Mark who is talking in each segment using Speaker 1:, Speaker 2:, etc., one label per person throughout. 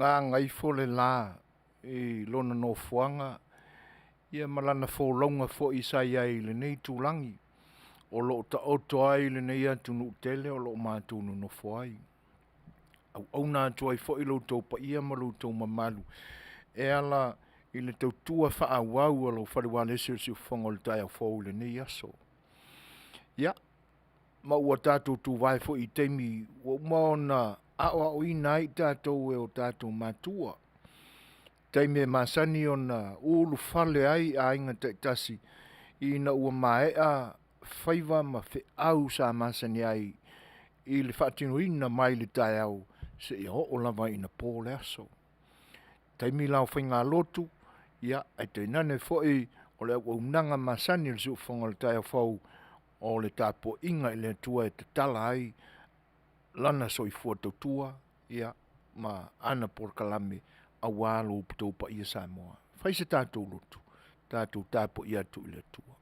Speaker 1: Gagaifo le la i lona nofoaga ia ma lana folauga foi sa i ai i lenei itulagi o lo o taoto ai lenei atunuu tele o lo o matou nonofo ai. Auauna atu ai foi lo outou paia ma lo outou mamalu e ala i le tautua faaauau a lau fale ualesi o le Siufofoga o le taeao fou i lenei aso. Ia, ma ua tatou tuvae foi i taimi ua uma ona aoaoina ai i tatou e o tatou matua, taimi e masani ona ulufale ai aiga taitasi ina ua maea faiva ma feau sa masani ai i le faatinoina mai le taeao seia oo lava ina po le aso. Taimi la o faigalotu, ia ae tainane foi o le auaunaga masani a le siufofoga o le taeao fou o le tapuaiga i le Atua e tatala ai lana soifua tautua ia ma ana polokalame aua lo outou paia Samoa. Fai se tatou lotu, tatou tapuai atu i le Atua.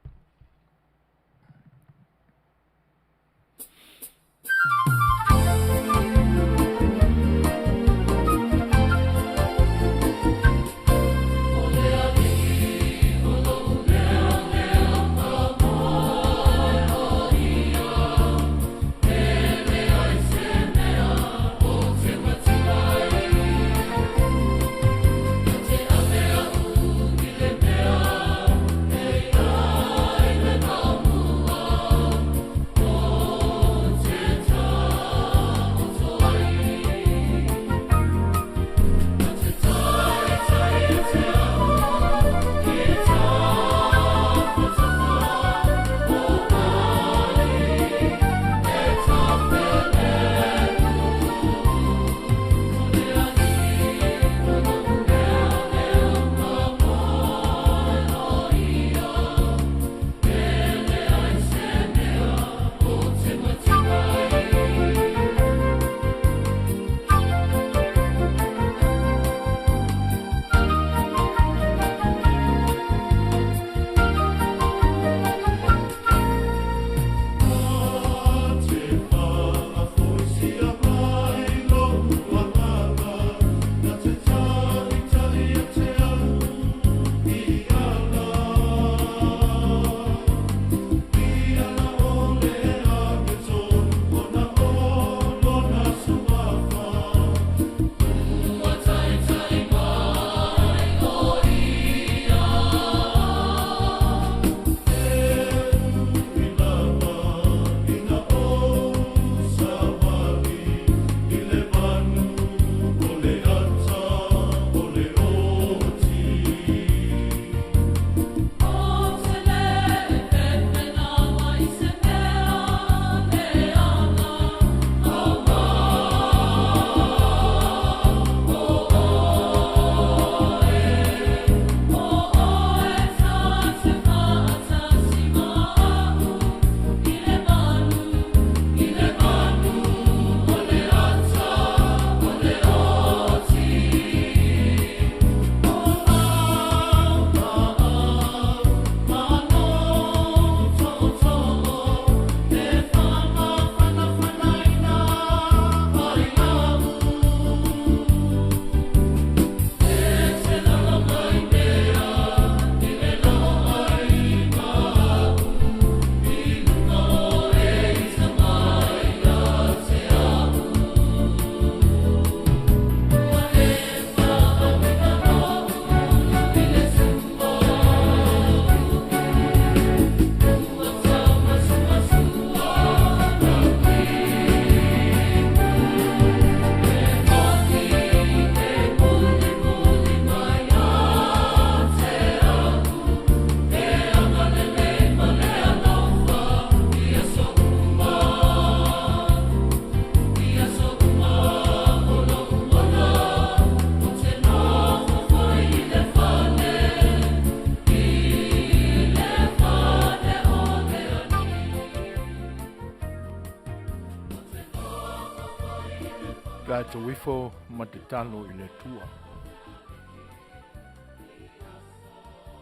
Speaker 1: Tatou ifo ma tatalo i le Atua.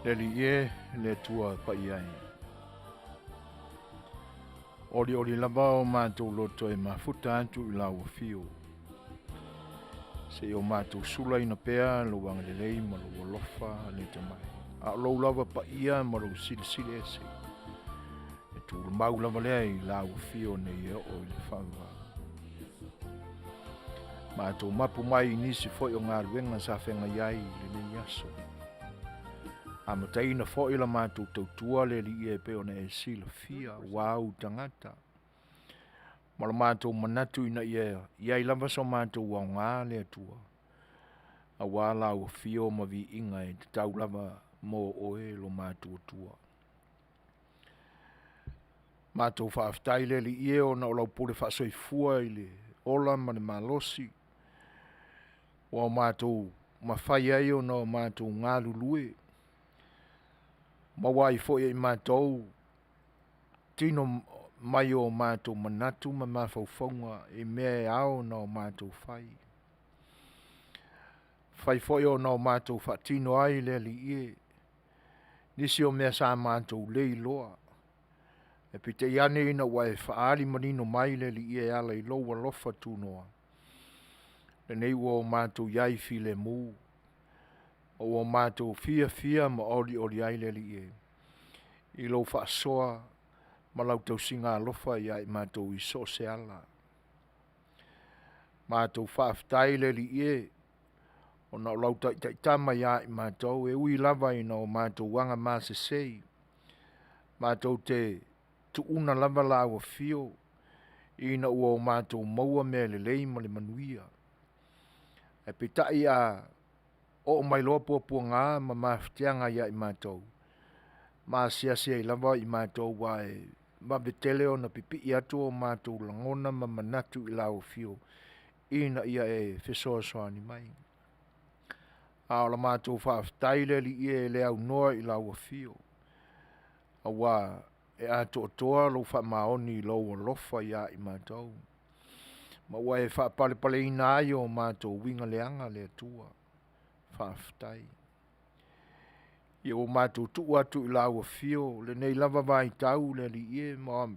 Speaker 1: Le Alii e, le Atua paia e. Olioli lava o matou loto e mafuta atu i lau afio. Se i o matou sulaina pea Lou agalelei ma Lou alofa le Tama e, a o Lou lava paia ma Lou Silisili Ese, e tulimau lava lea i Lau Afio nei e oo i le faavavau. Matou mapu mai i nisi foi o galuega sa feagai ai i lenei aso. Amataina foi la matou tautua le Alii e pei ona e silafia ua au tagata ma lo matou manatu ina ia i ai lava so matou aoga le Atua, aua Lau Afio ma viiga e tatau lava mo Oe lo matou Atua. Matou faafetai le Alii e ona o lau pule faasoifua i le ola ma le malosi ua matou mafai ai ona matou galulue, maua ai foi e matou tino mai o matou manatu ma mafaufauga i mea e ao ona matou fai. Fai foi ona o matou faatino ai le Alii e, nisi o mea sa matou le iloa, ae peitai ane ina ua e faaali manino mai le Alii e, e ala i Lou alofa tunoa, lenei ua o matou i ai filemu, ua matou fiafia ma olioli ai le Alii e, i Lou faasoa ma lau tausiga alofa ia i matou i so o se ala. Matou faafetai le Alii e, ona o lau taitaitama ia i matou, e ui lava ina o matou aga masesei, matou te tuuna lava Lau Afio ina ua o matou maua mea lelei ma le manuia. Ae peitai a oo mai loa puapuaga ma mafatiaga ia i matou, ma asiasi ai lava i matou, aua e vave tele ona pipii atu o matou lagona ma manatu i Lau Afio ina ia e fesoasoani mai. A o la matou faafetai le Alii e, e le aunoa i Lau Afio, aua e atoatoa Lou faamaoni i Lou alofa ia i matou, ma ua e faapalepaleina ai o matou uiga leaga le Atua. Faafetai. Ia ua matou tuu atu i Lau Afio lenei lava vaitau le Alii e, ma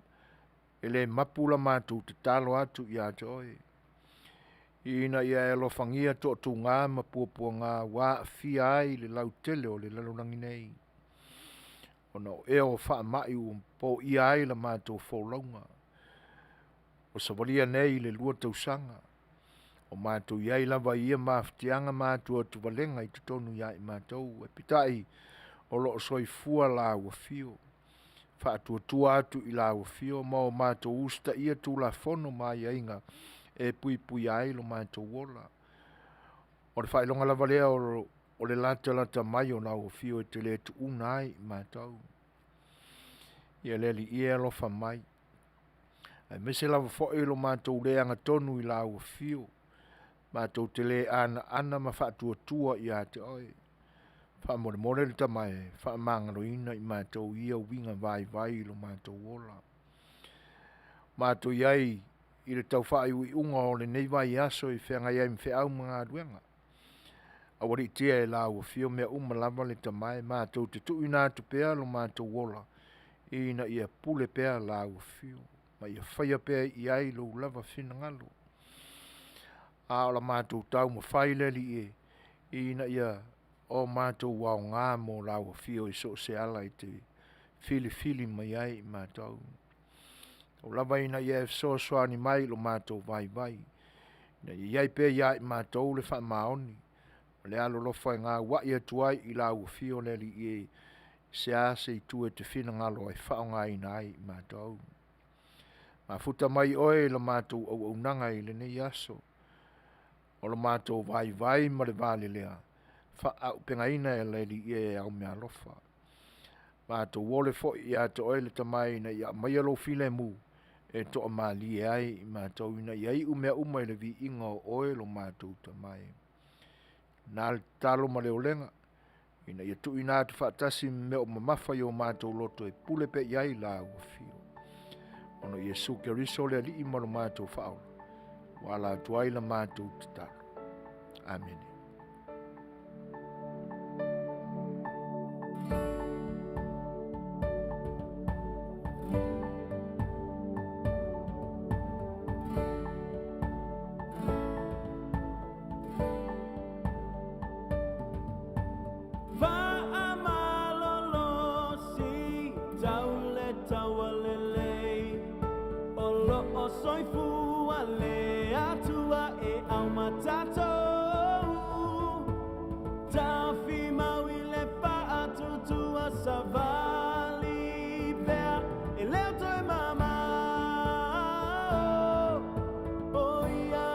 Speaker 1: e le mapu la matou tatalo atu ia te Oe, ina ia e alofagia toatuga ma puapuaga ua aafia ai le lautele o le lalolagi nei, ona o ea o faamai ua poia ai la matou folauga, ua savalia nei le 2 tausaga o matou i ai lava i ia mafatiaga ma atuatuvalega i totonu ia i matou, ae peitai o lo o soifua Lau Afio. Faatuatua atu i Lau Afio ma o matou usitaia Tulafono ma aiaiga e puipuia ai lo matou ola. O le faailoga lava lea o le latalata mai o Lau Afio e te le tuuna ai i matou. Ia le Alii e alofa mai, aemaise lava foi lo matou le agatonu i Lau Afio, matou te le anaana ma faatuatua ia te Oe. Faamolemole le Tama e faamagaloina i matou ia uiga vaivai i lo matou ola. Matou i ai i le tau faaiuiuga o lenei vaiaso i feagai ai ma feau ma galuega, aualiitia e Lau Afio mea uma lava le Tama e, matou te tuuina atu pea lo matou ola ina ia pule pea Lau Afio ma ia faia pea i ai Lou lava finagalo. A o la matou taumafai le Alii e, ina ia o matou aoga mo Lau Afio i so o se ala e te filifili mai ai i matou. Tau lava ina ia e fesoasoani mai i lo matou vaivai, ina ia i ai pea ia i matou le faamaoni ma le alolofa e gauai atu ai i Lau Afio le Alii e, se a se itu e te finagalo e faaaogaina ai i matou. Mafuta mai Oe i la matou auaunaga i lenei aso, o lo matou vaivai ma le valelea, faaauupegaina e le Alii e au meaalofa. Matou ole foi ia te Oe le Tama ina ia aumaia Lou filemu e toamalie ai i matou, ina ia iu mea uma i le viiga o Oe lo matou Tama e. Na le tatalo ma le olega, ina ia tuuina atu faatasi ma mea o mamafa i o matou loto e pule pea i ai Lau Afio. Ona o Iesu Keriso le Alii ma lo matou Faaola, ua ala atu ai la matou tatalo. Amene.
Speaker 2: soifua le Atua e au ma tatou. Tafimau i le faatutua savali pea e leo toe mamao o ia.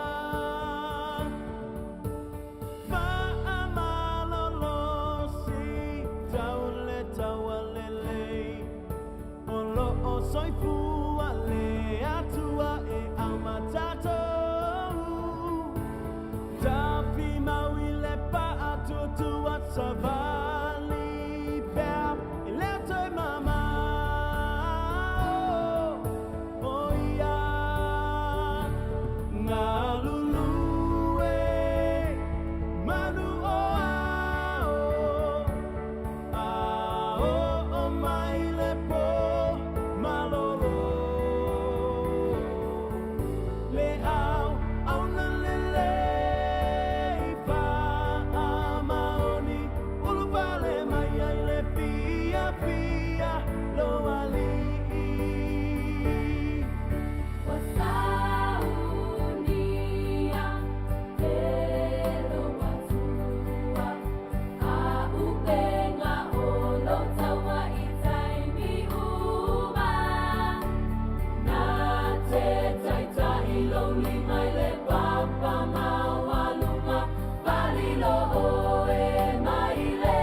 Speaker 2: Faamalolosi tau le taua lelei o loo soifua le Atua e au ma tatou. Tafimau i le faatuatua savali pea e leo toe mamao o ia. Galulue manu o ao a oo mai le po malolo. Le au auna lelei faamaoni ulufale mai ai le fiafia lou alii.
Speaker 3: Ua saunia e lou Atua a'upenga o lou taua i taimi uma. Na te taita'i lou lima i le papa maualuga, falilo oe mai le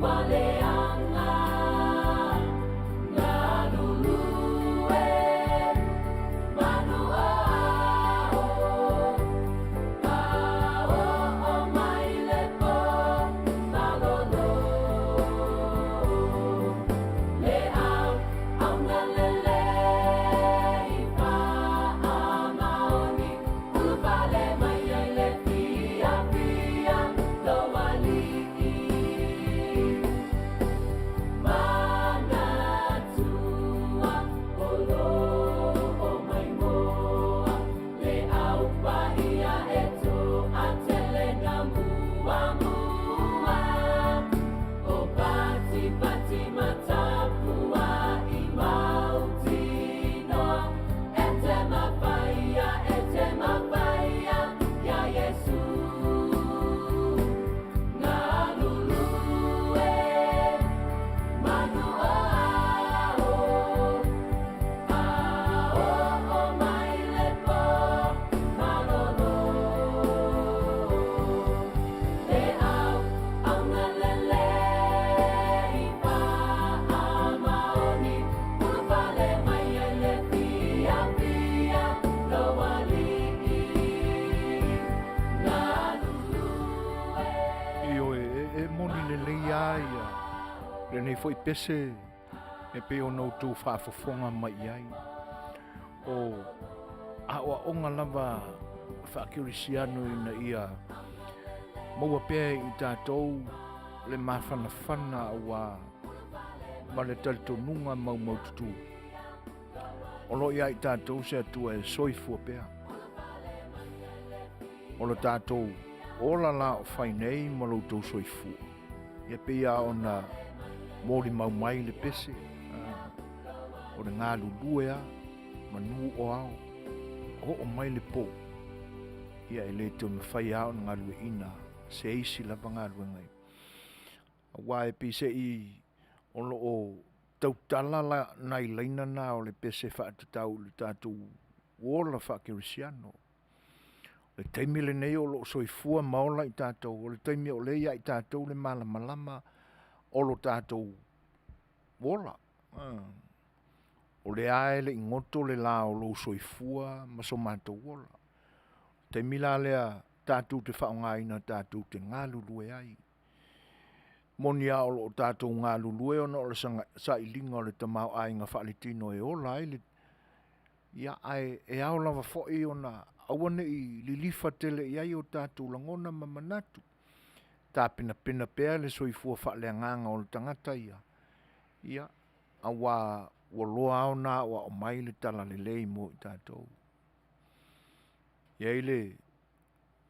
Speaker 3: ualeaga. Galulue manu o ao a oo mai le po malolo. Le au auna lelei faamaoni ulufale mai ai le fiafia lou alii. Manatua o loo maimoa le au paia e toatele na muamua. O patipati ma tapua'i mautinoa e te mafaia, e te mafaia ia Iesu. Galulue manu o ao a oo mai le po malolo. Le au auna lelei faamaoni ulufale mai ai le fiafia lou alii. Galulue.
Speaker 1: Ioe, e moni lelei a ia lenei foi pese e pei ona outou faafofoga mai i ai. O aoaoga lava faakerisiano ina ia maua pea i tatou le mafanafana aua ma le talitonuga maumaututu. O lo o ia i tatou se Atua e soifua pea. O lo tatou ola la o fai nei ma lo outou soifua. Ia pei lava ona molimau mai le pese, o le galulue lava, manu o ao, oo mai le po, ia e le toe mafai lava ona galueaiina se isi lava galuega. Aua e pei se i o lo o tautala la nai laina na o le pese faatatau i le tatou ola faakerisiano. O le taimi lenei o lo o soifua ma ola i tatou, o le taimi o lea ia i tatou le malamalama o lo tatou ola. O lea lava e le i goto le la o lou soifua ma so matou ola. O le taimi la lea tatou te faaaogaina tatou te galulue ai. Moni lava o lo o tatou galulue ona o le sailiga o le tamaoaiga faaletino e ola ai le Ia, ae e ao lava foi ona aua ne i lilifa tele i ai o tatou lagona ma manatu. Tapenapena pea le soifua faaleagaga o le tagata ia, ia, auā ua loa lava ona aoao mai le talalelei mo i tatou. E i ai le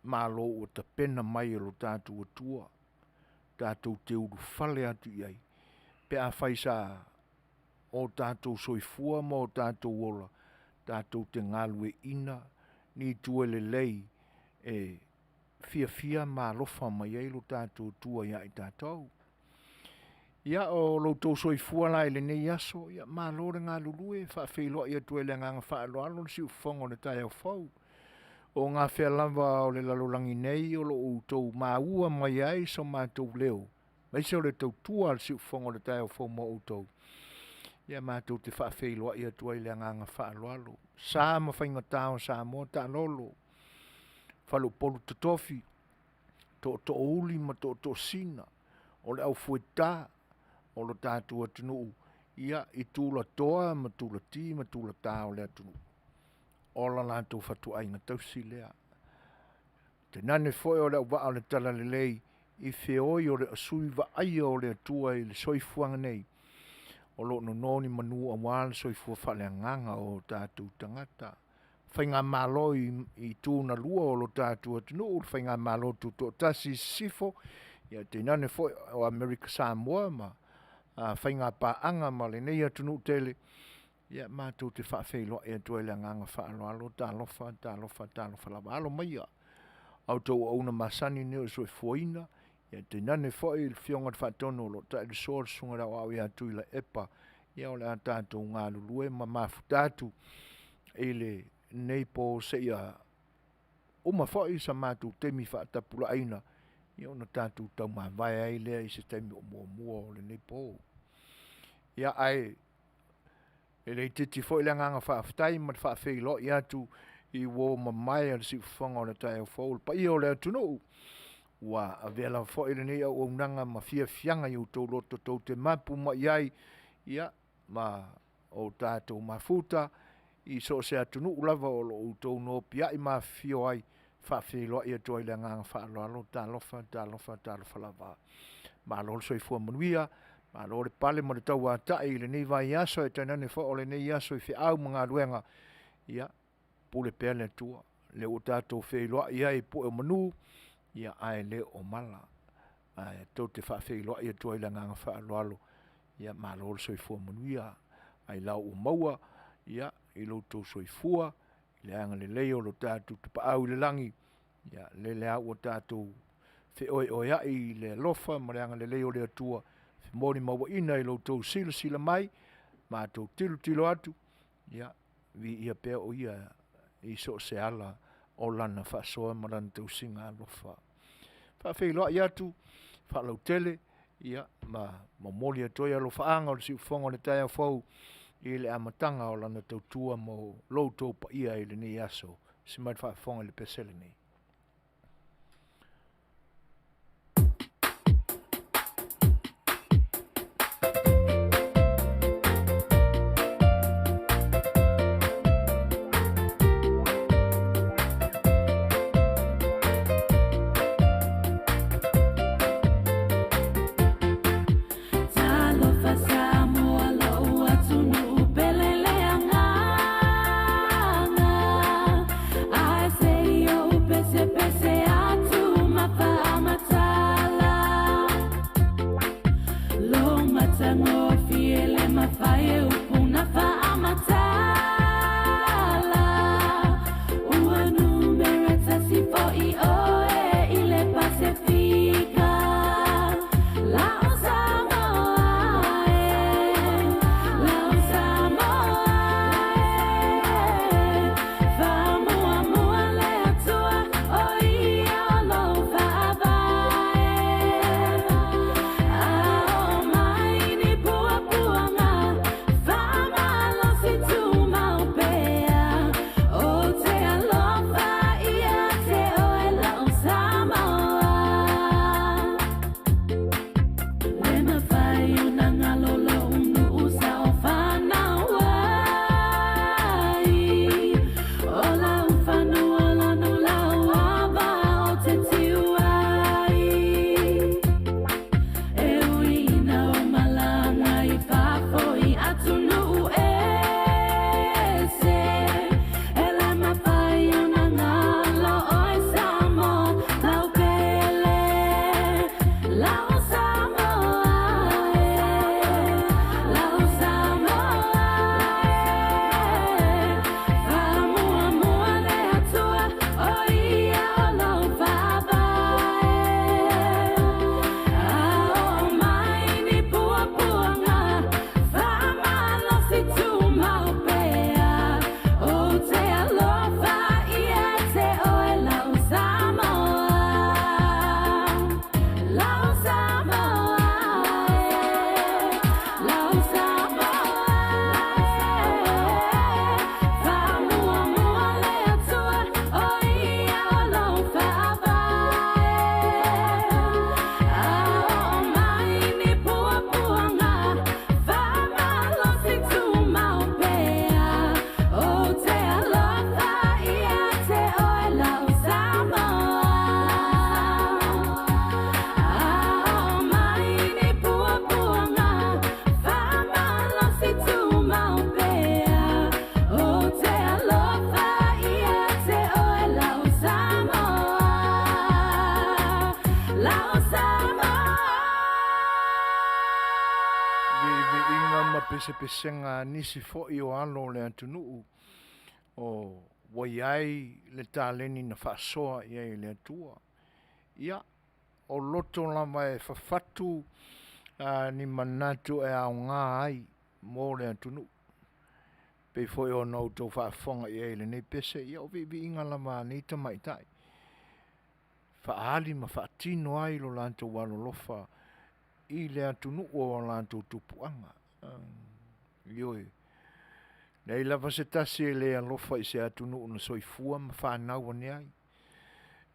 Speaker 1: Malo ua tapena mai e lo tatou Atua, tatou te ulufale atu i ai, pe afai sa o tatou soifua ma o tatou ola. tatou te galueaiina ni itu e lelei e fiafia ma alofa mai ai lo tatou Atua ia i tatou. Ia, o lo outou soifua la i lenei aso, ia malo le galulue, e faafeiloai atu ai i le agaga faaaloalo le siufofoga o le taeao fou. O gafea lava o le lalolagi nei o lo o outou maua mai ai so matou leo, aemaise o le tautua a le siufofoga o le taeao fou mo outou, ia matou te faafeiloai atu ai i le agaga faaaloalo. Sa ma faigata o Samoa, taalolo, faleupolu totofi, tootoouli ma tootoosina, o le aufueta o lo tatou atunuu, ia, i tulatoa ma tulati ma tulata o le atunuu, o la latou fatuaiga tausi lea. Tainane foi o le auvaa o le talalelei i feoi o le sui vaaia o le Atua i le soifuaga nei, o lo o nono ni manu aua le soifua faaleagaga o tatou tagata. Faigamalo i itu na lua o lo tatou atunuu, le faigamalo tutoatasi i sisifo, ia tainane foi o Amerika Samoa ma faigapaaga ma lenei atunuu tele, ia matou te faafeiloai atu ai i le agaga faaaloalo. Talofa, talofa, talofa lava. Alo maia a outou auauna masani nei o le soifuaina, ia tainane foi le Afioga i le Faatonu o lo o ta'i le sua, le Susuga i le Aoao ia Tuilaepa. Ia o le a tatou galulue ma mafuta atu i lenei po seia uma foi so matou taimi faatapulaaina, ia ona tatou taumavae ai lea i se taimi o muamua o lenei po. Ia, ae e le itiiti foi le agaga faafetai ma le faafeiloai atu i uo mamae a le siufofoga o le taeao fou, le paia o le atunuu ua avea lava foi lenei auaunaga ma fiafiaga i o outou loto tou te mapu mai i ai, ia, ma o tatou mafuta i so o se atunuu lava o lo o outou nopiai ma afifio ai, e faafeiloai atu ai i le agaga faaaloalo. Talofa, talofa, talofa lava. Malo le soifua manuia, malo le pale ma le tauatai i lenei vaiaso ae tainane foi o lenei aso i feau ma galuega, ia pule pea le Atua. O lea ua tatou feiloai ai i pue o manu, ae le o mala. Ae tou te faafeiloai atu ai i le agaga faaaloalo, ia malo le soifua manuia, ailao ua maua i lo outou soifua i le agalelei o lo tatou Tapaau i le lagi, ia lele lava ua tatou feoeoeai i le alofa ma le agalelei o le Atua, molimauina i lo outou silasila mai, matou tilotilo atu, ia viia pea o Ia i so o se ala o Lana faasoa ma Lana tausiga alofa. E faafeiloai atu faalautele, ia, ma momoli atu ai alofaaga o le siufofoga o le taeao fou i le amataga o lana tautua mo lo outou paia i lenei aso. Se mai le faafofoga i le pese lenei.
Speaker 3: Talofa Samoa lou atunuu pele le agaga ae se i ou pesepese atu ma faamatala lo matagofie le mafai e upu na faamatala ua numera tasi fo'i oe i le Pasefika Lao Samoa e Lao Samoa e Faamuamua le Atua o ia o lou faavae A oo mai ni puapuaga Faamalosi tumau pea O te alofa ia te oe Lao Samoa Le mafai ona galo lou nuu sa o fanau ai O lau fanua lanu lau ava o te tiu ai E ui ina ou malaga i fafo i atunuu ese E le mafai ona galo oe Samoa lau pele Lau Samoa e Lau Samoa e
Speaker 1: pesepesega a nisi foi o alo o le atunuu o ua i ai le taleni na faasoa i ai e le Atua. Ia, o loto lava e fafatu ni manatu e aoga ai mo le atunuu. E pei foi ona outou faafofoga i ai i lenei pese, ia o viiviiga lava a nei tamaitai, faaali ma faatino ai lo latou alolofa i le atunuu o latou tupuaga. Ioe. E leai lava se tasi e le alofa i se atunuu na soifua ma fanau ane ai.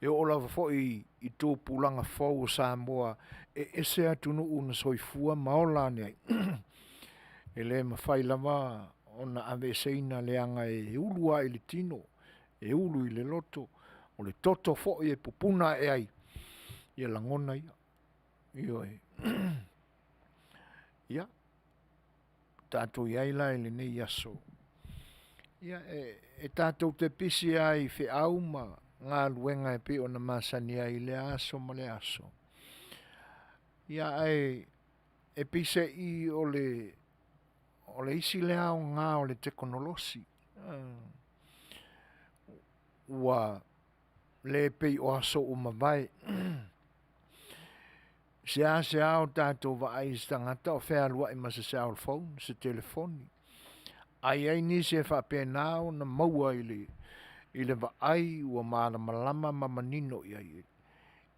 Speaker 1: E oo lava foi i tupulaga fou o Samoa e ese atunuu na soifua ma ola ane ai, e le mafai lava ona aveeseina leaga e ulu lava i le tino, e ulu i le loto, o le toto foi e pupuna ae ai lagona ia. Ioe. Ia, tatou i ai la i lenei aso, ia e tatou te pisi lava i feau ma galuega e pei ona masani ai i lea aso ma lea aso, ia ae e peiseai o le isi lea aoga o le tekonolosi, ua le pei o aso ua mavae. Seasea o tatou vaai i se tagata o fealuai ma se cell phone, se telefoni, ae i ai nisi e faapena ona maua i le vaai ua malamalama ma manino i ai.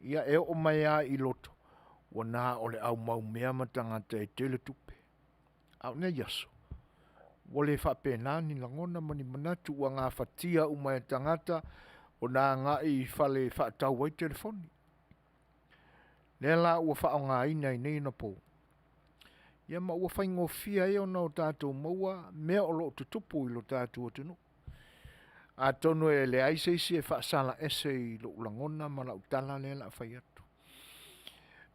Speaker 1: Ia e oo mai lava i loto, ua na o le au maumea ma tagata e tele tupe. A o nei aso, ua le faapena ni lagona ma ni manatu ua gafatia uma e tagata ona agai i fale e faatau ai telefoni. Lea la ua faaaogaina i nei ona po, ia ma ua faigofie ai ona tatou maua mea o lo o tutupu i lo tatou atunuu. Atonu e leai se isi e faasala ese i lou lagona ma lau tala lea o le a fai atu.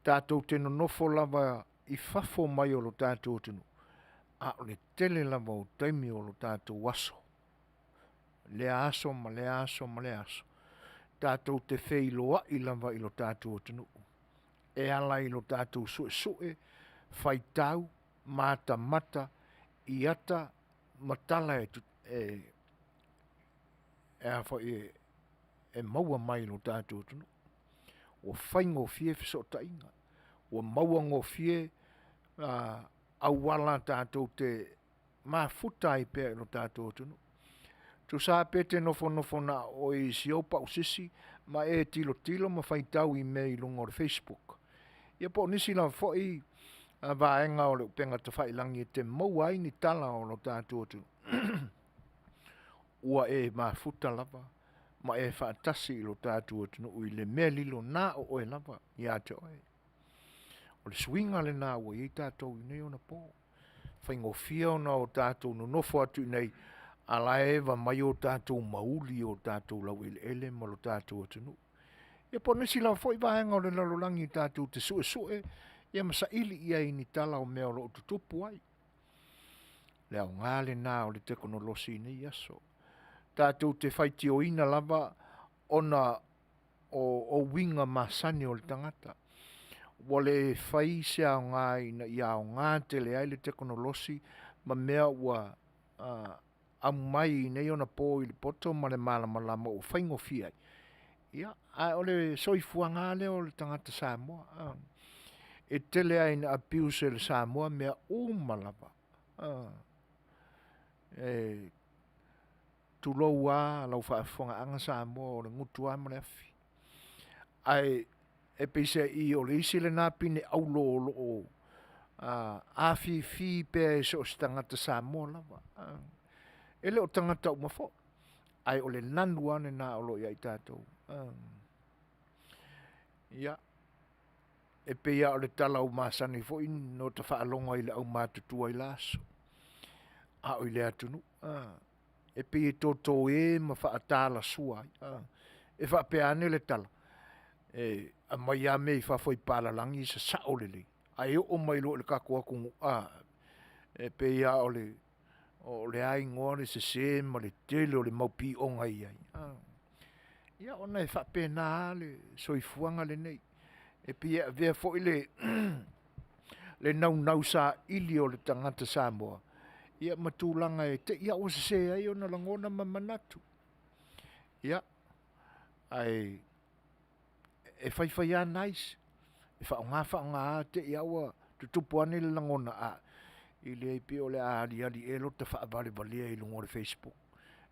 Speaker 1: Tatou te nonofo lava i fafo mai o lo tatou atunuu, a o le tele lava o taimi o lo tatou aso, lea aso ma lea aso ma lea aso, tatou te feiloai lava i lo tatou atunuu e ala i lo tatou suesue, faitau, matamata i ata ma tala e maua mai i lo tatou atunuu. Ua faigofie fesootaiga, ua maua gofie auala tatou te mafuta ai pea i lo tatou atunuu. Tusa pe te nofonofo na o oe i si ou pau sisi ma e tilotilo ma faitau i mea i luga o le facebook, ia po o nisi lava foi vaega o le upega tafailagi e te maua ai ni tala o lo tatou atunuu, ua e mafuta lava ma e faatasi i lo tatou atunuu i le mea lilo na o oe lava ia te oe. O le suiga lena ua i ai tatou i nei ona po, faigofie ona o tatou nonofo atu i inei a o la e eva mai o tatou mauili i o tatou laueleele ma lo tatou atunuu. Ia po o nisi lava foi vaega o le lalolagi tatou te suesue ia ma saili i ai i ni tala o mea o lo o tutupu ai. Le aoga lena o le tekonolosi i nei aso. Tatou te faitioina lava ona o uiga masani o le tagata, ua le fai se aoga ina ia aoga tele ai le tekonolosi ma mea ua aumai i nei ona po i le poto ma le malamalama ua faigofie ai, ia, ae o le soifuaga lava lea o le tagata Samoa, e tele lava ina abuse e le Samoa mea uma lava. E tulou lava lau faafofogaaga Samoa, o le gutu lava ma le afi. Ae peiseai o le isi lena pine auro o lo o afifi pea e so o se tagata Samoa lava. E le o tagata uma foi, ae o le nanu lava lena o lo o ia i tatou. Ia, e pei lava o le tala ua masani foi ona ota faalogo ai i le aumatutua i la aso, a o i le atunuu, e pei e toto e ma faatalasua ai. E faapea ane le tala, e aumai lava mea i fafo i palalagi sasao lelei, ae oo mai loa i le tatou atunuu, a, e pei lava o le a igoa le sese ma le tele o le mau pioga e i ai. Ia ona e faapena lava le soifuaga lenei, e pei e avea foi le le naunau saili o le tagata Samoa, ia ma tulaga e te i a ua sese ai ona lagona ma manatu. Ia, ae e faifai lava nice, e faaaoga faaaoga lava te i lava ua tutupu ane le lagona, a, e leai pei o le a aliali ea lota faavalevalea i luga o le facebook.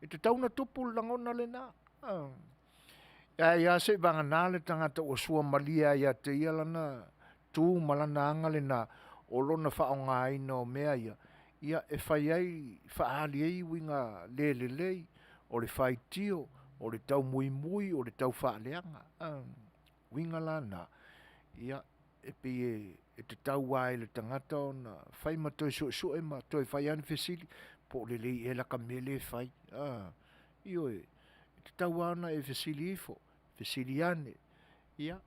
Speaker 1: E tatau ona tupu le lagona lena. Ae a seivagana le tagata ua suamalie lava ia te ia lana tu ma lana aga lena o lona faaaogaina o mea ia, ia e fai ai, faaali ai uiga le lelei, o le faitio, o le taumuimui, o le taufaaleaga. Uiga la na, ia e pei e tatau lava i le tagata ona fai ma toe suesue ma toe fai lava ni fesili, po o lelei ea lata mea lea e fai. Ioe, e tatau lava ona e fesili ifo, fesili ane, ia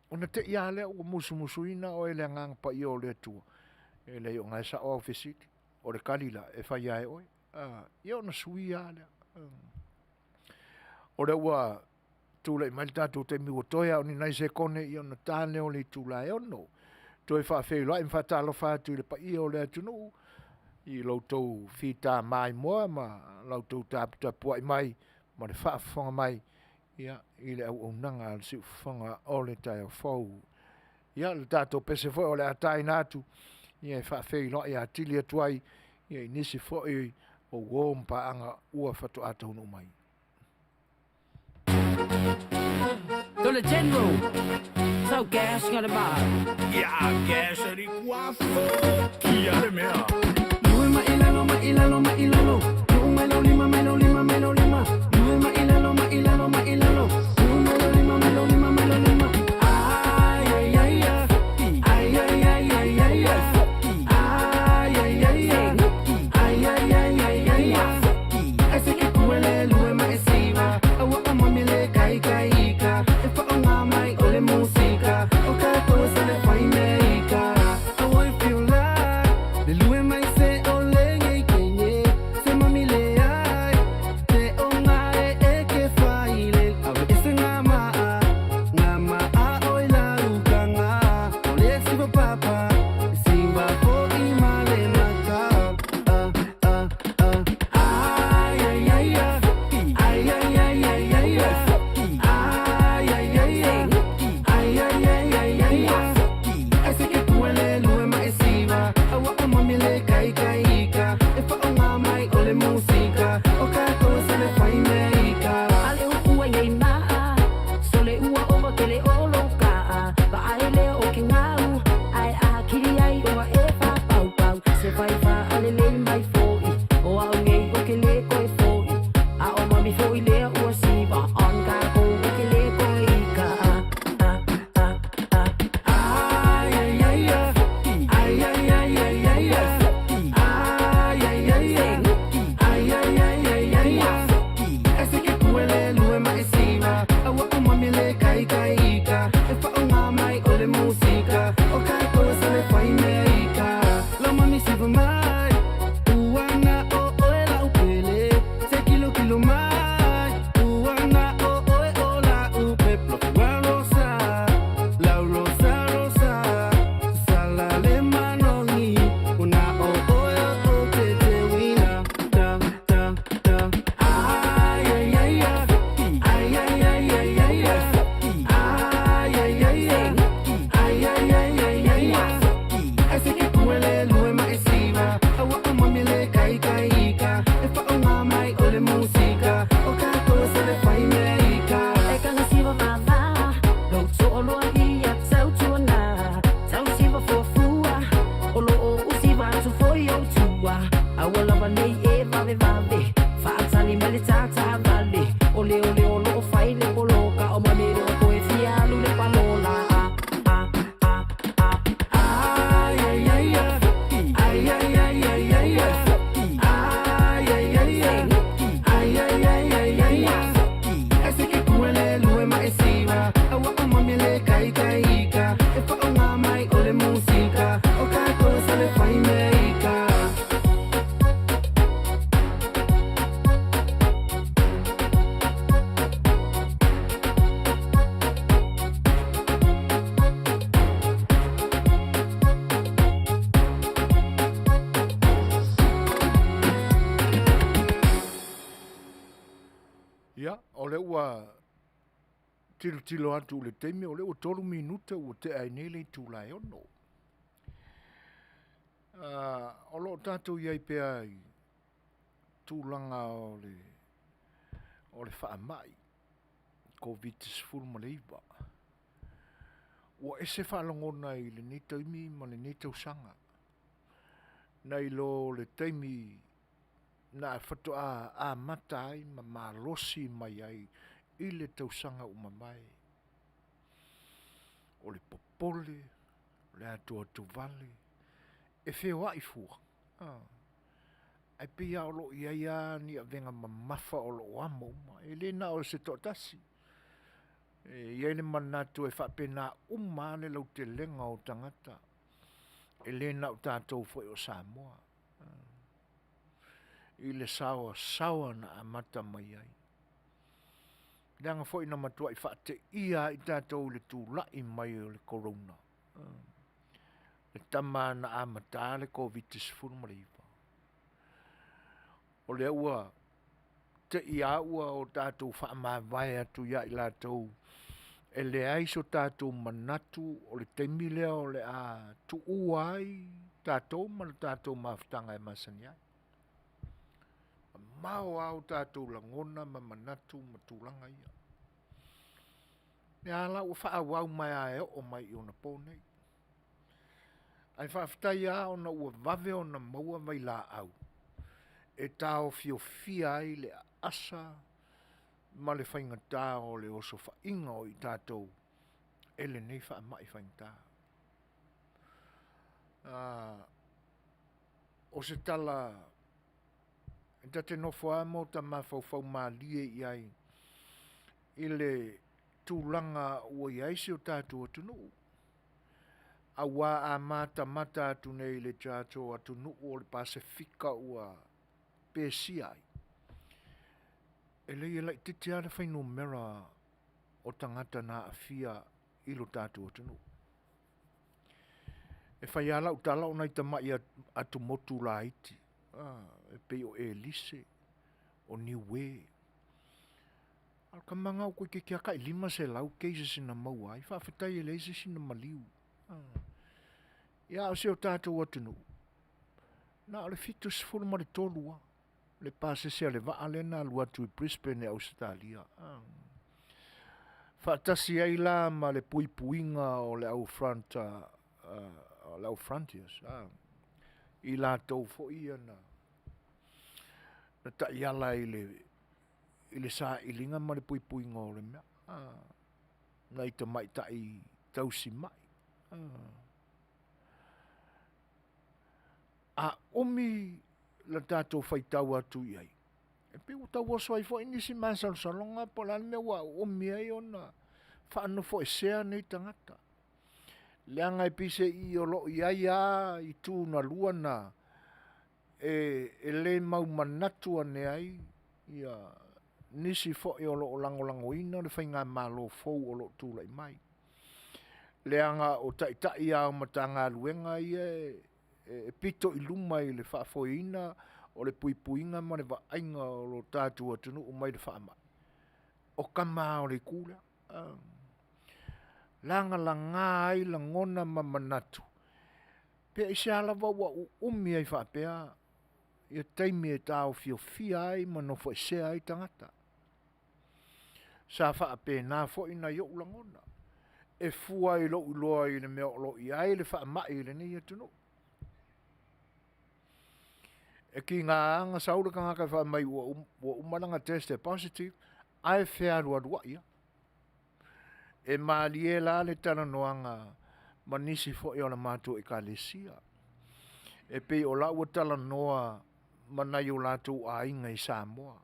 Speaker 1: ona te i lava lea ua musumusuina oe e le Agaga Paia o le Atua, e leai o lena e sao au fesili. O le tali la, e fai lava e oe. Ia ona suia lava lea. O lea ua tulai mai le tatou taimi ua toe lava o ni nai sekone ia ona ta lea o le itula e 6. Toe faafeiloai ma faatalofa atu i le paia o le atunuu i lo outou fita maimoa ma la outou taputapuai mai ma le faafofoga mai ia, i le auaunaga a le Siufofoga o le taeao fou. Ia, le tatou pese foi o le a taina atu ia e faafeiloai atili atu ai ia i nisi foi o uo ma paaga ua faatoa taunuu mai.
Speaker 3: To le General, sau gas nga le maa.
Speaker 4: Ia gas ali kuafo kia le mea.
Speaker 2: Lue ma ilalo ma ilalo ma ilalo. Lue mai lo lima mai lo lima mai lo lima. Lue ma ilalo ma ilalo ma ilalo. Lue mai lo lima mai lo lima mai lo lima. Ai ai ai ai. Ai ai ai ai ai ai. Ai ai ai ai. Ai ai ai ai ai ai. E se ke kuele lue ma e siva. Aua o mami le kai kai ika. E fa o ngā mai o le musika. O ka koe sa le whai me ika. Aua e feel like. Le lue mai se o le ngei ke nye. Se mami le ai. Te o ngā e e ke whai le. Awe e se ngā maa. Ngā maa o i la uka ngā. O le siva papa. Siva fo i ma le maka. Ah, ah, ah. Ai, ai, ai, ai. Ai, ai, ai, ai, ai, ai. Ai, ai, ai, ai. Ai, ai, ai, ai, ai, ai. E se ke kuele lue ma e siva. Aua o mami le kai kai ika. E fa o ngā mai o le musika. O ka koe sa le whai me ika.
Speaker 3: Ale upu ai ei maa, sole ua ova kele o lo kaa. Va ai lea o ke ngau, ai a kiri ai oa e wha pau pau. Se whai wha ale lei mai foi, o au ngei o ke le koe foi. A o mami foi lea ua siva, on ka kou o ke le koe i ka. Ah, ah, ah, ah.
Speaker 2: Ai, ai, ai, ai. Ai, ai, ai, ai, ai, ai. Ai, ai, ai, ai. Ai, ai, ai, ai, ai, ai. E se ke kuele lue ma e siva. Aua o mami le kai kai ika. E fa o ngā mai o le musika. O ka koe sa le whai me ika. Lau mami siva mai. Uana o oe la upele. Se kilo kilo mai. Uana o oe o la upe. Plo rosa. La rosa rosa. Sala le manongi. Una o oe o te te wina. Da da da. Ai ai ai ai. Ai ai ai ai ai ai. Ai ai ai ai. Ai ai ai ai ai ai.
Speaker 1: Tilotilo atu i le taimi o lea ua 3 minute ua tea ai nei le itula e 6. O lo o tatou i ai pea i tulaga o le faamai Koviti-19. Ua ese faalogona i lenei taimi ma lenei tausaga nai lo le taimi na faatoa amata ai ma malosi mai ai i le tausaga ua mavae. O le popole, o le atoatovale, e feoai fua, ae pei lava o lo o i ai lava ni avega mamafa o lo o amo uma, e le na o se toatasi. E i ai le manatu e faapena uma lava le lautelega o tagata, e le na o tatou foi o Samoa i le saoasaoa na amata mai ai, leaga foi na matuai faateia ai tatou i le tulai mai o le Corona, le tama na amata le Koviti-19. O lea ua te i lava ua o tatou faamavae atu ia i latou e leai so tatou manatu o le taimi lea o le a tuua ai tatou ma le tatou mafutaga e masani ai. E mamao lava o tatou lagona ma manatu ma tulaga ia. O lea la ua faaauau mai lava e oo mai i ona po nei. Ae faafetai lava ona ua vave ona maua vailaau e taofiofia ai le aasa ma le faigata o le osofaiga o i tatou e lenei faamai faigata. O se tala ta te nofo lava ma ota mafaufau malie i ai i le tulaga ua i ai si o tatou atunuu, aua a matamata atu nei i le tatou atunuu o le Pasefika ua pesia ai, e leai e laitiiti lava le fuainumera o tagata na aafia i lo tatou atunuu. E fai lava lau tala o nai tamai atumotu laiti e pei o Elise, o Niue, a o le tama lena toeitiiti lava tai 500 cases na maua ai, faafetai e leai se isi na maliu. Ia a o si o tatou atunuu, na o le 73 lava le pasese a le vaa lea na alu atu i Brisbane i Ausetalia faatasi ai la ma le puipuiga o le au frontiers i latou foi ia na taiala i le sailiga ma le puipuiga o le mea, nai tamaitai tausimai. A umi le tatou faitau atu i ai, e pei ua tau oso ai foi nisi masalosaloga po o le a le mea ua umi ai ona faanofoesea nei tagata, leaga e peiseai o lo o i ai lava itu na lua na e le mau manatu ane ai nisi foi o lo o lagolagoina le faigamalo fou o lo o tulai mai, leaga o taitai lava o Matagaluega ia e pito i luma i le faafoeina o le puipuiga ma le vaaiga o lo tatou atunuu mai le faamai, o tama lava o le itu lea. Lagalaga ai lagona ma manatu, pe aisea lava ua uumi ai faapea taimi e taofiofia ai ma nofoesea ai tagata. Sa faapena foi nai ou lagona, e fua i lou iloa i le mea o lo o i ai le faamai i lenei atunuu. E tiga lava ona sau le tagata fai mai ua uma lana test e positive ae fealualuai lava. E malie la le talanoaga ma nisi foi o le matou Ekalesia, e pei o la ua talanoa ma nai o latou aiga i Samoa,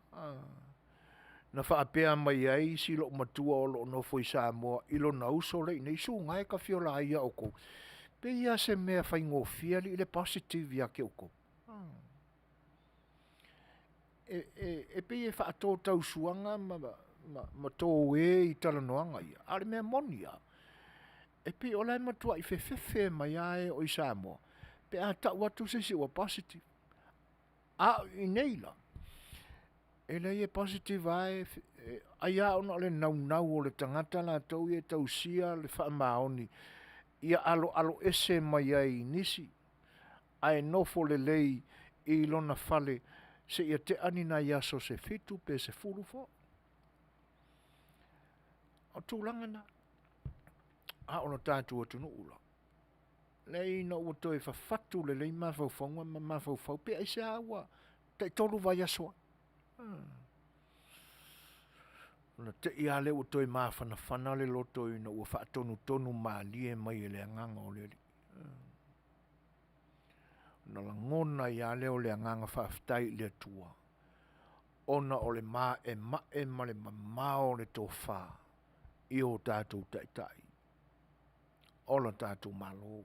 Speaker 1: na faapea mai ai si loomatua o lo o nofo i Samoa i lona uso lea e i inei, Suga e, ta fia ola ai ia outou, e pei lava o se mea faigofie alii le positive ia te outou. E pei e faato tausuaga ma toe i talanoaga ia, a o le mea moni lava, e pei o la e matuai fefefe mai lava e oo i Samoa pe a tau atu se isi ua positive. A o i inei la, E leai e positive lava e ai lava ona o le naunau o le tagata latou ia e tausia le faamaoni ia aloaloese mai ai i nisi ae nofo lelei i lona fale seia tea ni nai aso se 7 pe 10 foi. O tulaga na, a o le tatou atunuu la, leai ina ua toe fafatu lelei mafaufauga ma mafaufau pe aisea ua tai-tolu vaiaso ai. Ona te i lava lea ua toe mafanafana le loto ina ua faatonutonu malie mai e le Agaga o le Alii. Ona lagona ai lava lea o le agaga faafetai i le Atua ona o le maemae ma le mamao o le tofa i o tatou taitai o le tatou Malo.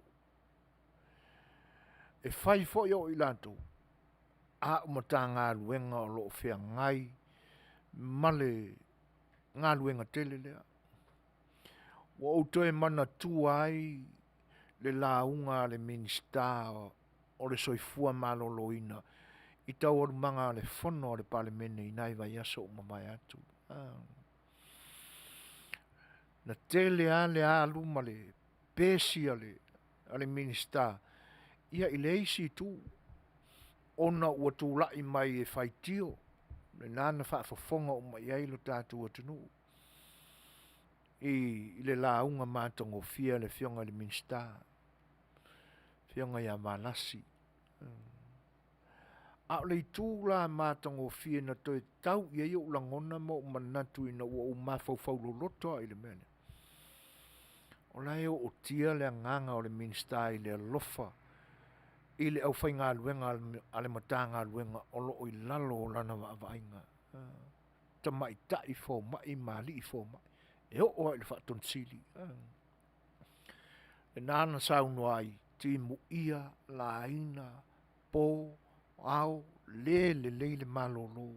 Speaker 1: E fai foi o i latou, a o Matagaluega o lo o feagai ma le galuega tele lea. Ua ou toe manatua ai le lauga a le Minisita o le Soifua Maloloina i taualumaga a le fono a le Palemene i nai vaiaso ua mavae atu. Na tele lava le alu ma le pesi a le Minisita ia i le isi itu ona ua tulai mai e faitio, lena na faafofoga uma i ai lo tatou atunuu i le lauga matagofie a le Afioga i le Minisita, le Afioga ia Valasi. A o le itu la matagofie na toe tau i ai ou lagona ma ou manatu ina ua ou mafaufau loloto lava i le mea lea, o la e ootia le agaga o le Minisita i le alofa i le aufaigaluega a le Matagaluega o lo o i lalo o lana vaavaaiga, tamaitai fomai ma alii fomai, e oo lava i le Faatonusili. Lena na saunoa ai, timuia, laina, po, ao, le lelei le malolo.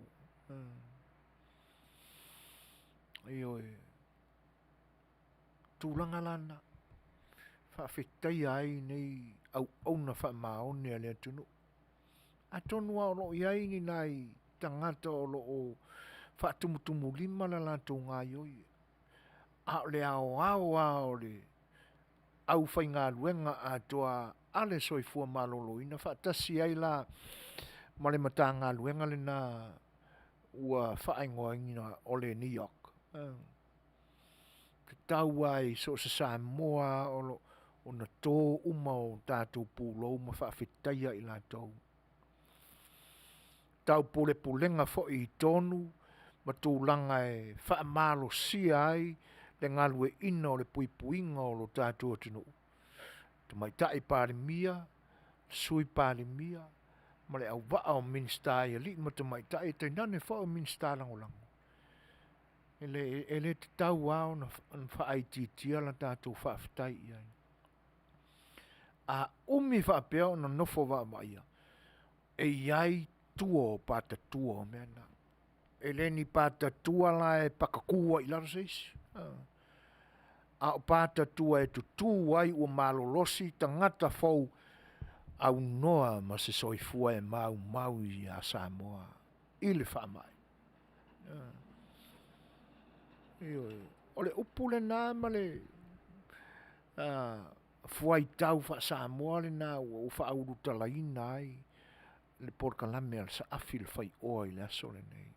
Speaker 1: Ioe. O tulaga la na, e faafetaia ai nei auauna faamaoni a le atunuu. Atonu lava o lo o i ai ni nai tagata o lo o faatumutumulima le latou gaoioi, a o le aoao lava o le aufaigaluega atoa a le Soifua Maloloina faatasi ai la ma le Matagaluega lena ua faaigoaina o le NEOC, e tatau lava i so o se Samoa lava ona to uma o tatou pulou ma faafetaia i latou. Taupulepulega foi i tonu ma tulaga e faamalosia ai le galueaiina o le puipuiga o lo tatou atunuu, Tamaitai Palemia, Sui Palemia ma le auvaa o Minisita i alii ma tamaitai tainane foi o Minisita Lagolago. E le tatau lava ona faaitiitia la tatou faafetai i ai. A umi faapea ona nofo vaavaaia, e i ai tua o patatua o mea na. E le ni patatua la e patatu ai i lalo se isi, a o patatua e tutu ai ua malolosi tagata fou aunoa ma se soifua e maumau ia Samoa i le faamai. Ioe. O le upu lena ma le fuaitau faa-Samoa lena ua ou faaulutalaina ai le polokalame a le Saafi le Faioa i le aso lenei.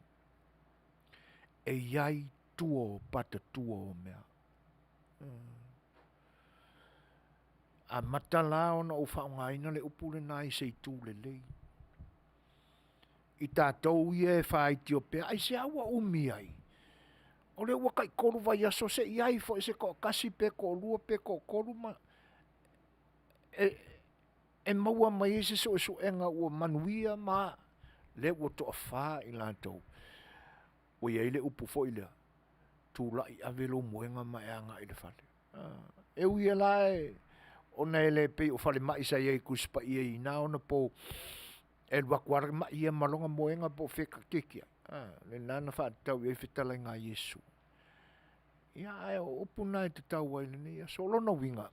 Speaker 1: E i ai tua o patatua o mea. Amata la ona ou faaaogaina le upu lena i se itu lelei. I tatou ia e faitio pea, aisea ua umi ai? O lea ua tai-tolu vaiaso se i i ai foi se toatasi pe toalua pe toatolu ma e maua mai ai se suesuega ua manuia ma lea ua toafa i latou. Ua i ai le upu foi lea, tulai ave lou moega ma e agai i le fale. E ui lava la ona e le pei o falemai sa i ai i Tusi Paia i na ona po, e alu atu lava le mai ia ma lona moega po o fea e ta te oti ai, lena na faatatau i ai le fetalaiga a Iesu. Ia, ae o upu na e tatau ai i lenei aso. O lona uiga,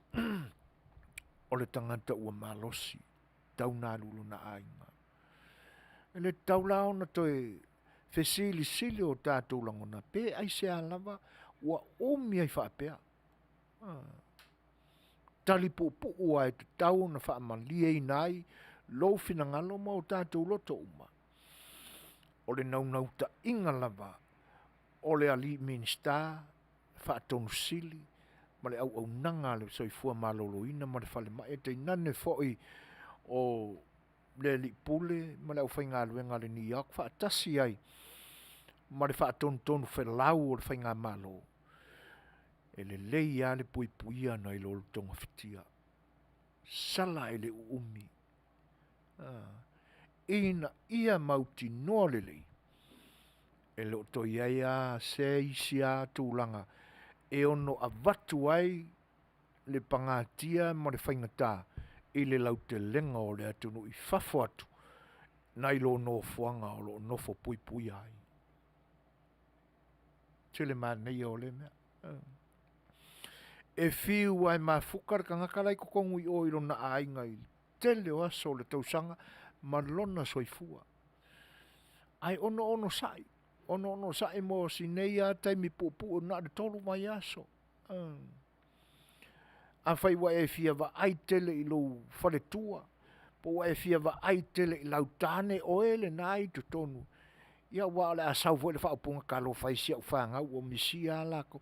Speaker 1: o le tagata ua malosi, tatau ona alu i lona aiga. E le tatau la ona toe Fesilisili o tatou lagona pe aisea lava ua umi ai faapea. Tali puupuu lava e tatau ona faamalieina ai lou finagalo ma o tatou loto uma. O le naunautaiga lava o le alii Minisita, Faatonu Sili ma le auaunaga a le Soifua Maloloina ma le Falemai, tainane foi o le Alii Pule ma le aufaigaluega a le NEOC faatasi ai ma le faatonutonu felau o le Faigamalo, e lelei lava le puipuia nai lo le togafitia. Sala ae le uumi, ina ia mautinoa lelei, e le o toe i ai lava se isi lava tulaga e ono avatu ai le pagatia ma le faigata i le lautelega o le atunuu i fafo atu nai lo nofoaga o lo o nofo puipuia ai. Tele manaia o lea mea. E fiu lava e mafuta le tagata la e i totonu i o i lona aiga i le tele o aso o le tausaga ma lona soifua, ae onoonosai, onoonosai mo si nei lava taimi puupuu na o le 3 vaiaso. Afai ua e fia vaai tele i lou faletua, po ua e fia vaai tele i lau tane, oe lena e i totonu, ia aua o le a sau foi le faaupuga, talofa e i si au fanau ua misia lava latou.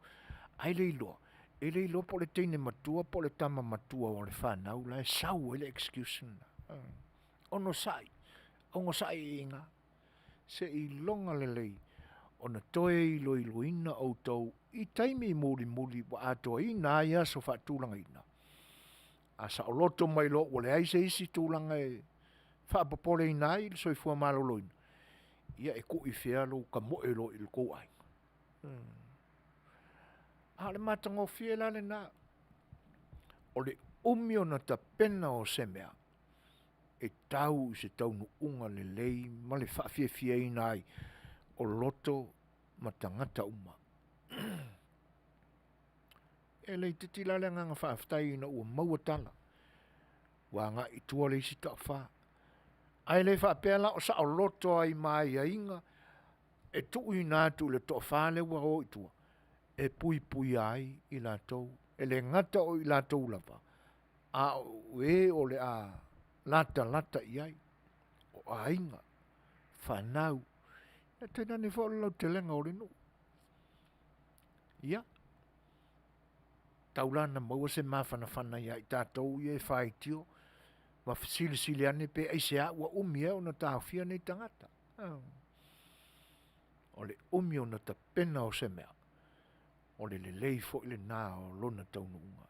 Speaker 1: Ae le iloa, e le iloa po o le teine matua po o le tama matua o le fanau la e sau ai le excuse lena. Onosai, onosai i ina, seiloga lelei ona toe iloiloina outou i taimi mulimuli ua atoaina ai aso faatulagaina. A saoloto mai loa ua leai se isi tulaga e faapopoleina ai le soifua maloloina, ia e tuu i fea lou tamoe loa i lo outou aiga? A o le matagofie la lena, o le umi ona tapena o se mea, e tau i se taunuuga lelei ma le faafiafiaina ai o loto ma tagata uma. E le itiiti la le agaga faafetai ina ua maua tala, ua agai i tua le isi taofa. Ae le faapea la o saoloto ai ma aiaiga e tuuina atu i le toafa lea ua o i tua e puipuia ai i latou, e le gata o i latou lava, a o e o le a latalata i ai, o aiga, fanau, ia tainane foi o le lautelega o le nuu. Ia, tau la ina maua se mafanafana ia i tatou ia e faitio ma fesilisili ane pe aisea ua umi ai ona taofia nei tagata. O le umi ona tapena o se mea, o le lelei foi lena o lona taunuuga.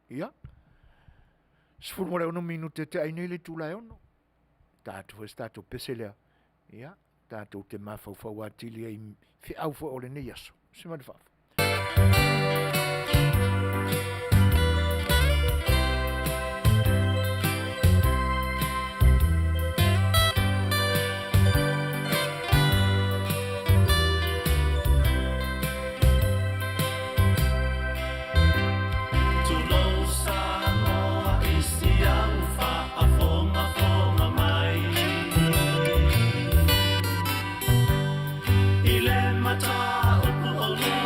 Speaker 1: Ia, 16 minute e tea ai nei le itula e 6. Ta atu foi se tatou pese lea. Ia, tatou te mafaufau atili ai i feau foi o lenei aso. Se mai le faafofoga.
Speaker 4: Tulou Samoa i si au faafogafoga mai. I le mataupu o lua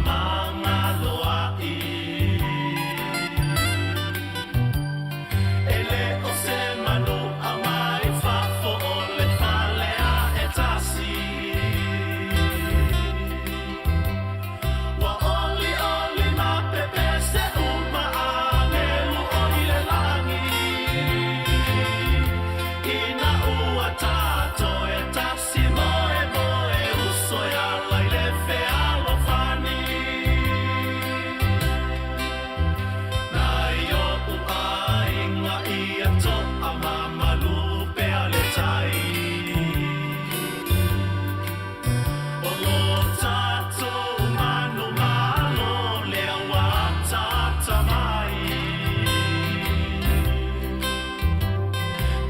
Speaker 2: Faamagaloa'i. E le o se manu aumai fafo o le fale a e tasi. Ua olioli ma pepese uma agelu o i le lagi. Ina ua tatou e tasi moe moe uso e ala i le fealofani. Nai o'u aiga ia to'a ma malu pea le tai. O lo tatou manumalo lea ua ataata mai.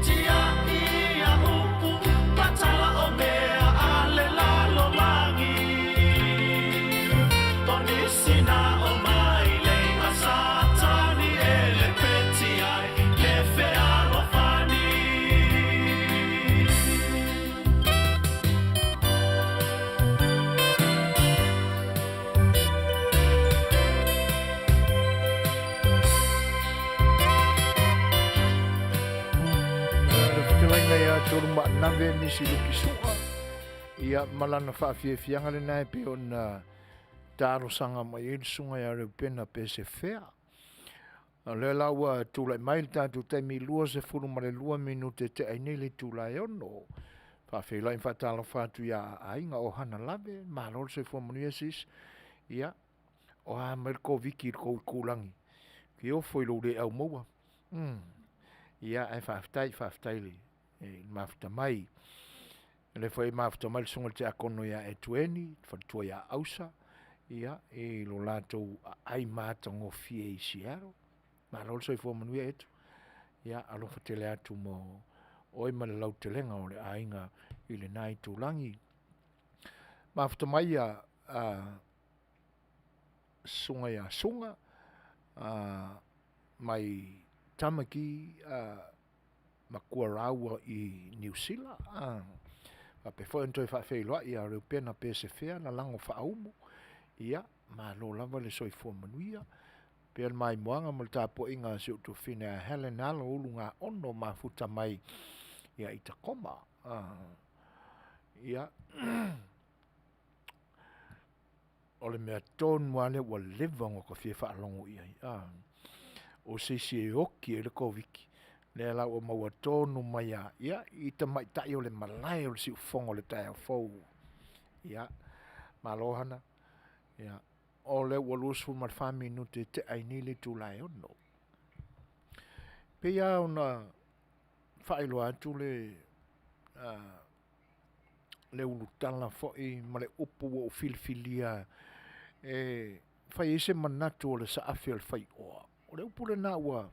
Speaker 2: Tia'i ia upu ma tala o mea a le lalolagi. O nisi na o mailei a Satani e lepeti ai le fealofani.
Speaker 1: Le fetalaiga ia Tolumaanave Misi Lukisu'a, ia ma lana faafiafiaga lena e pei ona talosaga mai ai le susuga ia Reupena Pesefea. O lea la ua tulai mai le tatou taimi 22 minute tea ai nei le itula e 6. Faafeiloai ma faatalofa atu ia aiga o Hana Lave, malo le soifua manuia sis. Ia, o a mai le Koviti i le tou itulagi, ke ofo i lou le au maua. Ia, ae faafetai, faafetai i le mafuta mai. O lea foi e mafuta mai le susuga i le tiakono ia Etueni, le faletua ia Ausa, ia, i lo latou aai matagofie i Seattle. Malo le soifua manuia Etu. Ia, alofa tele atu mo oe ma le lautelega o le aiga i lena itulagi. Mafuta mai ia susuga ia Suga, mai Tamaki Matua rāua i Niu Sila, ā, faapea foi ona toe faafeiloai ia Reupena Pesefea na lago faaumu, ia, malo lava le soifua manuia, pea le maimoaga ma le tapuaiga a si ou tuafafine a Helen Alo Ulugaono mafuta mai ia i Tacoma. Ā, ia, O le mea tonu lava lea ua leva ona ota fia faalogo i ai, a, o se isi e oti ai le Koviti, lea la ua maua tonu mai lava, ia, i tamaitai o le malae o le siufofoga o le taeao fou. Ia, malo Hana. Ia, o lea ua 24 minute e tea ai nei le itula e 6. E pei lava ona faailoa atu le, le ulutala foi ma le upu ua ou filifilia e fai ai se manatu o le saafi o le faioa. O le upu lena ua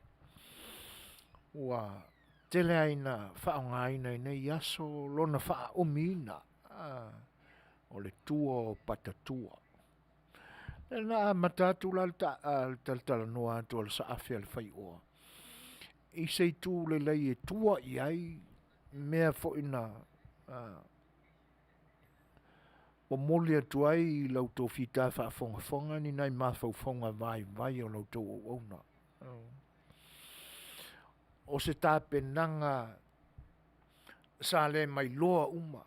Speaker 1: ua tele lava ina faaaogaina i nei aso lona faaumiina, o le tua o patatua. Lea na amata atu la le talatalanoa atu a le saafi a le faioa i se itu lelei e tua i ai mea foi na momoli atu ai i la outou fita faafogafoga ni nai mafaufauga vaivai o la outou auauna. O se tapenaga sa le mailoa uma,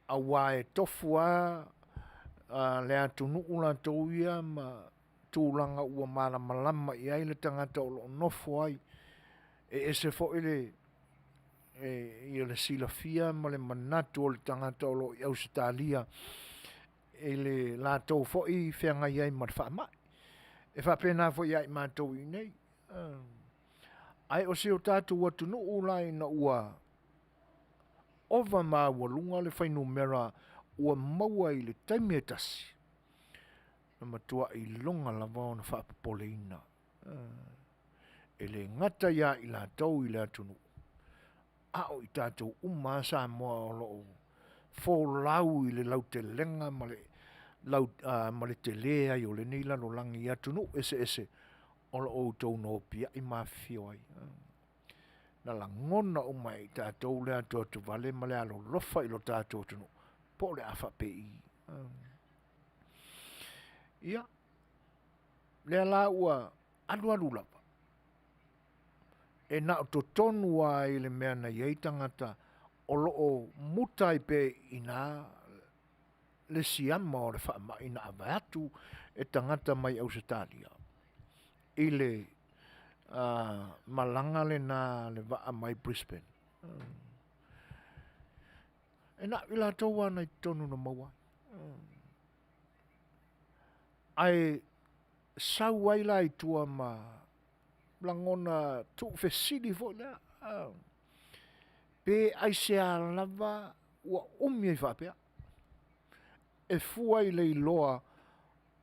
Speaker 1: aua e tofu lava le atunuu latou ia ma tulaga ua malamalama i ai le tagata o lo o nofo ai. E ese foi le ia le silafia ma le manatu o le tagata o lo o i Ausetalia i le latou foi feagai ai ma le faamai. E faapena foi ia i matou i inei. Ae o si o tatou atunuu la ina ua ova maualuga le fuainumera ua maua i le taimi e tasi, na matuai iloga lava ona faapopoleina. E le gata ia i latou i le atunuu, a o i tatou uma lava Samoa o lo o folau i le lautelega ma le, lau, ma le tele ai o lenei lalolagi i atunuu eseese o lo o outou nopiai ma afifio ai. Na lagona uma e i tatou le atoatovale ma le alolofa i lo tatou atunuu, po o le a faapei. Ia, lea la ua alualu lava, e na o totonu lava i le mea na i ai tagata o lo o muta ai pea i ina le siama o le faamai na avatu e tagata mai Ausetalia i le malaga lena a le vaa mai Brisbane. E na o i latou lava na i totonu na maua ai. Ae sau ai la i tua ma lagona tuufesili foi lea, pe aisea lava ua umi ai faapea? E fua i le iloa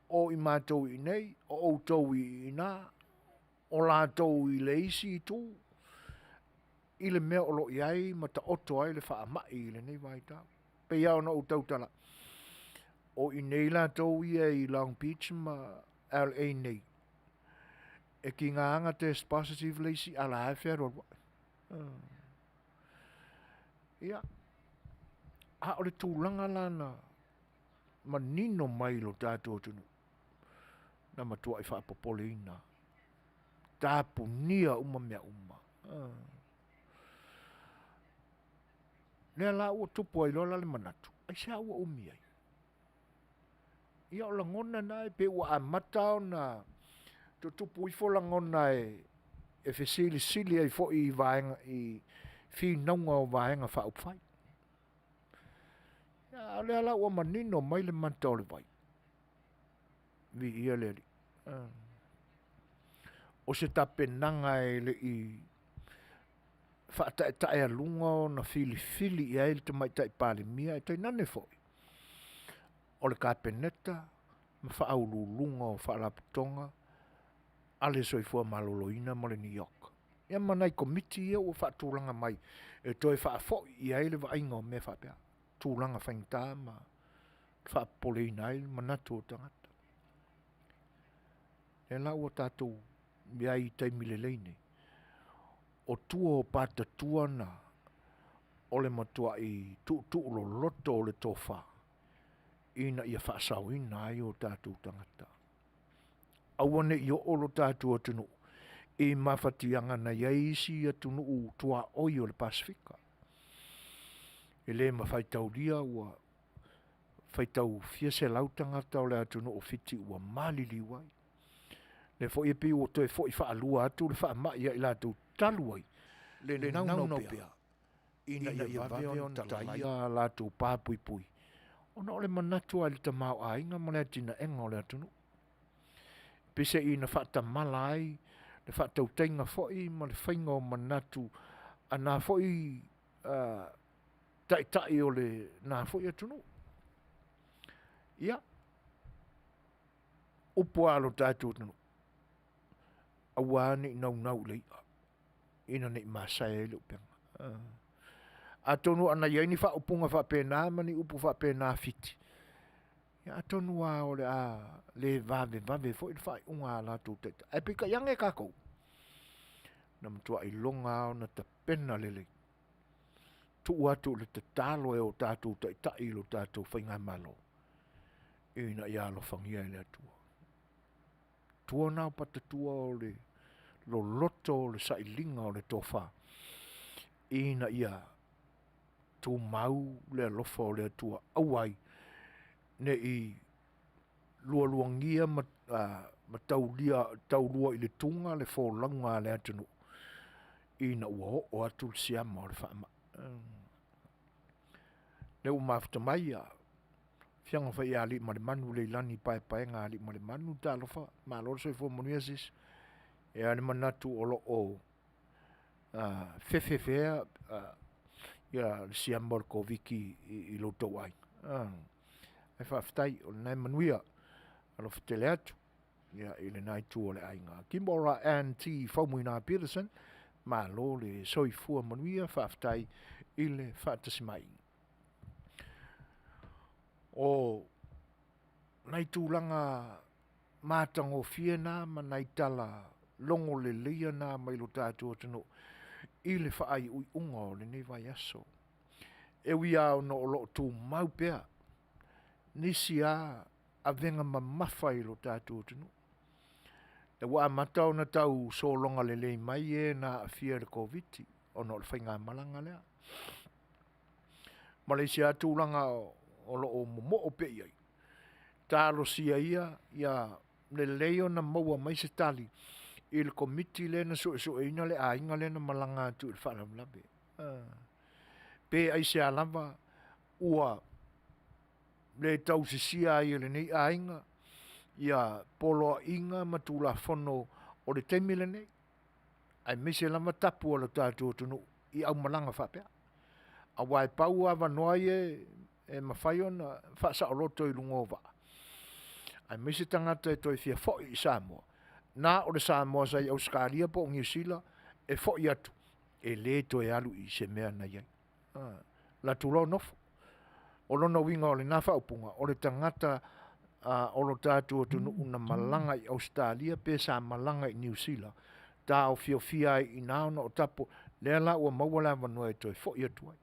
Speaker 1: o i matou i inei, o outou i ina, o latou i le isi itu, i le mea o lo o i ai ma taoto ai le faamai i lenei vaitau. E pei lava ona ou tautala, o i inei latou ia i Long Beach ma LA nei, e tiga lava ona test positive le isi a o la e fealualuai. Ia, a o le tulaga la na manino mai i lo tatou atunuu, na matuai faapopoleina, tapunia uma mea uma. Lea la ua tupu ai loa la le manatu, aisea ua umi ai? Ia o lagona na e pei ua amata ona tutupu ifo lagona e fesilisili ai foi i vaega i finauga o Vaega Faaupufai. A o lea la ua manino mai le mata o le vai, viia le Alii. O se tapenaga e le i faataetaealuga ona filifili i ai le Tamaitai Palemia, ae tainane foi o le Kapeneta ma faauluuluga o Faalapotopotoga a le Soifua Maloloina ma le NEOC, ia ma nai Komiti ia ua faatulaga mai e toe faafoi i ai le vaaiga o mea faapea, tulaga faigata ma faapopoleina ai manatu o tagata. O lea la ua tatou i ai i taimi lelei nei, o tua o patatua na o le matuai tuutuu loloto o le tofa ina ia faasaoina ai o tatou tagata. Aua ne i oo lo tatou atunuu i mafatiaga na i ai isi atunuu tuaoi o le Pasefika, e le mafai taulia ua faitau fia selau tagata o le atunuu o Fiti ua maliliu ai. O lea foi e pei ua toe foi faalua atu le faamai ia i latou talu ai le naunau pea ina ia vave ona talaia a latou pa puipui ona o le manatu lava i le tamaoaiga ma le atinaega o le atunuu. Peiseai na faatamala ai le faatautaiga foi ma le faiga o manatu a na foi taitai o lena foi atunuu. Ia, upu lava a lo tatou atunuu, aua lava ne i naunau i le i'a ina ne i masae ai le upega. Atonu ana i ai ni faaupuga faapena ma ni upu faapena a Fiti, ia atonu lava o le a le vavevave foi le faaiuga a latou taitai. Ae peitai ane tatou, na matua iloga lava ona tapena lelei, tuu atu i le tatalo e o tatou taitai i lo tatou faigamalo ina ia alofagia e le Atua. Tua na o patatua o le loloto o le sailiga o le tofa ina ia tumau le alofa o le Atua, aua ai ne i lualuagia ma taulua i le tuga le folauga a le atunuu ina ua oo atu le siama o le faamai. O lea ua mafuta mai le Afioga foi ia Aliimalemanu Leilani Paepaega Aliimalemanu, talofa, malo le soifua manuia sis. E i ai le manatu o lo o fefe pea le siama o le Koviti i lo outou aiga. Ae faafetai o lena e manuia. Alofa tele atu i lena itu o le aiga. Kimora Ann T. Faumuina Peterson, malo le soifua manuia, faafetai i le faatasi mai. O nai tulaga matagofie na ma nai tala logo leleia na mai lo tatou atunuu i le faaiuiuga o lenei vaiaso. E ui lava ona o lo o tumau pea nisi lava. avega mamafa i lo tatou atunuu. Lea ua amata ona tau sologa lelei mai e na aafia i le Koviti ona o le faigamalaga lea. Ma le isi lava tulaga o lo o momoo pea i ai, talosia ia ia lelei ona maua mai se tali i le Komiti lea na suesueina le aiga lea na malaga atu i le faalavelave. Pe aisea lava ua le tausisia ai e lenei aiga ia poloaiga ma Tulafono o le taimi lenei, aemaise lava tapu a le tatou atunuu i aumalaga faapea. Aua e pau avanoa ia e mafai ona faasaoloto i luga o vaa, aemaise tagata e toe fia foi i Samoa, na o le Samoa sa i Ausetalia po o Niu Sila e foi atu, e le toe alu i se mea na i ai. Alu atu loa nofo. O lona uiga o lena faaupuga, o le tagata o lo tatou atunuu na malaga i Ausetalia pe sa malaga i Niu Sila, taofiofia ai i ina ona o tapu, lea la ua maua le avanoa e toe foi atu ai.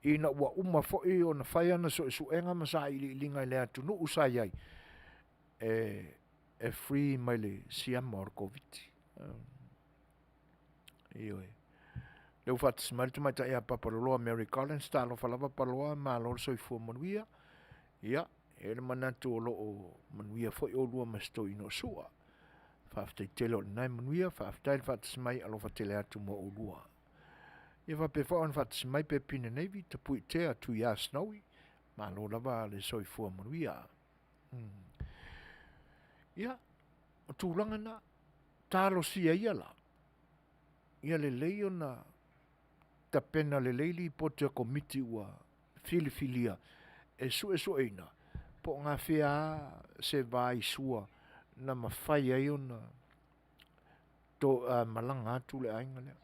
Speaker 1: Ina ua uma foi ona fai ana suesuega ma sailiiliga i le atunuu sa i ai, e free mai le siama o le Koviti. Ioe. Lea ua faatasi mai le tamaitai ia Papaloloa Mary Collins, talofa lava Paloa, malo le soifua manuia. Ia, e i ai le manatu o lo o manuia foi oulua ma si toeaina o Sua. Faafetai tele o lena e manuia, faafetai le faatasi mai, alofa tele atu mo oulua. Ia faapea foi ona faatasi mai Pepina Navy, Tapuitea Tuia Snowy, malo lava le soifua manuia. Ia, o tulaga na, talosia ia la, ia lelei ona tapena lelei lipoti a Komiti ua filifilia e suesueina po o gafea lava se vaisua na mafai ai ona malaga atu le aiga lea.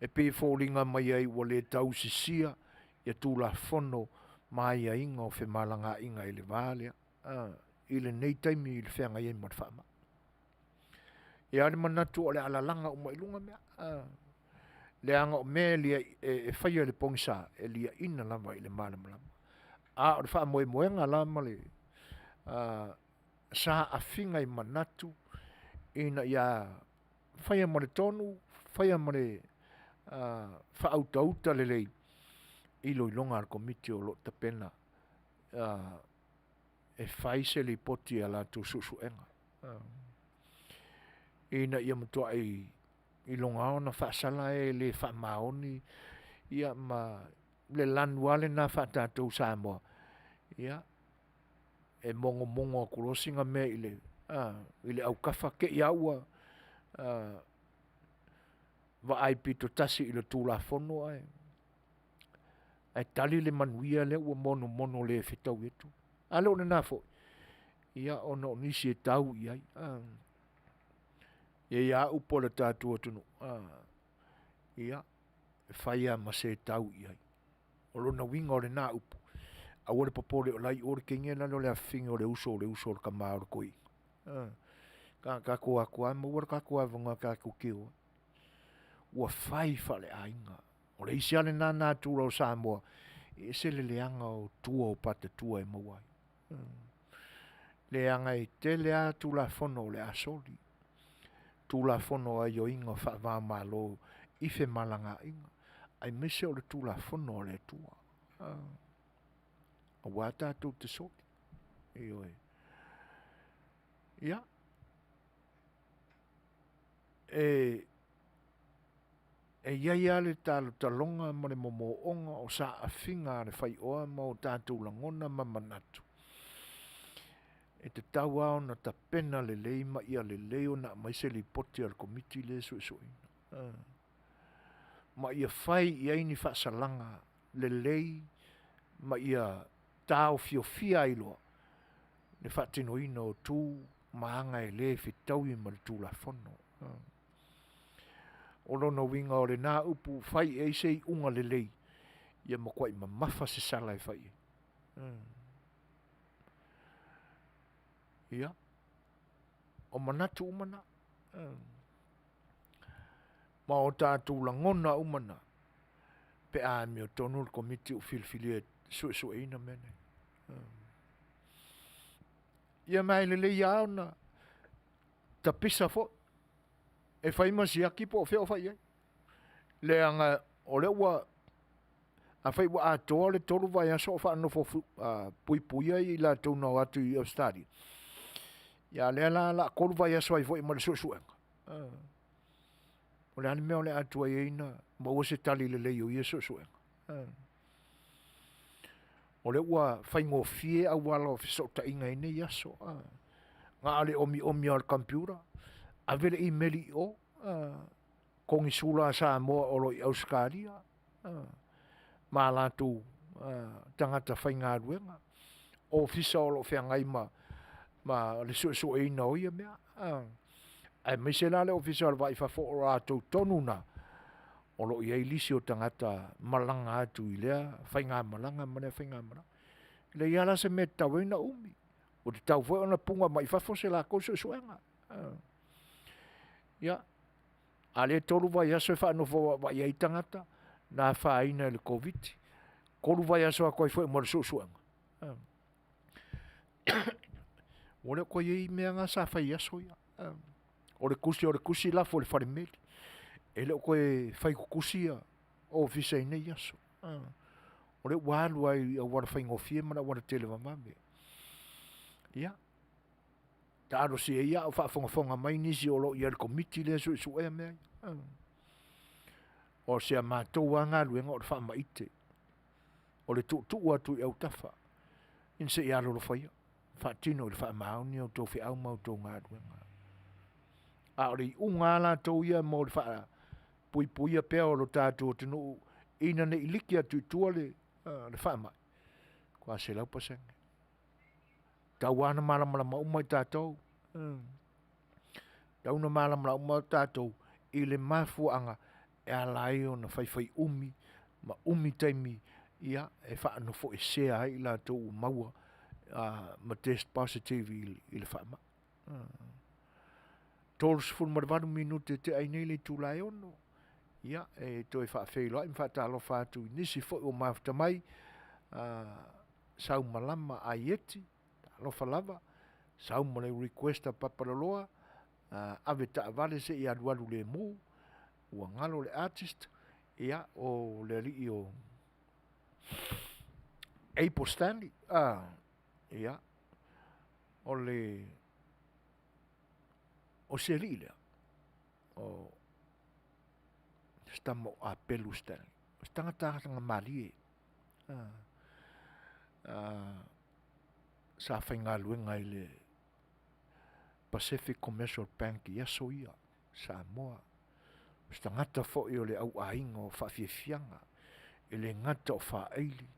Speaker 1: E pei e foliga mai ai ua le tausisia ia Tulafono ma aiaiga o femalagaaiga i le va lea i lenei taimi i le feagai ai ma le faamai. E i ai lava le manatu o le a lalaga uma i luga mea, leaga o mea e faia i le pogisa, e liaina lava i le malamalama. A o le faamoemoega la ma le saafiga i manatu ina ia faia ma le tonu, faia ma le faautauta lelei iloiloga a le Komiti o lo o tapena e fai se lipoti i a latou suesuega ina ia matuai iloga lava ona faasala e le faamaoni ma le lanu lava lena faa-tatou Samoa, ia, e mogomogo atu loa sina mea i le aukafa te i lava ua vaai pitotasi i le Tulafono ae tali le manuia lea ua monomono le fetaui atu. A le o lena foi, ia ona o nisi e tau i ai. E i ai lava upu a le tatou atunuu, ia, e fai lava ma se tau i ai. O lona uiga o lena upu, aua le popole o la e i o le teine nai lo le afafine o le uso o le uso o le tama o le toeaina. Na ona tatou o atu lava maua le tatou avanoa tatou te o ai. Ua fai faaleaiga. O le isi lava lena natura o Samoa, e ese le leaga o tua o patatua e maua ai. Leaga e tele lava Tulafono o le a soli, Tulafono o aioiga faava o Malo i femalagaaiga, aemaise o le Tulafono a le Atua, aua tatou te soli. Ioe. Ia, e i ai lava le talotaloga ma le momooga o saafiga a le faioa ma o tatou lagona ma manatu, e tatau lava ona tapena lelei ma ia lelei ona aumai se lipoti a le Komiti lea e suesueina, ma ia fai i ai ni faasalaga lelei ma ia taofiofia ai loa le faatinoina o tu ma aga e le fetaui ma le Tulafono. O lona uiga o lena upu, fai i ai se iuga lelei, ia matuai mamafa se sala e fai i ai. Ia, o manatu uma na, ma o tatou lagona uma na pe a amiotonu le Komiti ua filifilia e suesueina mea nei. Ia ma e lelei lava ona tapisa foi e fai ma siaki po o fea o fai i ai. Leaga o lea ua, afai ua atoa le 3 vaiaso o faanofo puipuia i latou na o atu i Ausetalia, ia a o lea la o le a 3 vaiaso ai foi ma le suesuega. O le a le mea o le a tuai ai ona maua se tali lelei o ia suesuega? O lea ua faigofie auala o fesootaiga i nei aso, na o le omiomi lava o le computer, ave le imeli i o, konesula a Samoa o lo o i Ausetalia ma a latou tagata faigaluega, ofisa o lo o feagai ma le suesueina o ia mea, aemaise la le Ofisa o le Va i Fafo o latou tonu na o lo o i ai lisi o tagata malaga atu i lea faigamalaga ma lea faigamalaga. E leai lava la se mea e tatau ai ona umi, ua tatau foi ona puna mai fafo se latou suesuega. Ia, a o lea e 3 vaiaso e faanofo vaavaai ai tagata na afaina i le Koviti-19, 3 vaiaso atu ai foi ma le suesuega. Ua le o toe i ai mea na sa fai i aso ia. O le tusi lava o le tusi lafo i le fale meli. E le o toe fai tutusi ofisa i nei aso. O lea ua alu lava i auala faigofie ma le auala televavave. Ia, talosia ia a o faafogafoga mai nisi o lo o i ai i le Komiti lea e suesuea mea ia. O si a matou lava galuega o le faamaite, o le tuutuu atu i autafa, ina se i alolofa ia faatino i le faamaoni a outou feau ma a outou galuega. A o le iuga lava latou ia mo le puipuia pea o le tatou atunuu ina ne i liki atu i tua le faamai, e matua 100%. E tatau lava ona malamalama uma i tatou, e tatau ona malamalama uma tatou i le mafuaaga e ala ai ona faifai umi ma umi taimi e faanofoesea ai i latou ua maua ma test positive i le faamai. 38 minute e tea ai nei le itula e 6:00, ia e toe faafeiloai ma faatalofa atu i nisi foi ua mafuta mai, Saumalama Aieti, talofa lava, sau ma le request a Paparoloa, avetaavale se i alualu lemu, ua galo le artist, ia o le alii o Apo Stanley. Ia, o si alii lea, o si tama o Apelu Stanley, o se tagata lagamalie, sa faigaluega i le Pacific Commercial Bank i aso ia i Samoa. O se tagata foi o le au aiga o faafiafiaga, e le gata o faaili,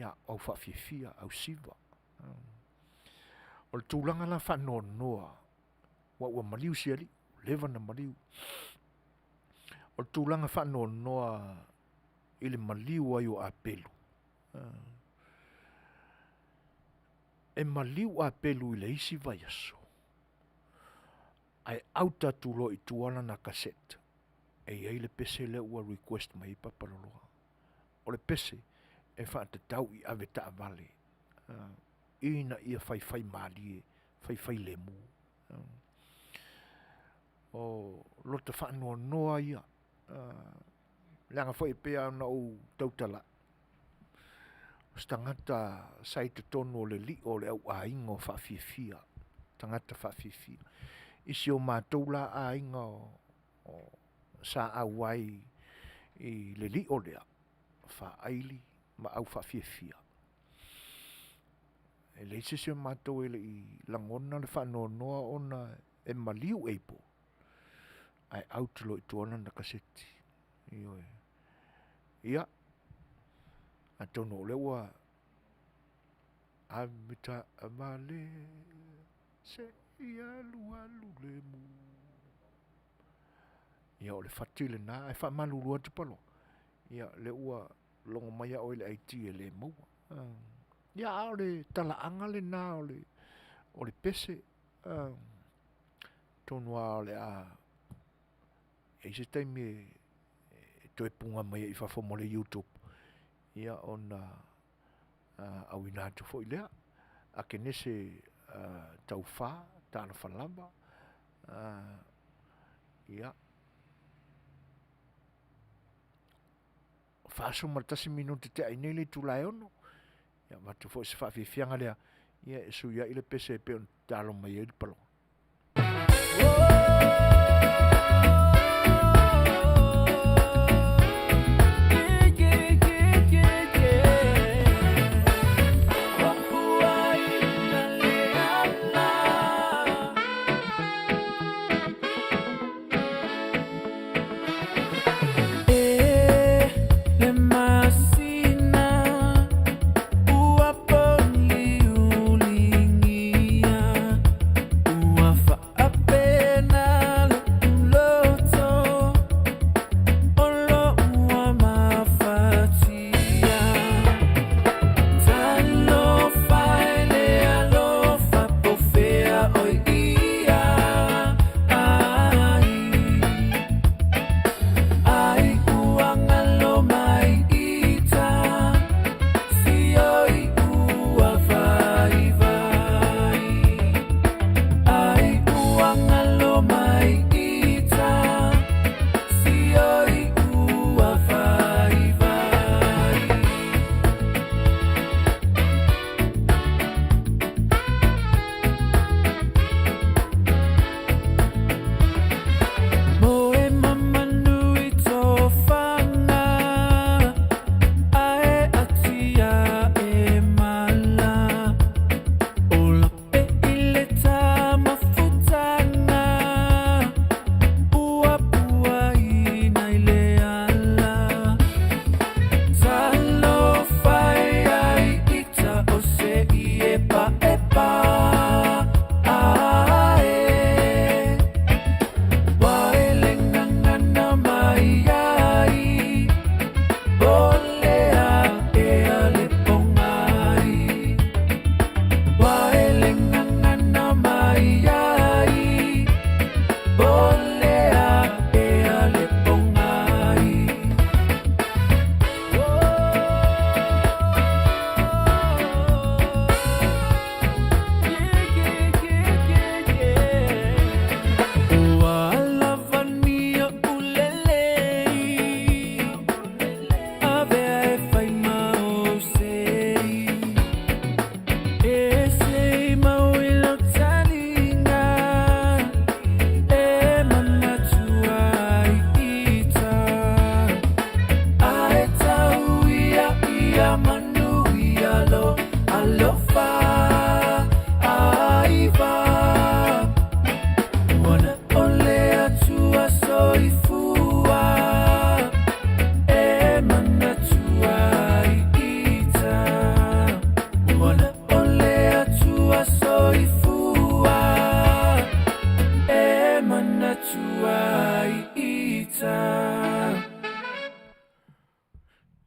Speaker 1: a o aufaafiafia, ausiva. O le tulaga la faanoanoa, aua ua maliu si alii, ua leva ona maliu. O le tulaga faanoanoa i le maliu ai o Apelu, e maliu Apelu i le isi vaiaso, ae out atu loa i tua lana cassette e i ai le pese lea ua request mai ai Paparoloa. O le pese e faatatau i avetaavale ina ia faifaimalie, faifailemu. O lota faanoanoa ia, leaga foi e pei lava ona ou tautala, o se tagata sa i totonu o le lio o le au aiga o faafiafia, tagata faafiafia. I si o matou la aiga sa auai i le lio lea, faaili ma aufaafiafia, e leai se isi o matou e le i lagona le faanoanoa ona e maliu Abel ae out loa i tua lana kaseti. Ioe. Ia, atonu o lea ua avetaavale se i alualu lemu. Ia o le fati lena, ae faamalulu atu Paloa, ia o lea ua logo mai lava oe i le IT e le maua. Ia a o le talaaga lena o le pese, atonu lava o le a i ai se taimi e toe puna mai ai i fafo ma le YouTube ona auina atu foi lea. Akenese. Taufa, talofa lava. Ia, 41 minute tea ai nei le itula e 6, ia avatu foi se faafiafiaga lea, ia e sui ai le pese e pei ona tatalo mai ai le paloga.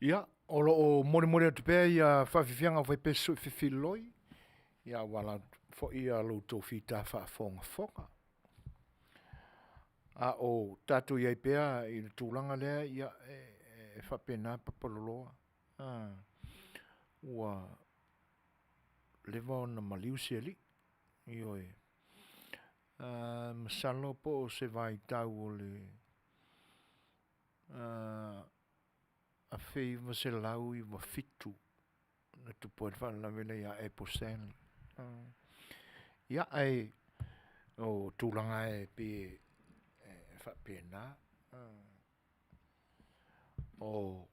Speaker 1: Ia, o lo o molimoli atu pea ia faafiafiaga o faipesu sui fefiloi, ia auala atu foi ia lo outou fita faafogafoga. A o tatou i ai pea i le tulaga lea, ia e faapena paparoloa. Ua leva ona maliu se alii. Ioe. Masalo po o se vaitau o le 1997 na tupu ai le faalavelave lea ia Apo Stanley. Ia, ae o tulaga e pei e faapena. O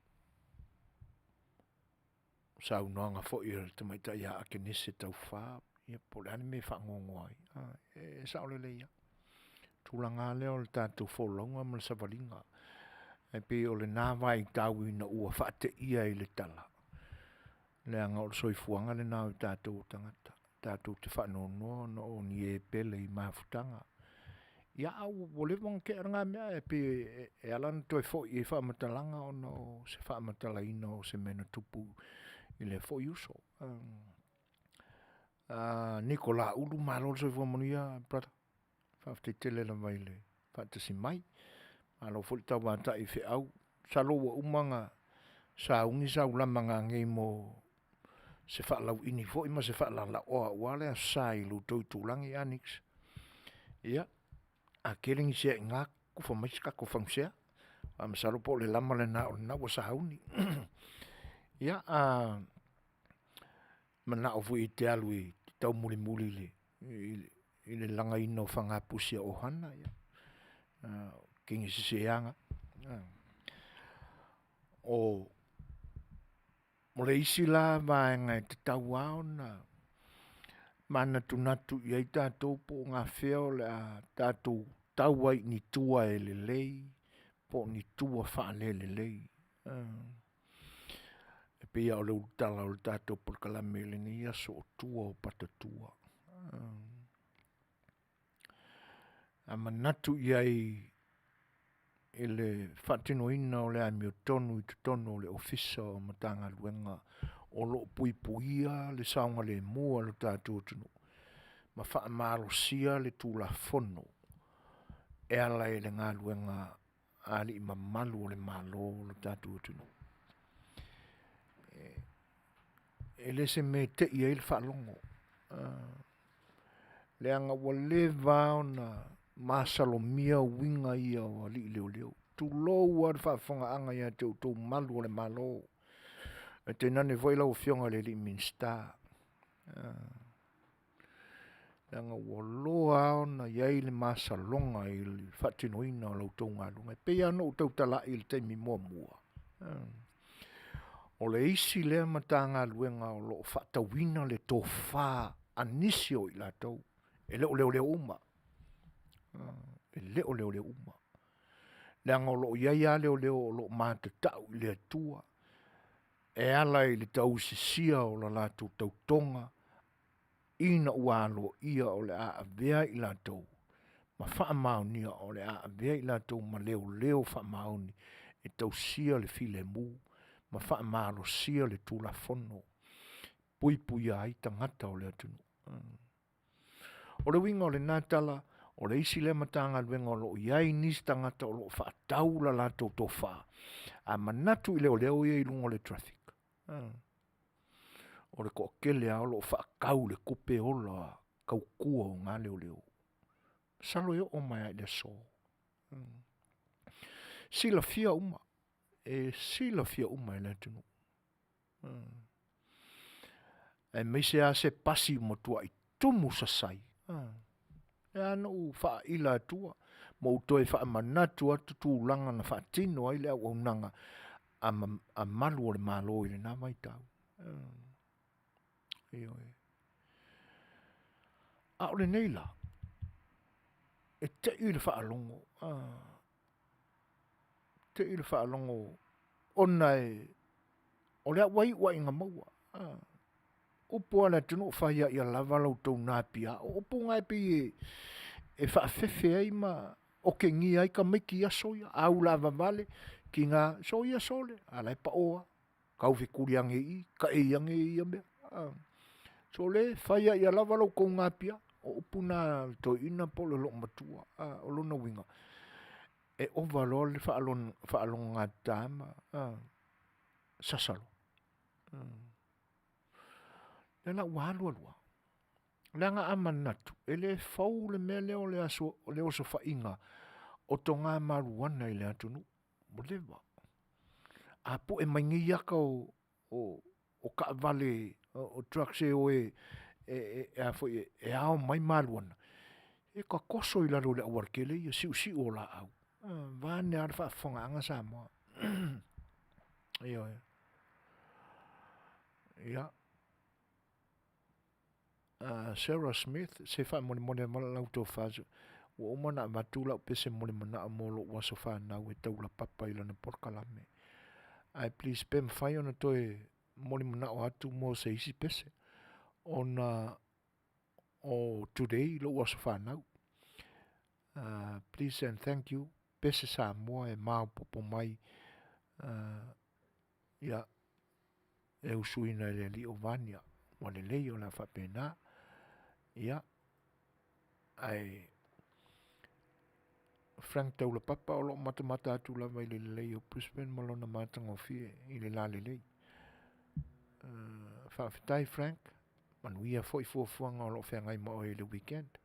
Speaker 1: saunoaga foi a le tamaitai ia Akenese Taufa, ia po o le a le mea e faanoanoa ai. E sao lelei lava. Tulaga lava lea o le tatou folauga ma le savaliga. E pei o lena vaitau ina ua faateia i le tala, leaga o le soifuaga lena o tatou o tagata, tatou te faanoanoa ona o ni e pele i mafutaga. Ia a ua leva ona tea lena mea, ae pei e ala ona toe foi i ai faamatalaga ona o se faamatalaina o se mea na tupu i lea foi uso. Niko Laulu, malo le soifua manuia brother. Faafetai tele lava i le faatasi mai. Malo foi le tauatai i feau. Masalo ua uma ona sauni sau lama nanei mo. se faalauiini foi ma se faalalaoa aua le Aso Sa i lo outou itulagi Alex. Ia, a tele ni seaiga tufa mai se tatou fagusea, ae masalo po o le lama lena o lena ua sauni. Ia manao foi e te alu e taumulimuli i le lagaina o faga pusi a ohana, ia teine sese lava na. O le isi la vaega e tatau lava ona manatunatu i ai tatou po o gafea o le a tatou tau ai i tua e lelei po o ni tua faalelelei. E pei lava o le ulutala o le tatou polokalame i lenei aso o tua o patatua. A manatu i ai i le faatinoina o le amiotonu i totonu o le Ofisa o Matagaluega o lo o puipuia le saogalemu o le tatou atunuu ma faamalosia le Tulafono e ala i le galuega a alii mamalu o le Malo o le tatou atunuu. E le o se mea e tei ai le faalogo, leaga ua leva lava ona masalomia uiga ia o alii leoleo, tulou lava le faafofogaaga ia te outou malu o le Malo, ae tainane foi lau Afioga i le Minisita, leaga ua loa lava ona i ai le masaloga i le faatinoina o la outou galuega. E pei lava ona ou tautalai i le taimi muamua, o le isi lea Matagaluega o lo o faatauina le tofa a nisi o i latou, e le o leoleo uma, e le o leoleo uma, leaga o lo o i ai lava leoleo o lo o matatau i le Atua e ala i le tausisia o le latou tautoga ina ua aloaia o le a avea i latou ma faamaonia o le a avea i latou ma leoleo faamaoni e tausia le filemu ma faamalosia le Tulafono e puipuia ai tagata o le atunuu. O le uiga o lena tala, o le isi lea Matagaluega o lo o i ai nisi tagata o lo o faatau le latou tofa, a manatu i leoleo ia i luga o le traffic, o le toatele lava o lo o faatau le tupe ola tautua o na leoleo. Masalo e oo mai lava i le aso. Silafia uma, e silafia uma e le atunuu, aemaise lava se pasi ua matuai tumu sasai, e ala ona ou faaila atua ma ou toe faamanatu atu tulaga na faatino ai le auaunaga a malu o le Malo i lena vaitau. Ioe. A o lenei la, e te i le faalogo, te i le faalogo ona o lea ua iu lava ina maua. Upu a le atunuu, fai lava ia lava la outou napiau. O upu na e pei e faafefe ai ma otegia ai tamaiti i aso ia, a ulavavale, tiga, soia sole, a o la e pao lava, taufetuli ane i i, taei ane ia mea. Sole, fai lava ia lava lo outou napiau. O upu na a le toeaina po o le loomatua. O lona uiga, e ova loa le faalogogata ma sasa loa. O lea la ua alu alu lava, leaga a manatu, e le fou le mea lea o le osofaiga o toga mariuana i le atunuu, ua leva. A pue mai nei ata o taavale o trucks e o e ao mai mariuana, e tatoso i lalo o le aualatele ia siusiu o laau, vaeane lava le faafofogaaga Samoa. Ioe. Ia, Sarah Smith, se faamolemole lava lau tofa, ua uma ona avatu lau pese molimoloo mo lou aso fanau e Taulapapa i lana polokalame, ae please pe mafai ona toe molimanao atu mo se isi pese, ona o today lou aso fanau. Please and thank you, pese Samoa e maopoopo mai, ia, e usuina e le alii o Vania. Ua lelei o le a faapena. Ia, ae Frank Taulapapa o lo o matamata atu lava i le lelei o Brisbane ma lona matagofie i le lalelei. Faafetai Frank, manuia foi fuafuaga o lo o feagai ma oe i le weekend.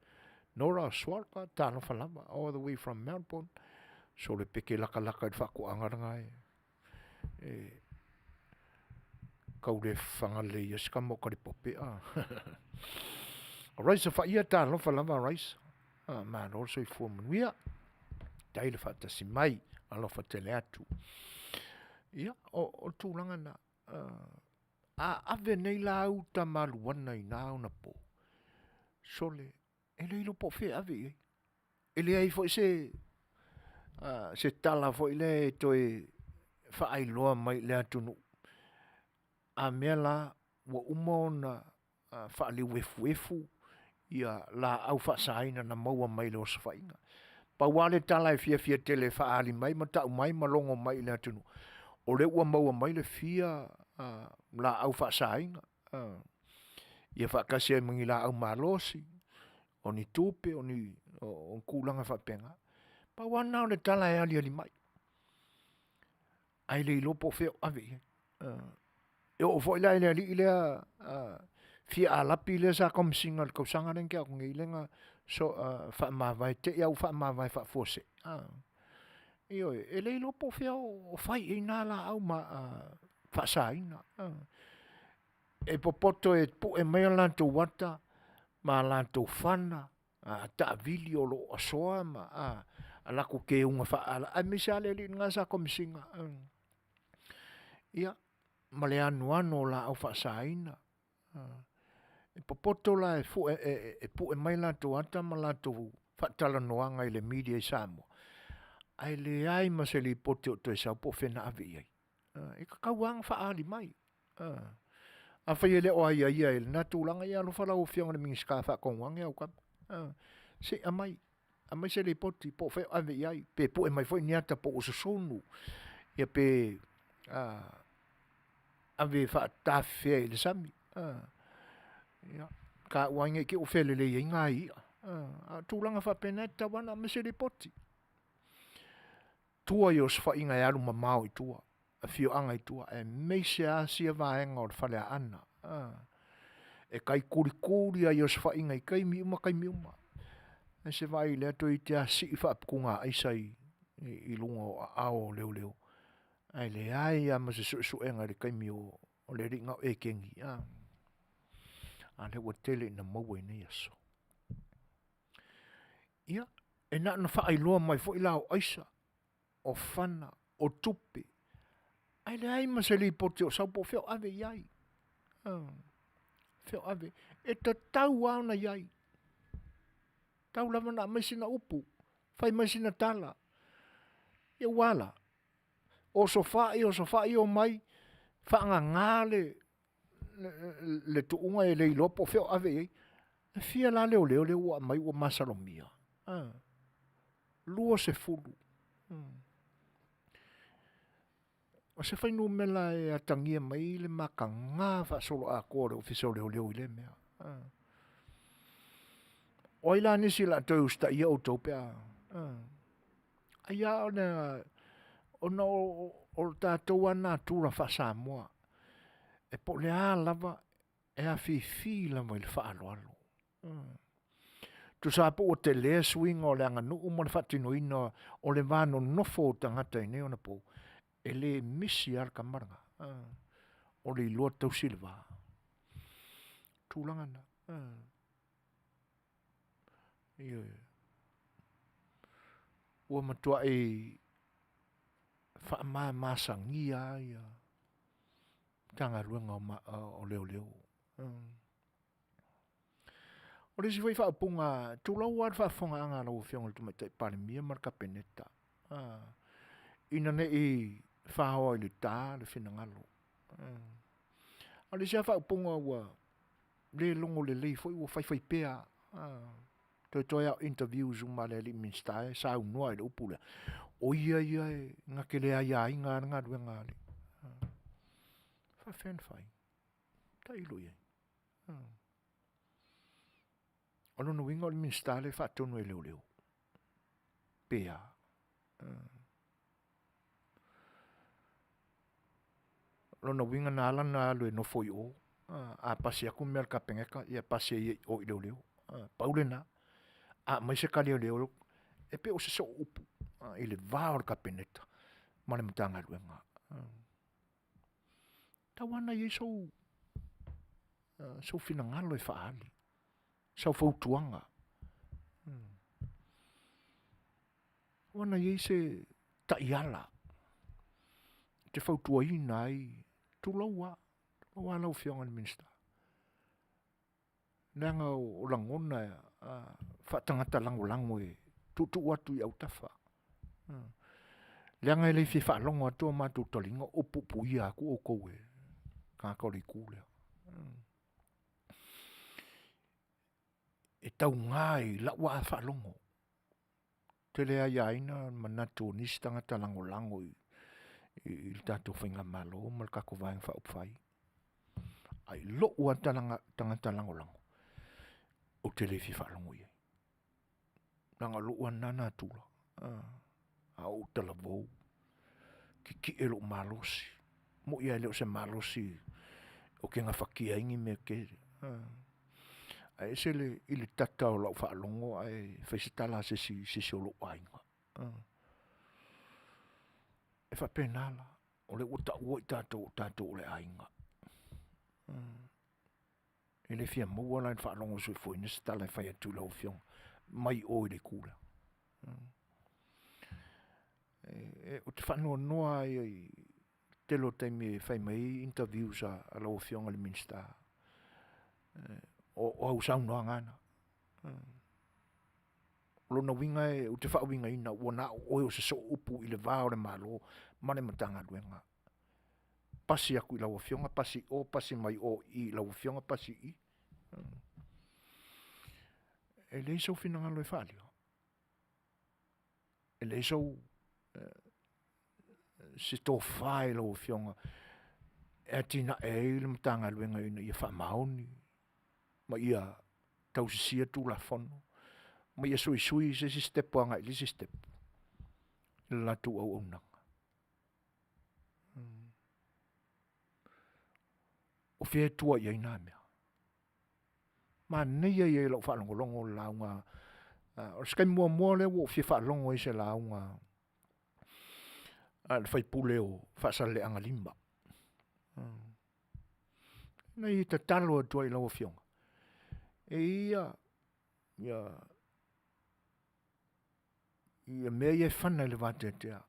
Speaker 1: Nora Swarka, talofa lava, all the way from Melbourne. Sole peke lakalaka i le faatoaga lena e, e kau le fagalelei ai se tama o Kalipope. Ah. Raisa Faia, talofa lava Raisa. Ah, malo le soifua manuia. Tai le faatasi mai, alofa tele atu. Ia, o, o tulaga na, uh, a ave nei la au tamaluana i na ona po, sole, e le iloa po o fea e ave i ai. E leai foi se, uh, se tala foi lea e toe faailoa mai i le atunuu. A mea la ua uma ona faaleuefuefu ia laau faasaina na maua mai le osofaiga. Pau lava le tala e fiafia tele e faaali mai ma tau mai ma logo mai i le atunuu, o lea ua maua mai le fia laau faasaina ia faatasi ai ma ni laau malosi, o ni tupe, o ni o tulaga faapena. Pau lava lena o le tala e aliali mai, ae le iloa po o fea o ave i ai. E oo foi la i le alii lea fia Alapi lea sa komesina i le tausaga lea na tea atu nei lea na so, faamavae te i lava ua faamavae faafuasei. Ioe, e le iloa po o fea o fai i ai na laau ma, faasaina. E popoto e pue mai a latou ata ma latou fana, taavili o lo o asoa ma a latou teuga faaala aemaise lava le alii lena sa komesina. Ia, ma le anoano o laau faasaina. E popoto la e pue mai latou ata ma latou faatalanoaga i le media i Samoa, ae leai ma se lipoti o toe sau po o fea na ave i ai. E tatau lava ona faaali mai. Afai e le o aiaia i lena tulaga, ia alofa lau Afioga i le Minisita faatonu ane au tama, se i aumai, aumai se lipoti po o fea o ave i ai, pe pue mai foi ni ata po ua susunu, ia pe ave e faatafefea i le sami. Ia, taua ai ne i te i ua felelei ai nai i'a. A o tulaga faapena e tatau lava ona aumai se lipoti. Tua i osofaiga e alu mamao i tua, afioaga i tua, aemaise lava sia vaega o le Faleaana, e tai tulikuli lava i osofaiga i taimi uma taimi uma. Ae se vaai i lea toeitiiti lava sii faaputugaaisa i luga o aao o leoleo, ae leai lava ma se suesuega i le taimi o le alii lena o Eteni, a lea ua tele ina maua i nei aso. Ia, e na ona faailoa mai foi la o aisa, o fana, o tupe, ae leai ma se lipoti o sau po o fea o ave i ai. Fea o ave, e tatau lava ona i ai, tau lava ona aumai sina upu, fai mai sina tala. Ia ua a la? Osofai, osofai, omai, faagaga le tuuga e le iloa po o fea o ave i ai. E fia la leoleo lea ua aumai ua masalomia? 20. O se fuainumera e atagia mai le mataga faasoloatoa o le Ofisa o Leoleo i lea mea. O ai la nisi o le a toe usitaia outou pe a... Ai lava ona o le tatou lava natura faa-Samoa, e po o le a lava, e afifi lava i le faaaloalo. Tusa lava pe ua tele suiga o le aganuu ma le faatinoina o le va nonofo o tagata i nei ona po, e le misi lava le tama lena, o le iloa tausi le va. Tulaga na. Ioe. Ua matuai faamamasagia lava ia Matagaluega o Leoleo. O le isi foi faaupuga, tulou lava le faafofogaaga a lau Afioga i le Tamaitai Palemia ma le Kapeneta, ina ne i faoa i le ta le finagalo. A o le isi lava faaupuga ua le logo lelei foi ua faifaipea lava, toetoe lava o interviews uma a le alii Minisita e saunoa i le upu lea, o ia ia na te le aiaina lava le galuega a le... E faapefea ona fai? Tailo i ai. O lona uiga o le Minisita lea e faatonu e leoleo, pe a? O lona uiga na ala ona alu e nofo i o. A pasi atu mea a le Kapeneta, ia pasi ai i o i leoleo. Pau lena, a aumai se tali a leoleo, e pei o se soo upu i le va o le Kapeneta ma le Matagaluega. E tatau lava ona i ai sou finagalo e faaali, sau fautuaga. E tatau ona i ai se taiala e te fautuaina ai, tulou lava, tulou lava lau Afioga i le Minisita, leaga o lagona faatagata lagolago e tuutuu atu i autafa, leaga e le fia faalogo atu o matou taliga o upuupuia atu outou e tagata o le itu lea. E tauga i lau lava faalogo, ou te le aiaina manatu o nisi tagata lagolago i le tatou faigamalo ma le tatou Vaega Faaupufai. Ae i lou lava tagata lagolago, ou te le fia faalogo i ai, leaga o lou lava lena natura, a ou talavou, titie lou malosi, e moni lava e le o se malosi ou te gafatia ai ni mea e tele, ae ese le tata o lau faalogo ae fai se tala a se isi i se isi o lou aiga. E faapena la, o lea ua taua tatou o tatou o le aiga. E le fia maua la i le faalogo soifuaina se tala e fai atu i lau Afioga mai o i le itu lea. Ou te faanoanoa lava i le tele o taimi e fai mai ai interviews a lau Afioga i le Minisita, o au saunoaga lava na. O lona uiga ou te faauigaina ua na o oe o se sooupu i le va o le Malo ma le Matagaluega. Pasi atu i lau afioga pasi i o, pasi mai o i i lau afioga pasi i i. E leai sou finagalo e faaalia? E leai sou se tofa i lau afioga e atinae ai le Matagaluega ina ia faamaoni ma ia tausisia Tulafono ma ia suisui se isi sitepu agai i le isi sitepu i le latou auaunaga. O fea e tua i ai na mea? Manaia ia i lau faalogologo o le lauga a, o se taimi muamua lea ua ou fia faalogo ai i se lauga a le sui usufono o Faasaleleaga 5. Na ia tatalo atu ai i lau Afioga, e i ai ia mea ia e fana i le vateatea,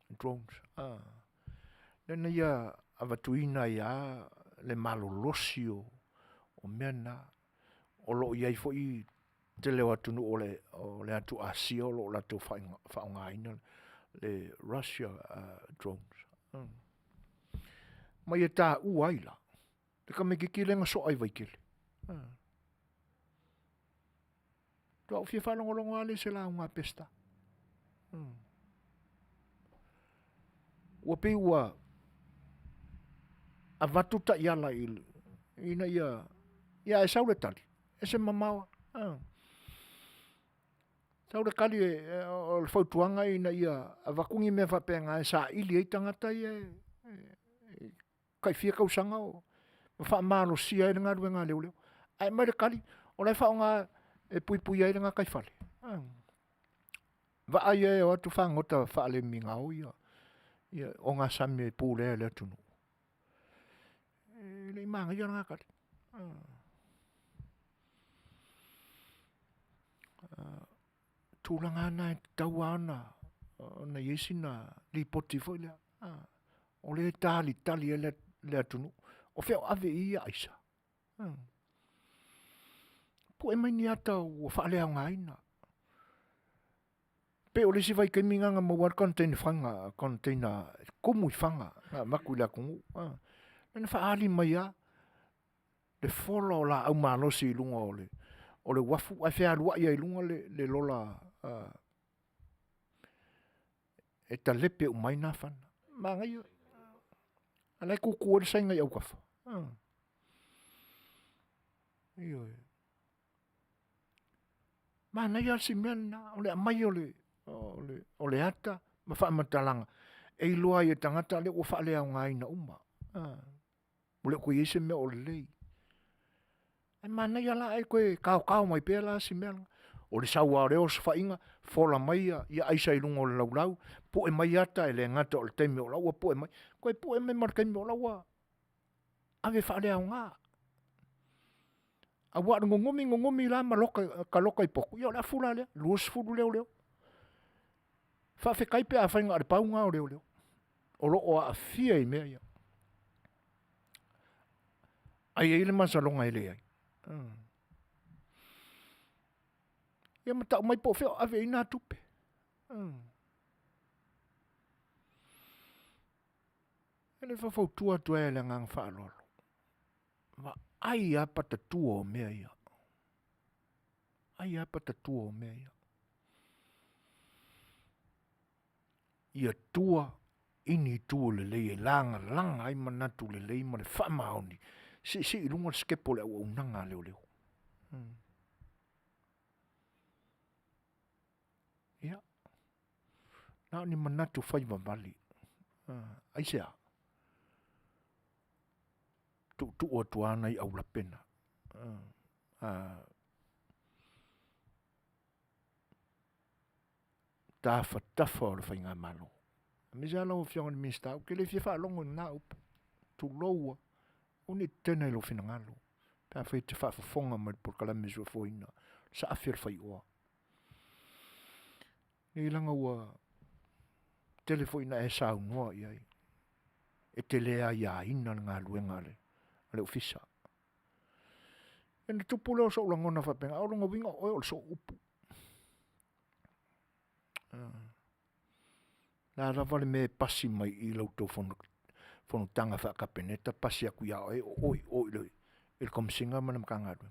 Speaker 1: drones, lea na ia avatuina ai lava le malolosi o mea na. O lo o i ai foi le tele o atunuu o le atu Asia o lo o latou faaaogaina le Russia drones. Ma ia taua ai la le tamaitiiti lea na soa i Vaitele. Faatoa ou fia faalogologo lava lea i se lauga a Peseta. Ua pei ua avatu taiala ina ia, ia ae sau le tali, ese mamao lava. Sau le tali o le fautuaga ina ia avatu ni mea faapena e saili ai tagata ia e tai fia tausaga ma faamalosia ai le galuega a leoleo. Ae aumai le tali, o la e faaaoga e puipuia ai le gataifale. Vaa ia e o atu fagota faalemigao ia ogasami e pulea e le atunuu. E le i manaia lena tali. O tulaga lava na e tatau lava ona i ai sina lipoti foi lea, o lea e talitali ai le atunuu. O fea o ave i ai ia aisa? Pue mai ni ata ua faaleaogaina. E pei o le isi vaitaimi lena na maua ai le container i Faga, container e tumu i Faga na avatu i le atunuu, lea na faaali mai lava le fola o laau malosi i luga o le uafu ae fealuai ai i luga le lola e talepe uma ai na fana. Manaia, a o la e tutu ai le Saina i autafa. Ioe. Manaia lava si mea lena o le aumai o le ata ma faamatalaga e iloa ai e tagata lea ua faaleaogaina uma. Ua le o toe i ai se mea o lelei. Ae manaia la ae toe taotao mai pea la si mea la. O le sau lava o lea osofaiga, fola mai ia aisa i luga o le laulau, pue mai ata e le gata o le taimi o la ua pue mai, toe pue mai ma le taimi o la ua ave faaleaoga. Aua o le nunumi nunumi la ma loka i potu, ia o le afu la lea, 20 leoleo. Faafetai pe afai na o le pau na o leoleo o lo o aafia i mea ia. Ae e i ai le masaloga e leai. Ia ma tau mai po o fea o ave i ai na tupe. E le faufautua atu ai le agaga faaaloalo, vaai lava patatua o mea ia. Vaai lava patatua o mea ia. Ia tua i ni itu lelei e lagalaga ai manatu lelei ma le faamaoni, siisii i luga le sitepu o le auaunaga a leoleo. Ia, na o ni manatu faivavale. Aisea? Tuutuu atu lava nai aulape na, tafatafa o le faigamalo. Aemaise lava lau Afioga i le Minisita, ou te le fia faalogo i lena upu, tulou lava, aua ne i tetena i lou finagalo pe afai e te faafofoga mai i le polokalame Soifuaina, Saafi o le Faioa. Leai leaga ua tele foi ina e saunoa i ai, e te le aiaina le galuega a le Ofisa. Ia ona tupu lea o sou lagona faapena, o lona uiga o oe o le sooupu. O le a lava le mea e pasi mai i la outou fonotaga faa-Kapeneta pasi atu ia oe, o oe i o i le Komesina ma le Matagaluega.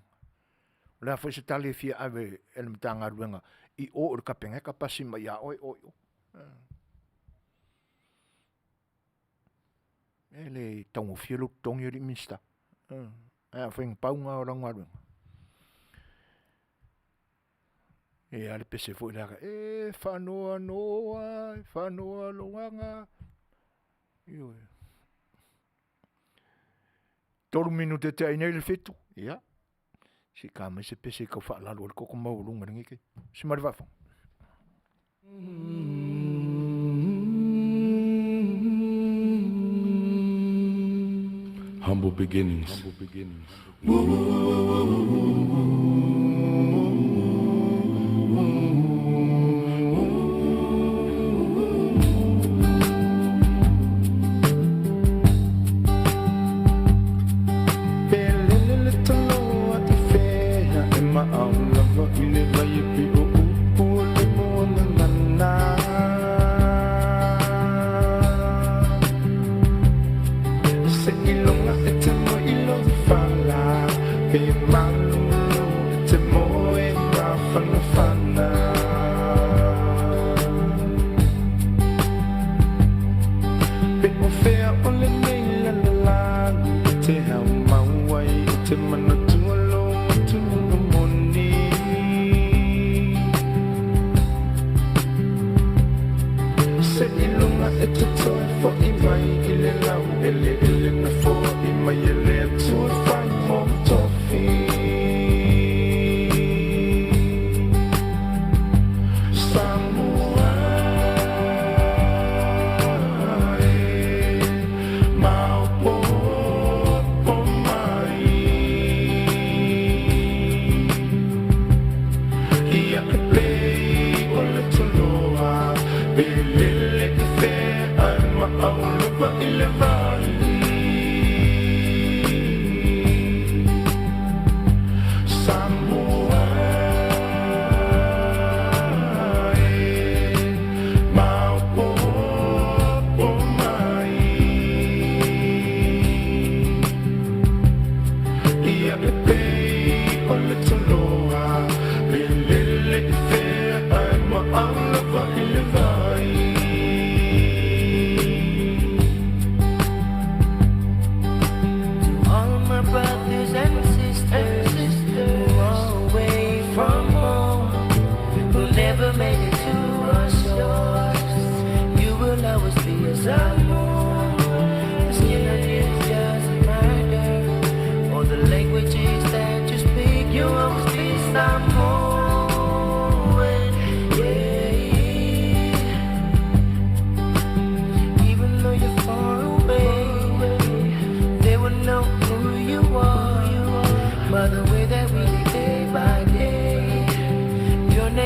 Speaker 1: O le a foi se tali e fia ave e le Matagaluega i o i le Kapeneta pasi mai ia oe o i o. E le taugofie lou totogi alii Minisita. Ae afai na pau lena o lau galuega, e i ai lava le pese foi lea, e faanoanoa e faanoanoa. Ioe. 3 minute e tea ai nei le 7, ia, se i ta mai se pese e tau faalalo ai le toto maualuga i lenei taimi. Si male faafofoga.
Speaker 5: Humble beginnings. Humble beginnings.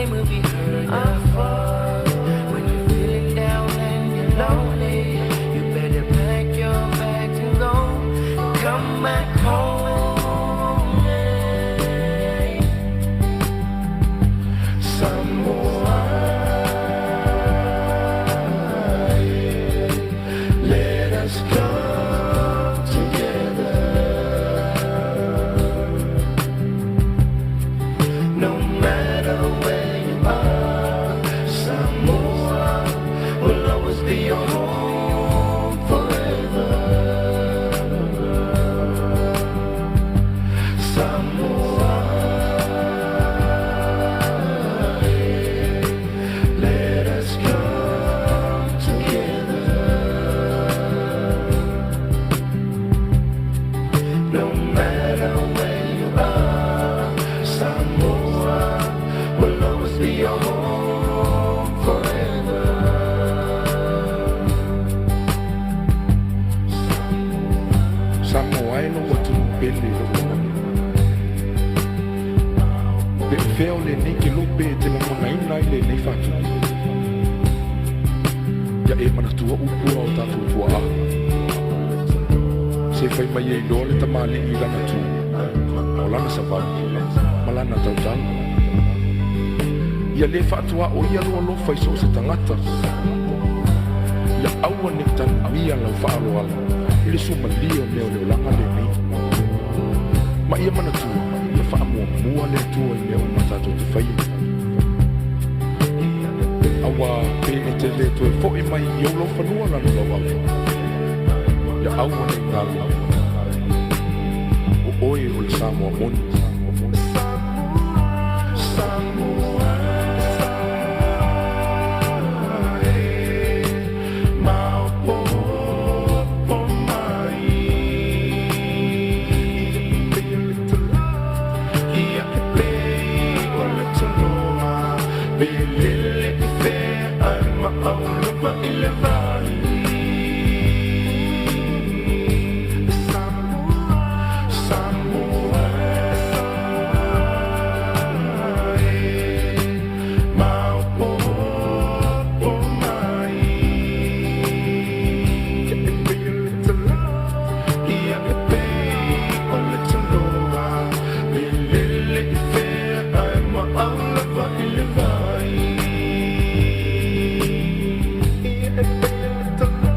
Speaker 2: name will be heard afar. When you're feeling down and you're lonely, you better pack your bags and go. Come back home. Yeah.
Speaker 5: Samoa, let us come together. No matter where you are, Samoa will always be your home forever. Samoa, let us come together. No matter where you are, Samoa will always be your home forever.
Speaker 6: Samoa e lou atunuu pele i lou lagona. Pe o fea o lenei kelo pe e te lagonaina ai lenei faatupu. Ia e manatua upu a o tatou tuaa. Se fai mai ai loa le tamalii i lana tu, o lana savali, ma lana tautala. Ia lē faatuaoia lou alofa i so o se tagata. Ia aua ne i tanuia lau faaaloalo i le suamalie o mea o le olaga lenei. Ma ia manatua, ia faamuamua le Atua i mea uma tatou te faia. Auā pe e te lē toe foʻi mai i ou laufanua lana lauava, ia aua ne i galo, o oe o le Samoa moni.
Speaker 5: Samoa, e maopoopo mai. Ia e pei o le tanoa, pe lele i fea ae maau lava i le vai. Samoa, e maopoopo mai. Ia e pei o le tanoa, ia e pei o le tanoa, pe lele i fea ae maau lava i le vai. Ia e pei o le tanoa,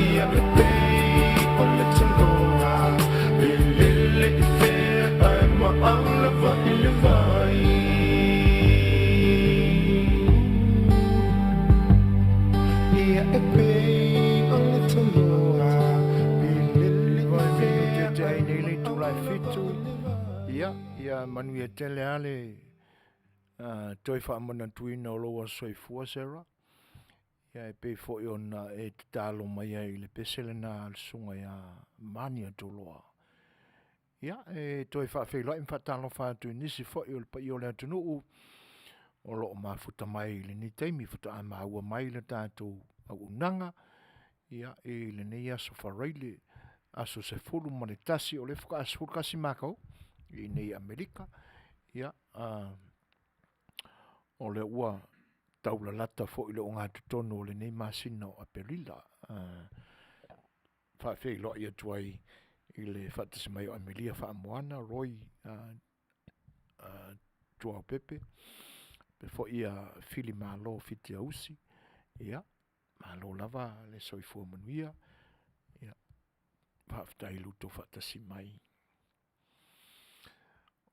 Speaker 5: ia e pei o le tanoa, pe lele i fea ae maau lava i le vai. Ia e pei o le tanoa, pe lele i
Speaker 1: Vai
Speaker 5: fea
Speaker 1: te ai
Speaker 5: ae
Speaker 1: nei le
Speaker 5: maau
Speaker 1: itula e
Speaker 5: lava
Speaker 1: 7.
Speaker 5: i le vai.
Speaker 1: Ia, ia manuia tele lava le toe faamanatuina o lou aso soifua Sarah. Ia e pei foi ona e tatalo mai ai i le pese lena a le susuga ia Maniatoloa. Ia, e toe faafeiloai ma faatalofa atu i nisi foi o le paia o le atunuu o lo o mafuta mai i lenei taimi faatoa maua mai le tatou auaunaga ia i lenei aso Faraile, aso 11, o lea faatoa 11 matou i inei i Amerika. Ia, o lea ua taulalata foi i le ogatotonu o lenei masina o Aperila. Faafeiloai atu ai i le faatasi mai o Amelia Faamoana, Roy Tuaopepe, faapea foi ia Fili Malo Fitiausi. Ia, malo lava le soifua manuia. Ia, faafetai i lo outou faatasi mai.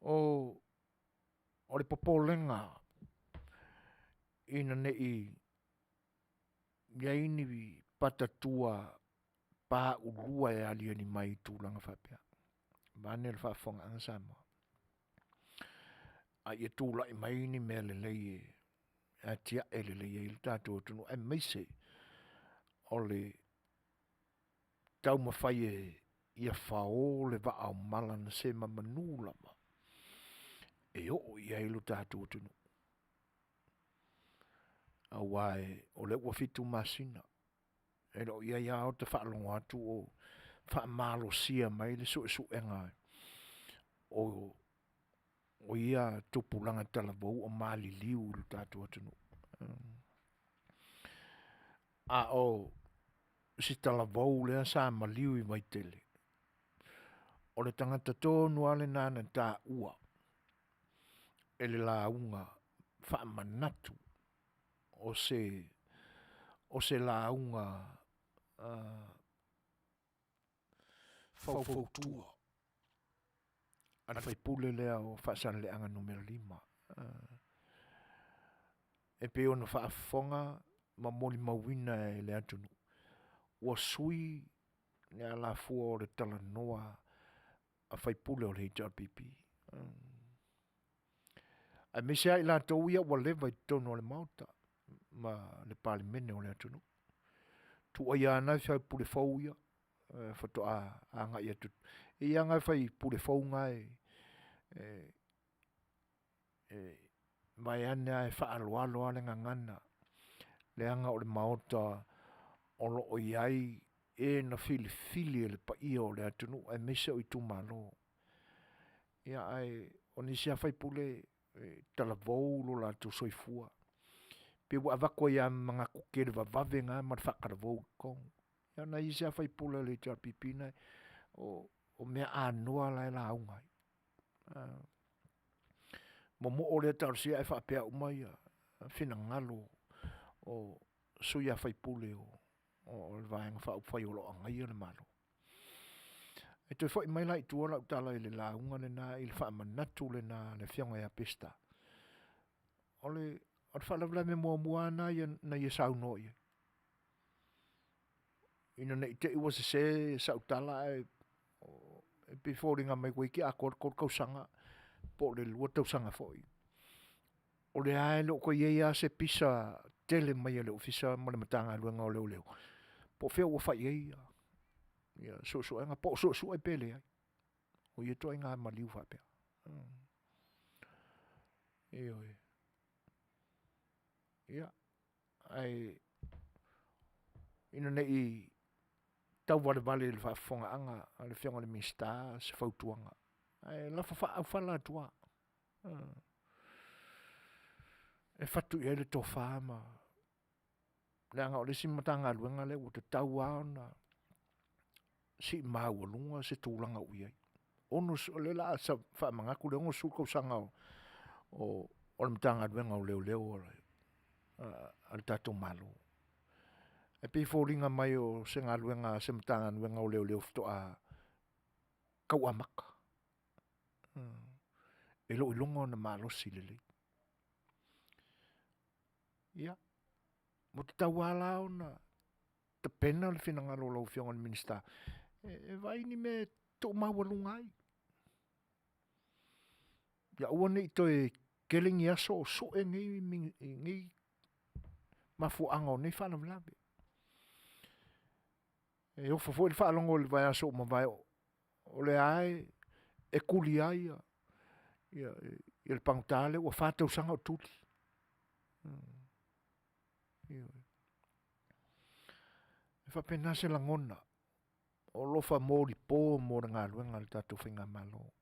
Speaker 1: O le popolega ina ne i i ai ni patatua paulua e aliali mai i tulaga faapea, vaeane le faafofogaaga a Samoa, a ia tulai mai ni mea lelei e atiae lelei ai le tatou atunuu, aemaise o le taumafai e ia fao le vaa o mala na se mamanu lava e oo i ai lo tatou atunuu. Aua o lea ua 7 masina, e le o i ai lava ota faalogo atu o faamalosia mai le suesuega o O ia tupulaga talavou o maliliu i lo tatou atunuu. A o si talavou lea sa maliu i Vaitele, o le tagata tonu lava lena na taua e le lauga faamanatu o se lauga faufautua a le sui usufono lea o Faasaleleaga Nu.5. E pei ona faafofoga ma molimauina e le atunuu, ua sui le alafua o le talanoa a sui usufono o le HRPP, aemaise lava i latou ia ua leva i totonu o le Maota ma le Palemene o le atunuu. Tuuaia lava nai sui usufono fou ia faatoa agai atu, e i ai lava nai sui usufono fou na e vaeane lava e faaaloalo lava le gagana, leaga o le Maota o lo o i ai e na filifili e le paia o le atunuu aemaise o itumalo. Ia ae o nisi lava sui usufono e talavou lo latou soifua, pei ua avatu ai lava ma manatu televavave na ma le faatalavou i totonu. Ia o nai isi lava sui usufono o le HRPP na o mea anoa la e lauga ai. Momoo lea talosia ae faapea uma finagalo o sui usufono o le Vaega Faaupufai o lo o agaia le Malo. E toe foi mai la i tua lau tala i le lauga lena i le faamanatu lena a le Afioga ia Peseta, o le faalavelave muamua lava lena na ia saunoa i ai, ina ne i te i ua sese sau tala ae pei e foliga mai toeitiiti atoa le 3 tausaga po o le 2 tausaga foi, o lea lava e le o toe i ai lava se pisa tele mai a le Ofisa ma le Matagaluega o Leoleo po o fea ua fai i ai suesuega, po o suesue pe leai o ia ituaiga maliu faapea. Ioe. Ia, ae ina ne i tauvalevale i le faafofogaaga a le Afioga i le Minisita se fautuaga, ae lafo faaaufala atu lava, e fatu i ai le tofa ma… leaga o le isi Matagaluega lea ua tatau lava ona sii maualuga se tulaga ua i ai. O lea o le a faamanatu le 60 tausaga o le Matagaluega o Leoleo a le tatou Malo. Ae pei e foliga mai o se galuega a se Matagaluega o Leoleo faatoa tau amata, e le o iloga ona malosi lelei. Ia, ua tatau lava la ona tapena le finagalo o lau Afioga i le Minisita e vaai ni mea e tuumaualuga ai, ia aua ne i toe tele ni aso o sue nei mafuaaga o nei faalavelave. E ofo foi le faalogo i le vaiaso ua mavae o lea lava e tuli lava le pagota lea ua fa tausaga o tuli. Ioe. E faapena se lagona, o alofa molipo mo le galuega a le tatou faigamalo.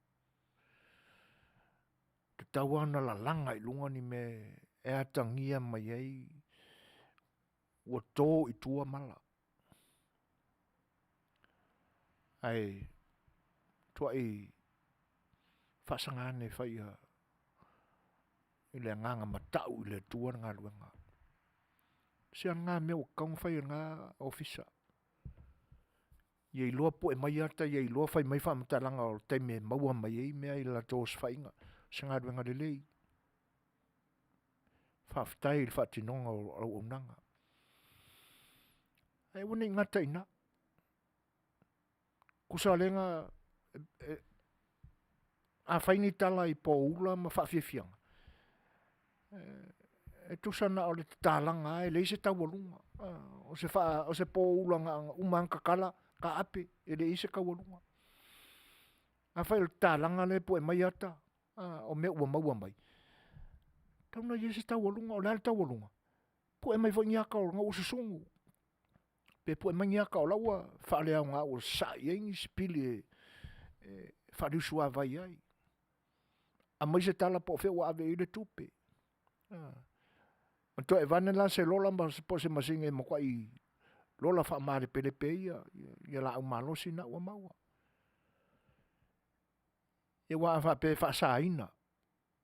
Speaker 1: E tatau lava ona lalaga i luga ni mea e atagia mai ai ua to i tua mala, ae matuai faasaga ane e fai i le agaga matau i le Atua le galuega. O si a lena mea ua tatau ona fai e lena Ofisa, ia iloa pue mai ata, ia iloa fai mai faamatalaga o le taimi e maua mai ai mea i le latou osofaiga. O se galuega lelei. Faafetai i le faatinoga o le auaunaga. Ae aua ne i gata i ina, tusa o lea na… a fai ni tala i poula ma faafiafiaga, e tusa na o le tatalaga lava e leai se taualuga. O se poula na ona uma lava ona tatala taape e leai se taualuga. Afai o le tatalaga lea e pue mai ata o mea ua maua mai, e tatau ona i ai se taualuga. O le a le taualuga? Pue mai foi ni ata o lena ua susunu, pe pue mai ni ata o la e ua faaleaoga ua sasaa i ai ni sipili e faaliusuavai ai. Aumai se tala po o fea ua ave i ai le tupe. Ma toe aveane la se lola po o se masini e matuai lola faamalepelepe ai ia laau malosi na ua maua. Ia aua a faapea e faasaina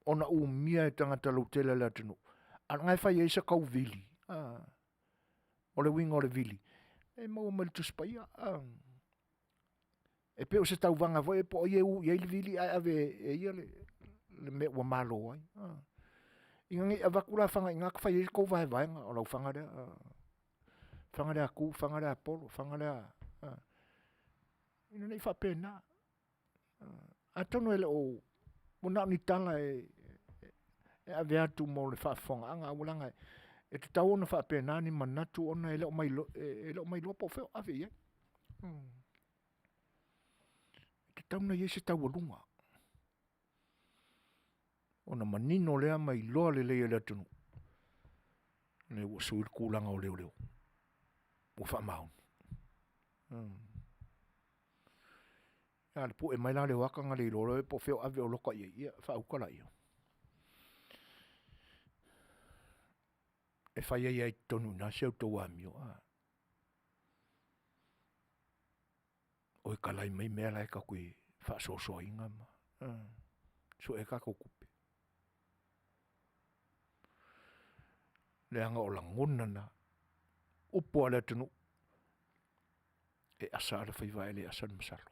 Speaker 1: ona umia e tagata lautele o le atunuu, a o lena e fai ai se tauvili, o le uiga o le vili, e maua mai le Tusi Paia. E pei o se tauvaga foi lea po o ai e u i ai le vili ae ave e ia le mea ua malo ai. Ina ne i avatu la fana i ina fai ai la tou vaevaega, o lau fana lea, fana lea a Tu, fana lea a Polo, fana lea a… Ina ne i faapena. Atonu e le o, ua na o ni tala e ave atu mo le faafofogaaga, aua leaga e tatau ona faapena ni manatu ona e le o ma iloa po o fea o ave i ai. E tatau ona i ai se taualuga ona manino lea ma iloa lelei e le atunuu, lea ua sui le tulaga o leoleo, ua faamaoni. A o le pue mai la o le hoaka ona le iloa lea po o fea o ave o loka i ai, ia faauta laia. E fai ai lava i totonu i ina si a outou amio o e kalai mai mea la e tatou te faasoasoaina ma sue a tatou tupe. Leaga o lagona na, o upu a le atunuu, e asa lava le faiva ae le asa le masalo.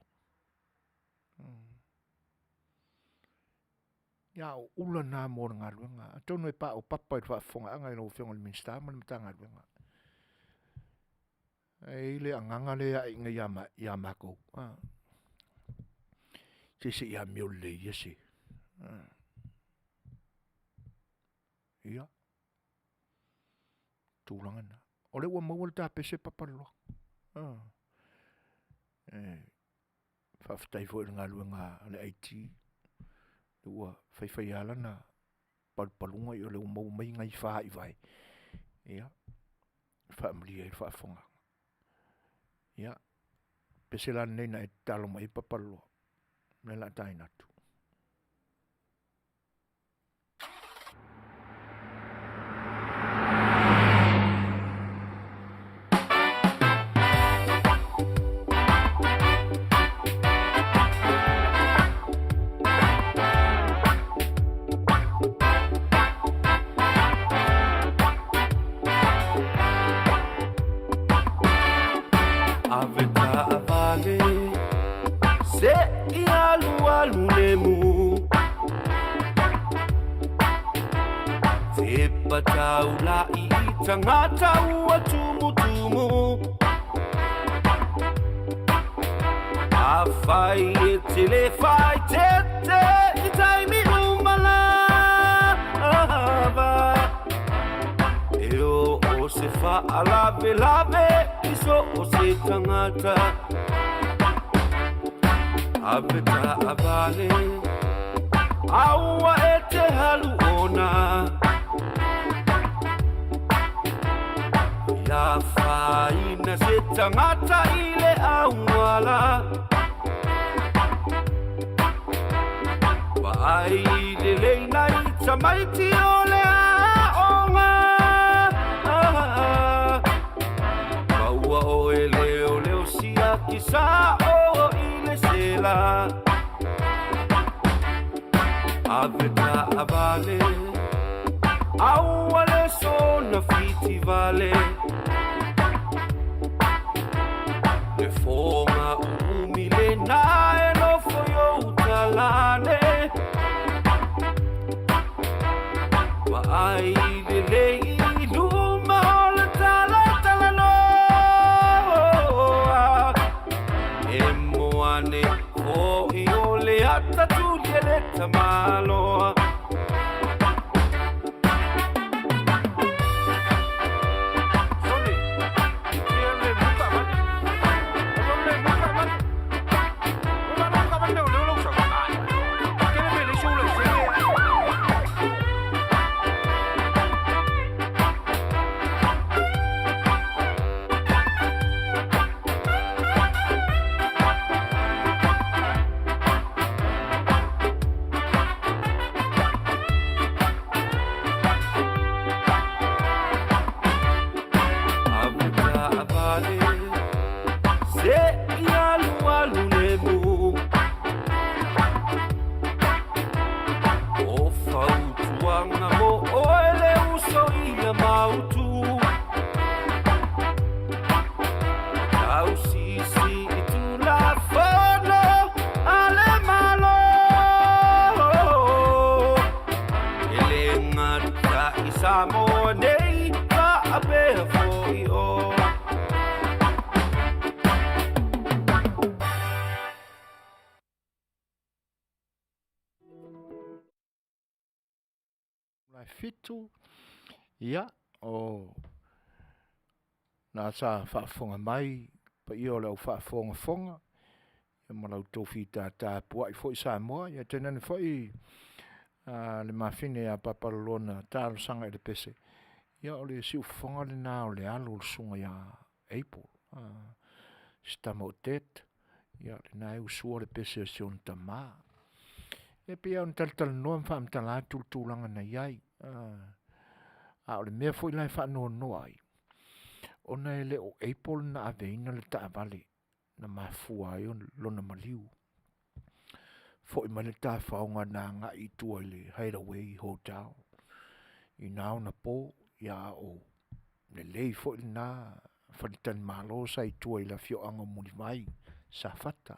Speaker 1: Ia a o ula na mo le galuega, atonu e paopapa i le faafofogaaga i lau Afioga i le Minisita ma le Matagaluega. Ae i ai le agaga lea e ae nei ia matou, se se i amio lelei ia se… Ia, tulaga na. O lea ua maua le ta pese Papaloloa. Faafetai foi i le galuega a le IT, ua faifai lava lana palupaluga o lea ua maua mai nai fa i vae, ia faamalie ai le faafofogaaga. Ia, pese la lenei na e tatalo mai ai Papaloloa, o lea o le a taina atu.
Speaker 2: Ave taavale se i alu alu nemu Te pataulai i tagata ua tumutumu Afai e te le fai tete i taimi uma lava E o o se faalavelave i so o se tagata Ave taavale aua e te halu ona Ia whaina se tangata i le auala Vaai le leina i tamaiti o le aoga Maua o e leo leo siaki sa o i le sela Ave taavale aua le sona fitivale Le foga uumi lena e nofo i ou talane Vaai lelei i luma o le talatalanoa E moane ho'i o le ata tuli e le tamaloa. Ia i Samoa nei faapea foi oe.
Speaker 1: La fitu, ia, o na sa faafofoga mai paia o le au faafogafoga, ia ma lau tou fitata puai foi Samoa, ia tainane foi a, le mafine ia Papaloloa na talosaga i le pese, ia o le siufofoga lena o le alo o le susuga ia Abel, a, si tama o Ted, ia lena e usua le pese a si ona tama. E pei lava ona talatalanoa ma faamatala atu le tulaga na i ai, a o le mea foi la e faanoanoa ai, ona e le o Abel na aveina le taavale na mafua ai lona maliu. Foi mai le tafaoga na agai i tua i le Hideaway Hotel i na ona po, ia a o lelei foi lena faletalimalo sa i tua i le afioaga o Mulivai, Safata.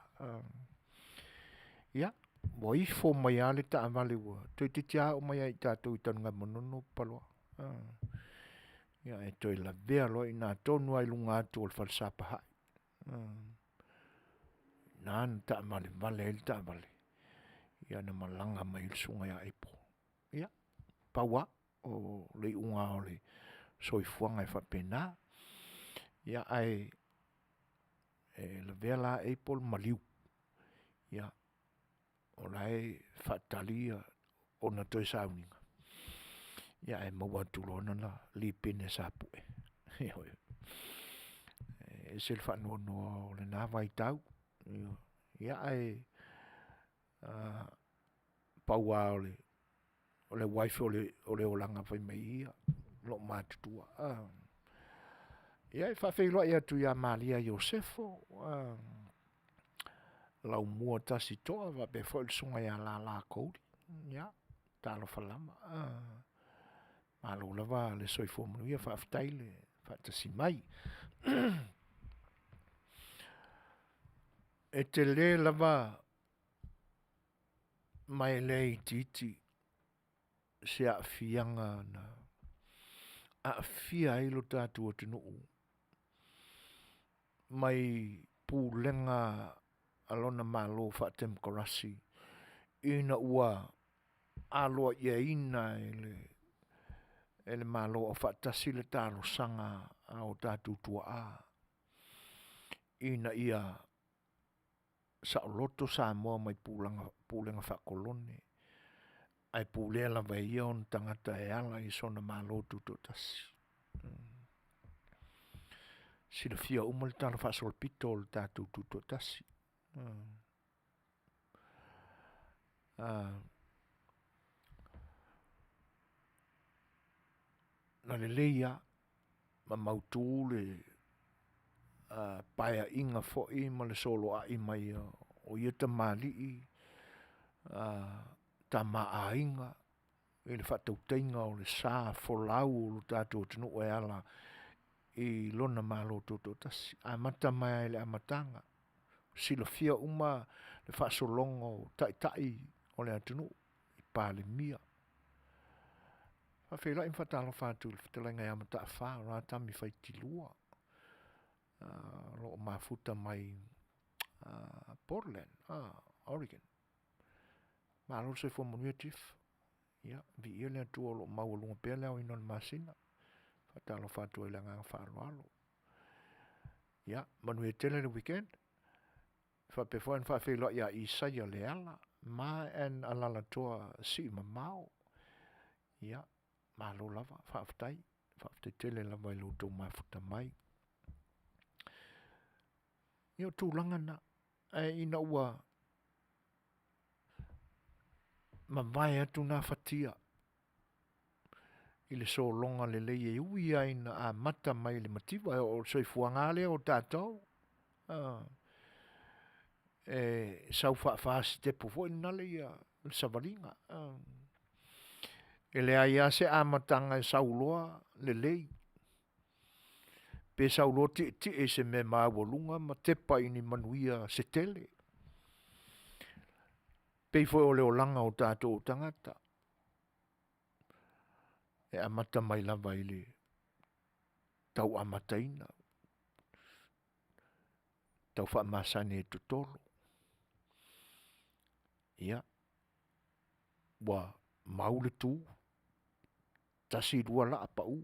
Speaker 1: Ia, ua ifo mai lava le taavale ua toeitiiti lava oo mai ia i tatou i Tanugamanono Paloa. Ia ae toe lavea loa i ina tonu lava i luga atu o le fale Sapahai. Na na taavalevale ai le taavale, ia na malaga mai ai le susuga ia Abel. Ia, pau lava o le iuga o le soifuaga e faapena. Ia ae e lavea la Abel maliu, ia o la e faatali ona toe sauniga, ia ae maua atu loa lana lipine sa pue. Ioe. E ese le faanoanoa o lena vaitau. Ia ae pau lava o le wife o le olaga fai mai ia, loomatutua. Ia e faafeiloai atu ia Maria Iosefo, Laumua Tasitoa faapea foi le susuga ia Lala Kouli. Ia, talofa lava. Malo lava le soifua manuia, faafetai le faatasi mai. E tele lava ma e le itiiti se aafiaga na aafia ai lo tatou atunuu mai pulega a lona Malo Faatemokarasi ina ua aloaiaina e le Malo Aufaatasi le talosaga a o tatou tuaa ina ia saoloto Samoa mai pulega faakolone ae pulea lava e ia ona tagata e ala i sona Malo Tutoatasi. Silafia uma le talafaasolopito o le tatou Tutoatasi. Na lelei lava ma mautu le paeaiga foi ma le soloai mai o ia tamalii Tama a Aiga i le faatautaiga o le sa folau o le tatou atunuu e ala i lona Malo Tutoatasi. Amata mai lava i le amataga, silafia uma le faasologa o taitai o le atunuu, Palemia. Faafeiloai ma faatalofa atu i le fetalaiga ia Mataafa o la Tami Faitilua, o lo o mafuta mai Portland, Oregon. Malo le soifua manuia Chief. Ia, viia le Atua o lo o maualuga pea le aoina o le masina. Faatalofa atu ai i le agaga faaaloalo. Ia, manuia tele le weekend. Faapea foi ona faafeiloai ia Isaia Leala ma and Alalatoa Siimamao. Ia, malo lava, faafetai. Faafetai tele lava i lo outou mafuta mai. Ia o tulaga na, ae ina ua mavae atu na fatia i le sologa lelei e ui lava ina amata mai i le mativa, o le soifuaga lava lea o tatou. E sau faa-fasitepu foi lena le savaliga. E leai lava se amataga e sau loa lelei, pe sau loa tietie i se mea maualuga ma tepa i ni manuia se tele. Pei foi o le olaga o tatou tagata. E amata mai lava i le tau amataina, tau faamasani e totolo. Ia, ua mau le tu, tasi, lua laa pau,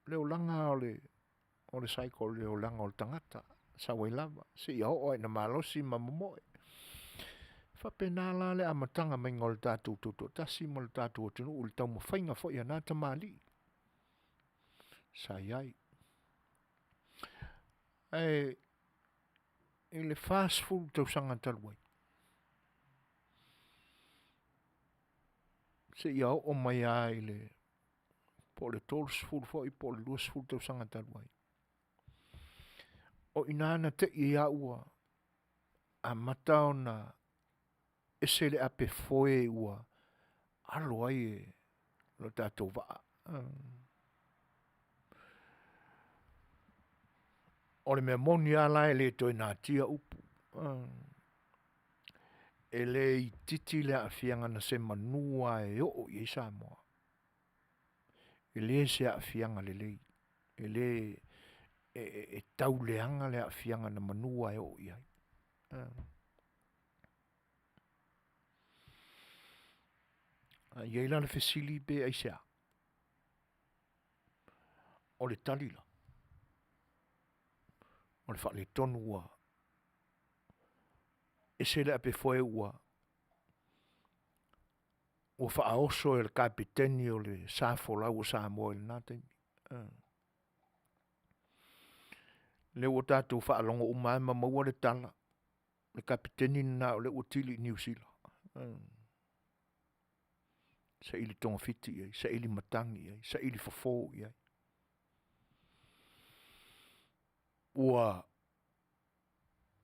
Speaker 1: le olaga o le cycle le olaga o le tagata, sau ai lava seia oo ina malosi ma momoe. E faapena la le amataga mai o le tatou tutoatasi ma le tatou atunuu i le taumafaiga foi a na tamalii sa i ai. Ae i le 40 tausaga talu ai, seia oo mai lava i le po o le 30 foi po o le 20 tausaga talu ai, o i ina na te i ai au ua amata ona ese le ape foe ua alo ai e lo tatou vaa. O le mea moni lava la e le toe natia upu, e le itiiti le aafiaga na semeamanu lava e oo i ai Samoa. E le o se aafiaga lelei, e le e tauleaga le aafiaga na manua e oo i ai. A i ai la le fesili pe aisea? O le tali la, o le faaletonu ua ese le apefoe ua faaoso e le Kapeteni o le sa folau o Samoa i lena taimi. Lea ua tatou faalogo uma lava ma maua le tala, le Kapeteni lena o lea ua kili i Niu Sila, saili togafiti i ai, saili matagi i ai, saili fofo i ai. Ua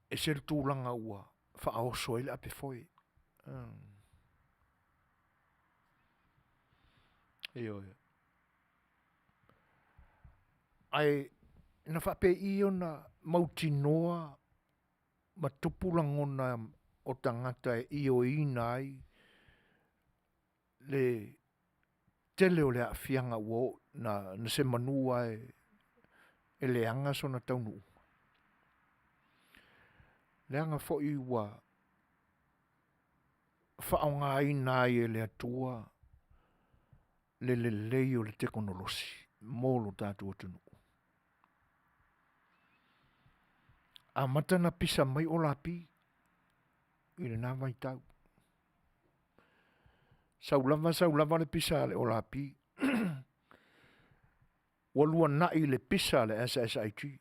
Speaker 1: ese le tulaga ua faaoso ai le apefoe. Ioe. Ae na faapei ona mautinoa ma tupu lagona o tagata e ioeina ai le tele o le aafiaga ua oo na semeamanu lava e leaga sona taunuuga? Leaga foi ua faaaogaina ai e le Atua le lelei o le tekonolosi mo lo tatou atunuu. Amata ona pisa mai Olapi i lena vaitau. Sau lava sau lava le pisa a le Olapi ua luanai i le pisa a le SSIG.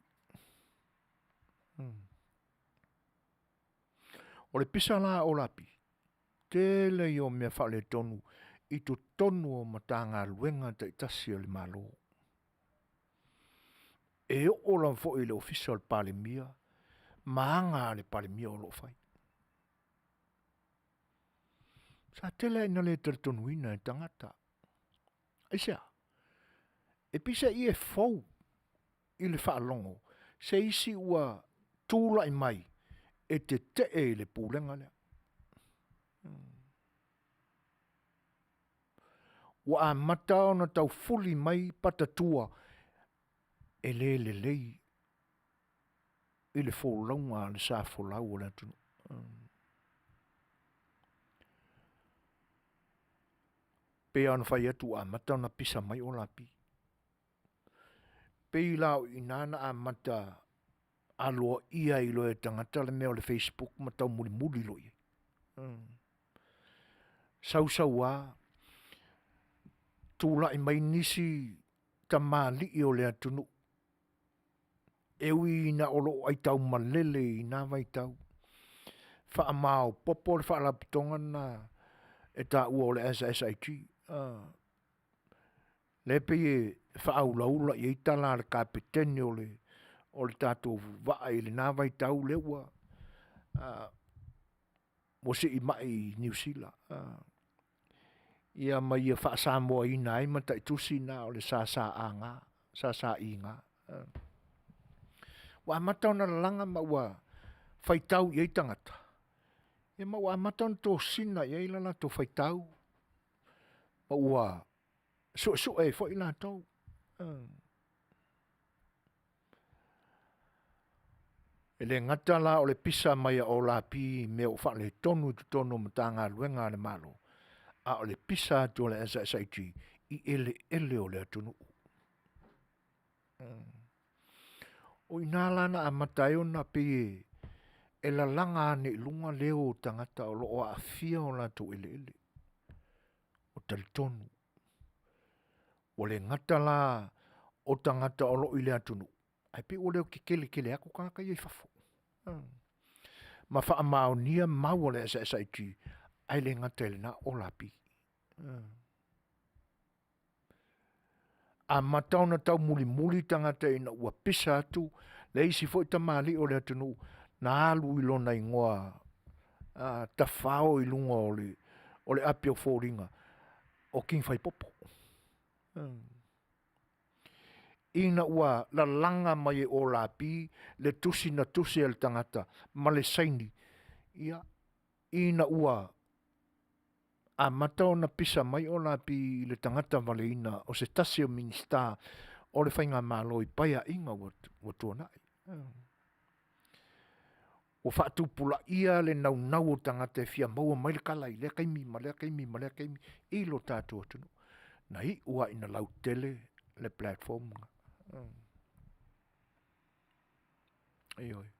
Speaker 1: O le pisa la a Olapi, tele ia o mea faaletonu i totonu o Matagaluega taitasi a le Malo. E oo lava foi i le Ofisa o le Palemia ma aga a le Palemia o lo o fai. Sa tele lava ina le talitonuina e tagata. Aisea? E peiseai e fou i le faalogo se isi ua tulai mai e tetee i le pulega lea. Ua amata ona taufuli mai patatua e le lelei i le folauga a le sa folau o le atunuu. Pei lava ona fai atu ua amata ona pisa mai Olapi. Pei la o i ina na amata aloaia ai loa e tagata le mea o le facebook ma taumulimuli loa i ai. Sau sau lava tulai mai nisi tamalii o le atunuu e ui ina o lo o aitaumalele i na vaitau, faamaopoopo le faalapotopotoga lena e taua o le SSIG. Lea e pei e faaulaula i ai tala a le Kapeteni o le tatou vaa i lena vaitau lea ua siimai i Niu Sila, ia ma ia faa-Samoaina ai mataitusi na o le SSA SSIG. Ua amata ona lalaga ma ua faitau i ai tagata, ia ma ua amata ona tosina i ai le latou faitau ma ua. suesue ai foi latou. E le gata la o le pisa mai a Olapi i mea ua faaletonu i totonu o Matagaluega a le Malo, a o le pisa atu o le SSIG i eleele o le atunuu. O i ina la na amata ai ona pei e lalaga ane i luga leo o tagata o lo o aafia o latou eleele. Ua talitonu ua le gata la o tagata o lo o i le atunuu, ae pei ua leo tetele tele atu tagata ia i fafo ma faamaonia mau a le SSIG, ae le gata i lena o Lapii. Amata ona taumulimuli tagata ina ua pisa atu le isi foi tamalii o le atunuu na alu i lona igoa tafao i luga o le api o foliga o King Faipopo. Ina ua lalaga mai e Olapi le tusi na tusi e le tagata ma le saini, ia, ina ua amata ona pisa mai Olapi i le tagata valeina o se tasi o Minisita o le faigamalo i Paeaiga ua tuanai. Ua faatupulaia le naunau o tagata e fia maua mai le tala i lea taimi ma lea taimi ma lea taimi i lo tatou atunuu. Na iu lava ina lautele le platform. Ioe.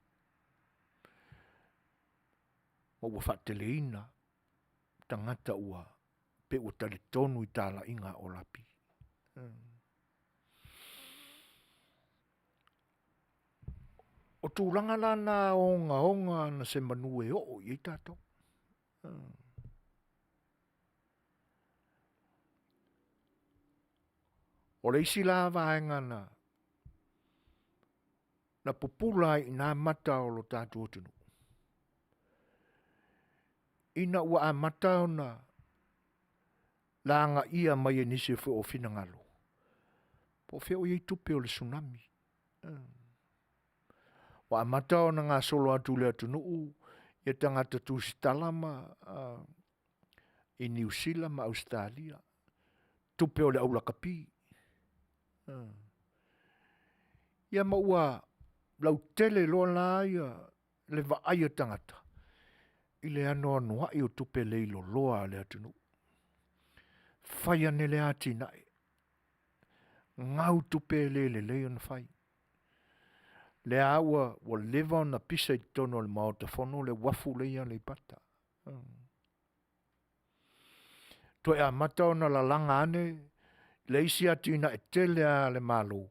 Speaker 1: Ma ua faateleina tagata ua pei ua talitonu i talaiga a Olapi. O tulaga la na ogaoga na se manu e oo i ai tatou. O le isi la vaega na pupula ai i ina mata o lo tatou atunuu, ina ua amata ona lagaia mai e nisi foi o finagalo, po o fea o i ai tupe o le Tsunami. Ua amata ona gasolo atu i le atunuu ia tagata tusitala ma i Niu Sila ma Ausetalia, tupe o le au lakapi. Ia ma ua lautele loa la ia le vaai a tagata i le anoanoai o tupe leiloloa a le atunuu. Fai ane lea atinae, gau tupe e le lelei ona fai. Lea lava ua leva ona pisa i totonu o le Maota Fono le uafu lea i Aleipata. Toe amata ona lalaga ane le isi atinae tele lava a le Malo,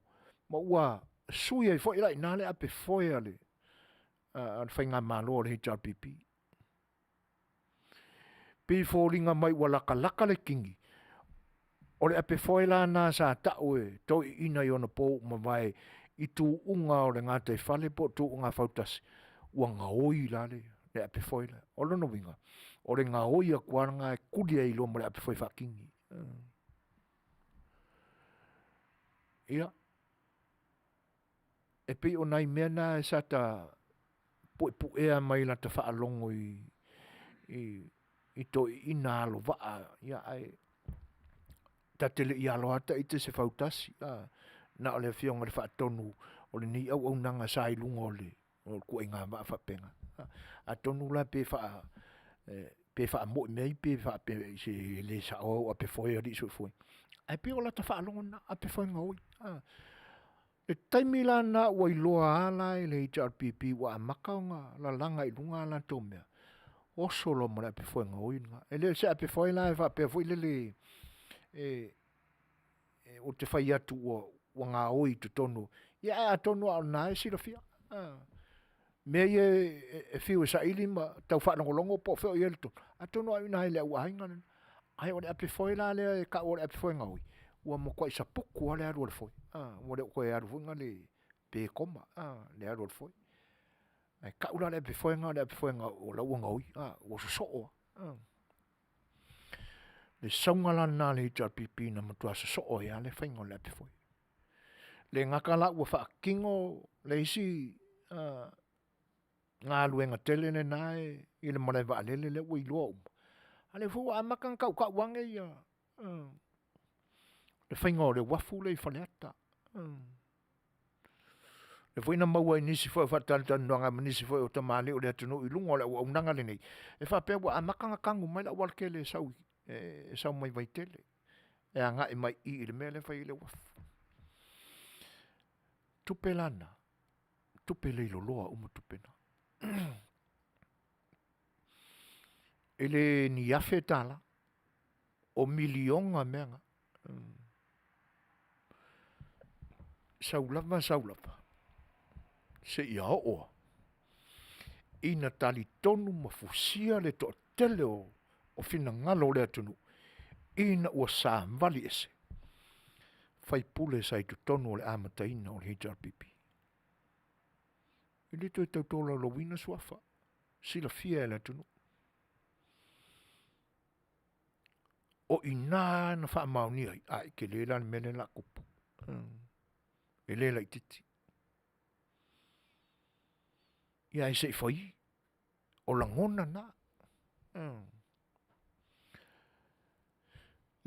Speaker 1: ma ua sui ai foi la i ina le apefoe a le faigamalo a le HRPP. Pei e foliga mai ua latalata le kini, o le apefoe la lena sa tau e toeaiina i ona po ua mavae i tuuga o le gataifale po o tuuga fautasi, ua gaoi la le apefoe lea. O lona uiga, o le gaoi atu lava lena e tuli ai loa ma le apefoe faakini. Ia, e pei o nai mea na sa ta puepuea mai lata faalogo i toeaiina alovaa, ae ta te le i alo lava ita i se fautasi, na o le afioga i le Faatonu o lenei auaunaga sa i luga o le ituaiga vaa faapena. Atonu la pe faamoi mai pe faapea se e le sao au apefoe a alii soifua, ae pei o lata faalogo lena, apefoe gaoi. Le taimi la lena ua iloa la e le HRPP ua amata ona lalaga i luga a latou mea, oso loa ma le apefoe gaoi lena. E le o se apefoe la faapea foi lele ou te fai atu ua gaoi i totonu, ia ae atonu lava o lena e silafia mea ia e fiu e saili ma tau faalogologo po o fea o i ai le tonu, atonu lava o i ina i le au aiga lena. Ae o le apefoe la lea e tau o le apefoe gaoi, ua matuai saputu lava le alu a le foe, ua le o toe alu foi lea pe koma le alu a le foe. Ae tau la le apefoe lena o le apefoe o la e ua gaoi, ua sosoo lava. Le sauga la lena a le HRPP na matua sosoo ai lava le faiga o le apefoe. E le gata la ua faatino le isi galuega tele lena e i le malae vaalele lea ua iloa uma, a o lea foi ua amata ona tautau ane ia. Le faiga o le uafu lea i Faleata. Lea foi na maua i nisi foi o faatalatalanoaga ma nisi foi o tamalii o le atunuu i luga o le auaunaga lenei, e faapea ua amata ona tanu mai le aualatele e sau e sau mai Vaitele e agai mai i i i le mea lea e fai ai le uafu. Tupe la na, tupe leiloloa uma tupe na. E le ni $1,000, o miliona mea na. Sau lava sau lava seia oo lava ina talitonu ma fusia le toatele o finagalo o le atunuu ina ua savali ese faipule sa i totonu o le amataina o le HRPP. E le toe tau tolaulauina suafa, silafia e le atunuu. O i ina na faamaonia ai, ae tele la le mea lea o le a tupu, e le laitiiti. Ia ae se i fai, o lagona na.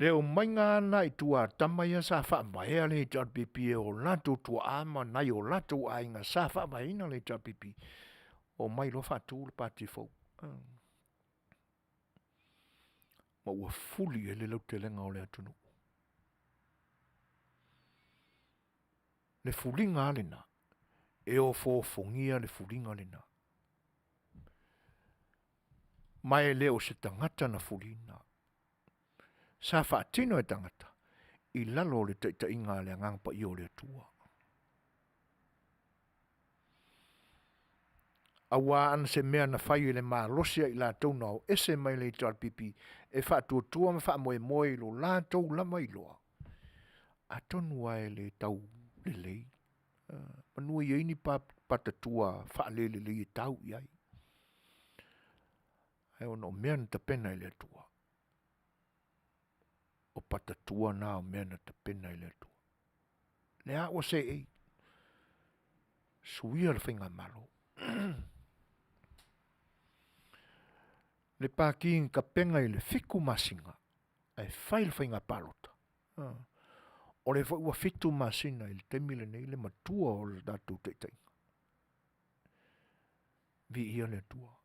Speaker 1: Le omaiga lava lena i tua a tama ia sa faavaea le HRPP e o latou tuaa ma nai o latou aiga sa faavaeina le HRPP, omai loa faatu le Pati fou. Ma ua fuli i ai le lautelega o le atunuu. Le fuliga lava lena, e ofoofogia le fuliga lena. Ma e le o se tagata na fuliina, sa faatino e tagata i lalo o le taitaiga a le Agaga Paia o le Atua. Aua ana se mea na fai e le malosi ia i latou na o ese mai le HRPP e faatuatua ma faamoemoe i lo latou lava iloa, atonu lava e le tau lelei, manu e i ai ni patatua faalelelei e tau i ai. Ae ona o mea na tapena e le Atua, o patatua na o mea na tapena e le Atua. Lea ua seei, suia le faigamalo. Le Pati na tapena i le 7 masina ae fai le faiga palota. O lea foi ua 7 masina i le taimi lenei le matua o le tatou taitaiga. Viia le Atua.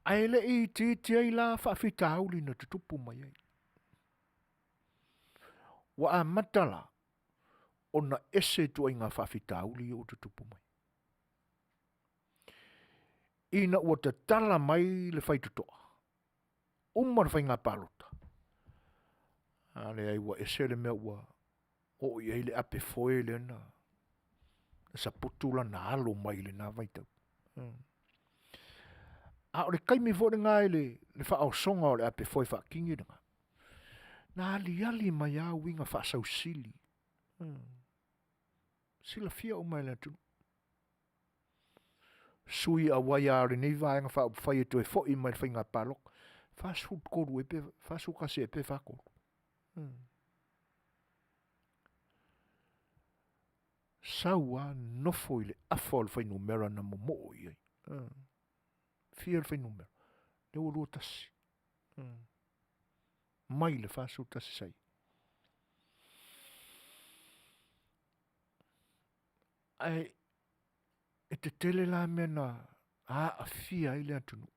Speaker 1: Ae le i itiiti ai la faafitauli na tutupu mai ai. Ua amata la ona ese ituaiga faafitauli ia ua tutupu mai. Ina ua tatala mai le faitotoa, uma le faiga palota, a leai ua ese le mea ua oo i ai le ape foe lea na saputu lana alo mai i lena vaitau. A o le taimi foi lena i le faaosoga o le ape foe faatini lena, na aliali mai lava uiga faasausili, silafia uma e le atunuu. Sui auai lava o lenei Vaega Faaupufai e toe foi mai le faiga palota, 43 ea pe 41 ea pe 43. Sau lava nofo i le afa o le fuainumera na momoo i ai. Fia le fuainumera? Lea ua 21. Mai le 41 sai. Ae e tetele la mea na aafia ai le atunuu.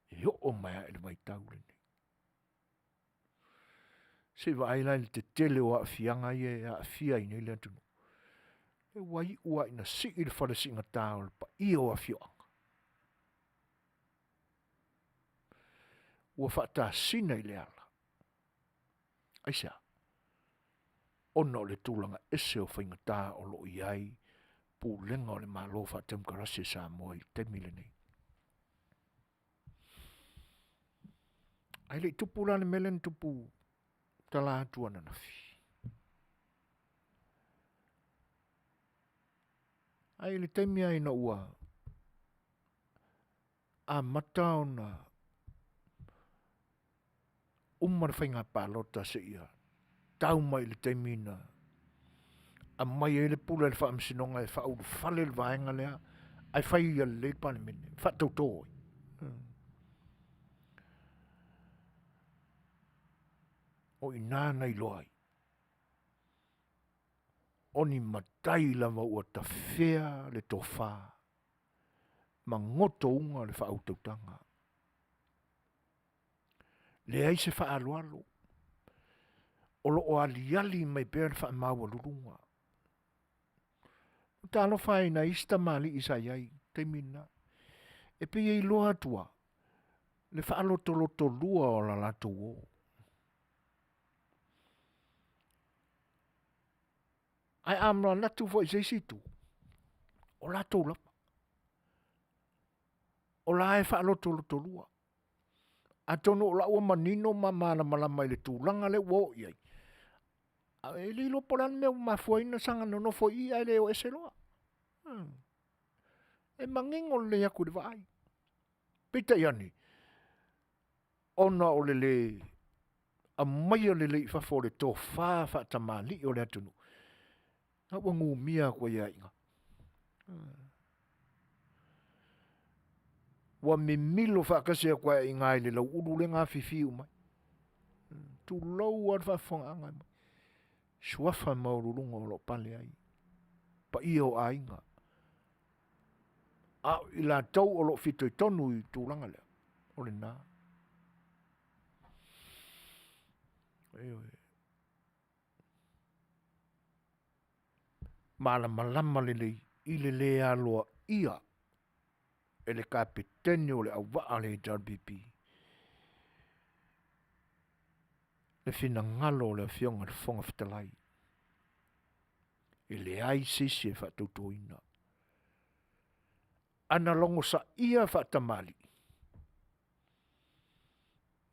Speaker 1: E oo mai lava i le vaitau lenei. Se i vaai la i le tetele o aafiaga ia e aafia ai nei le atunuu. E ua iu lava ina sii le fale siigata o le paia o afioaga. Ua faatasina i le ala. Aisea? Ona o le tulaga ese o faigata o lo o i ai pulega o le Malo Faatemokarasi a Samoa i le taimi lenei. Ae le i tupu la le mea lea na tupu tala atu ananafi. Ae i le taimi lava ina ua amata ona uma le faiga palota seia tau mai i le taimi na aumai ai le pule a le faamasinoga e faaulufale le vaega lea ae fai ia lelei le Palemene, faatauto ai. O i ina na iloa ai, o ni matai lava ua tafea le tofa ma gotouga le faautautaga. Leai se faaaloalo, o lo o aliali mai pea le faamaualuluga. Talofa e i nai isi tamalii sa i ai i le taimi lena, e pei e iloa atu lava le faalotolotolua o le latou o. Ae a manatu foi i se isi itu, o latou lava, o la e faalotolotolua. Atonu o la ua manino ma malamalama i le tulaga lea ua oo i ai, ae le iloa po o le a le mea ua mafua ai ona saga nonofo i i ae le o ese loa. E manino lelei atu i le vaai. Peitai ane, ona o le le aumaia lelei i fafo o le tofa faatamalii o le atunuu, na ua numia atu ai lava i ina. Ua mimilo faatasi atu ai lava i ina i le lauulu lea na afifi uma ai, tulou lava le faafofogaaga, suafa maualuluga o lo o pale ai paia o aiga, a o i latou o lo o fitoitonu i le tulaga lea, o lena. Ioe. Malamalama lelei i le le aloaia e le Kapeteni o le auvaa a le HRPP le finagalo o le Afioga i le Fofoga Fetalai. E leai se isi e faatautoina. A na logosaia faatamalii,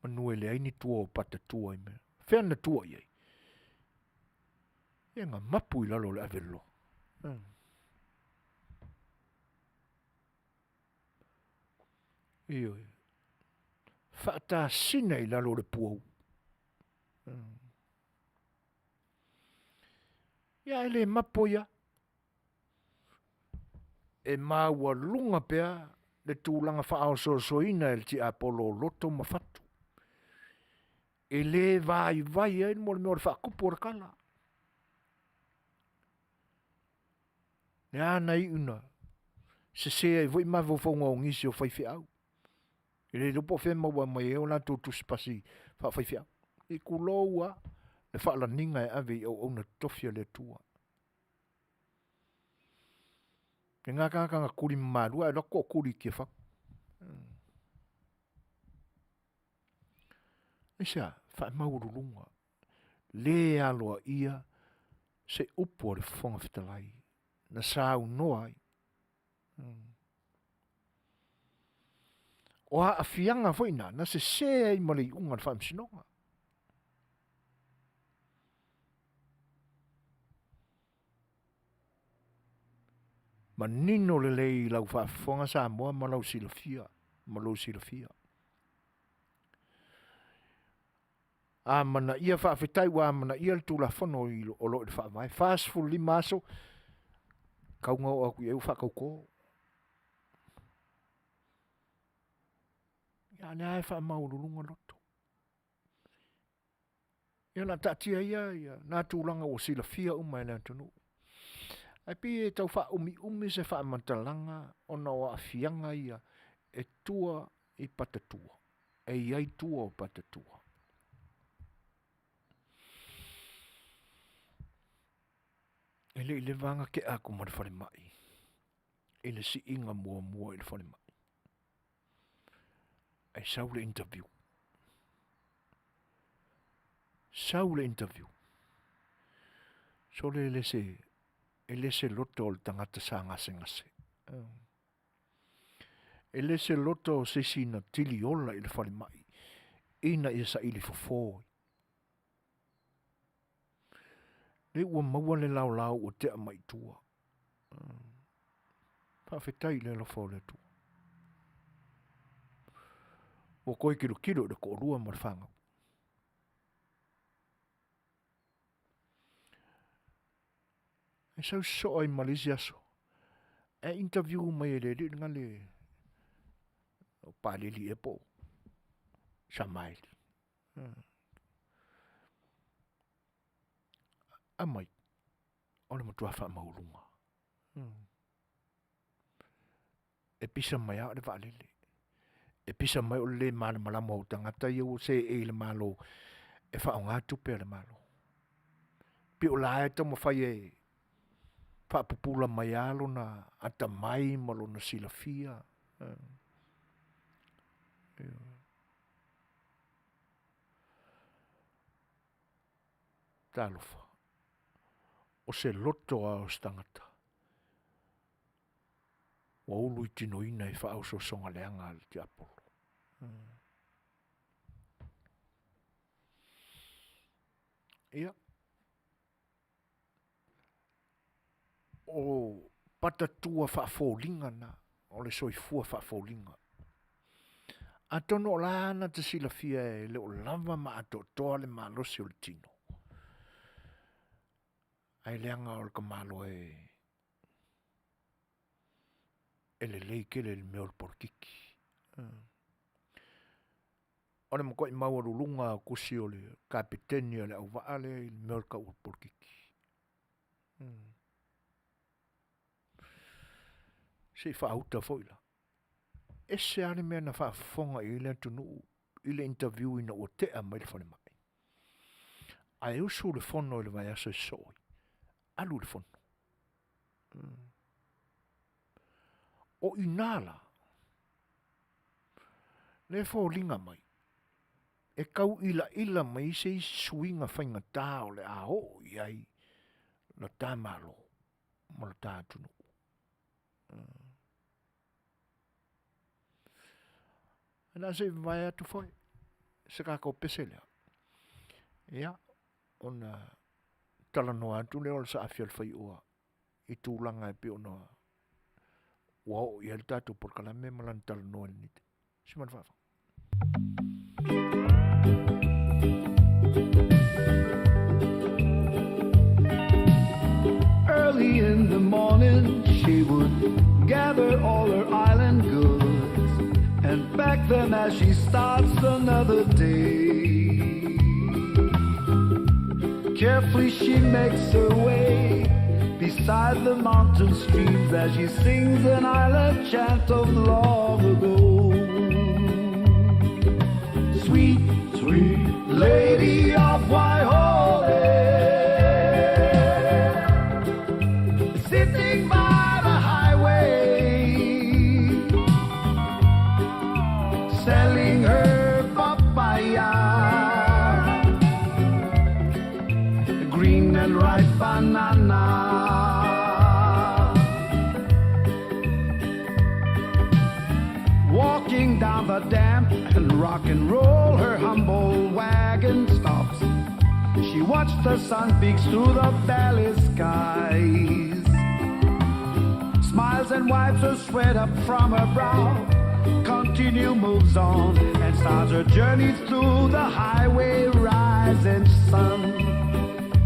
Speaker 1: manu e leai ni tua o patatua i mea. O fea na tua i ai? Ia na mapu i lalo o le aveloloa. Ioe, faatasina i lalo o le puao. Ia ae le mapo ai lava, e maualuga pea le tulaga faaosoosoina e le tiapolo o loto ma fatu. E le vaivai ai le mea o le faatupu o le tala. Lea na iu ina sese ai foi mafaufauga o nisi o faifeau, e le iloa po o fea e maua mai ai a latou tusipasi faafaifeau, se i tulou lava le faalaniga e ave i auauna totofi a le Atua. Lena tagata na tuli mamalua ae alu atu tootuli i Tiafau. Aisea? Faamaualuluga, le aloaia se upu a le Fofoga Fetalai na saunoa ai. O aafiaga foi na, na sese ai ma le iuga o le faamasinoga. Manino lelei i lau faafofoga Samoa ma lau silafia ma lou silafia. Amanaia, faafetai ua amanaia le Tulafono o lo o i le Faavae, 45 aso e tatau ona oo atu i ai ua faatauto. A o lea lava e faamaualuluga loto. Ia o le a taatia ia na tulaga ua silafia uma e le atunuu, ae pei e tau faaumiumi se faamatalaga ona o aafiaga ia e tua i patatua, e i ai tua o patatua. E le i leva lava ona tea atu ma le falemai i le siiga muamua i le falemai, ae sau le interview, sau le interview, sole e le se loto o le tagata sa gasegase. E le se loto o se isi na tiliola i le falemai ina ia saili fofo. Lea ua maua le laolao ua tea mai i tua. Faafetai i le alofa o le Atua. Ua toe tilotilo i le toalua ma le fanau. E sau sosoo ai ma le isi aso, ae interview mai e le alii lena le Paleli ea po o Samaeli. Aumai, o le matua faamaualuga. E pisa mai lava o le vaalele. E pisa mai o le le malamalama o tagata ia ua seei i le Malo e faaaoga tupe a le Malo. E pei o la e taumafai e faapupula mai lava lona atamai ma lona silafia. Talofa, o se loto lava o se tagata ua ulu i tinoina i faaosoosoga leaga a le tiapolo. Ia, o patatua faafoliga na, o le soifua faafoliga. Atonu o la na te silafia e le o lava ma atoatoa le malosi o le tino, ae leaga o le tamaloa e lelei tele i le mea o le polokiki. O le matuai maualuluga lava o tusi o le kapeteni a le auvaa lea i le mea e tau o le polokiki. Se i faauta foi la. Ese lava le mea na faafofoga i ai le atunuu i le interview ina ua tea mai le falemai. Ae usu le fono i le vaiaso e sosoo ai, alu i le fono. O i ina la, lea e foliga mai, e tau ilaila mai se isi suiga faigata o le a oo i ai lo ta Malo ma lo ta atunuu. O le a se i vavae atu foi se tatou pese lea, ia, ona talanoa atu lea o le saafi o le faioa i tulaga e pei ona ua oo i ai le tatou polokalame ma lana talanoa i lenei taimi. Ma le faaaloalo.
Speaker 2: Early in the morning she would gather all her island goods and pack them as she starts another day. Carefully she makes her way beside the mountain streams as she sings an island chant of long ago. Sweet, sweet lady of Waihole, sitting by the highway, selling her papaya, green and ripe banana. Walking down the damp and rock and roll, her humble wagon stops. She watched the sun peeks through the valley skies. Smiles and wipes her sweat up from her brow. Continue moves on and starts her journey through the highway rising sun.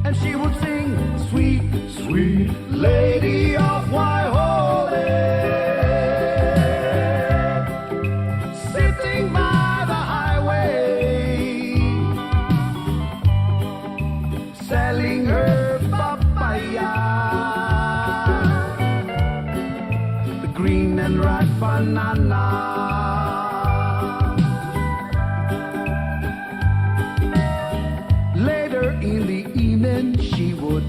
Speaker 2: And she would sing, sweet, sweet lady of Waihole, sitting by the highway, selling her papaya, the green and ripe banana. Later in the evening, she would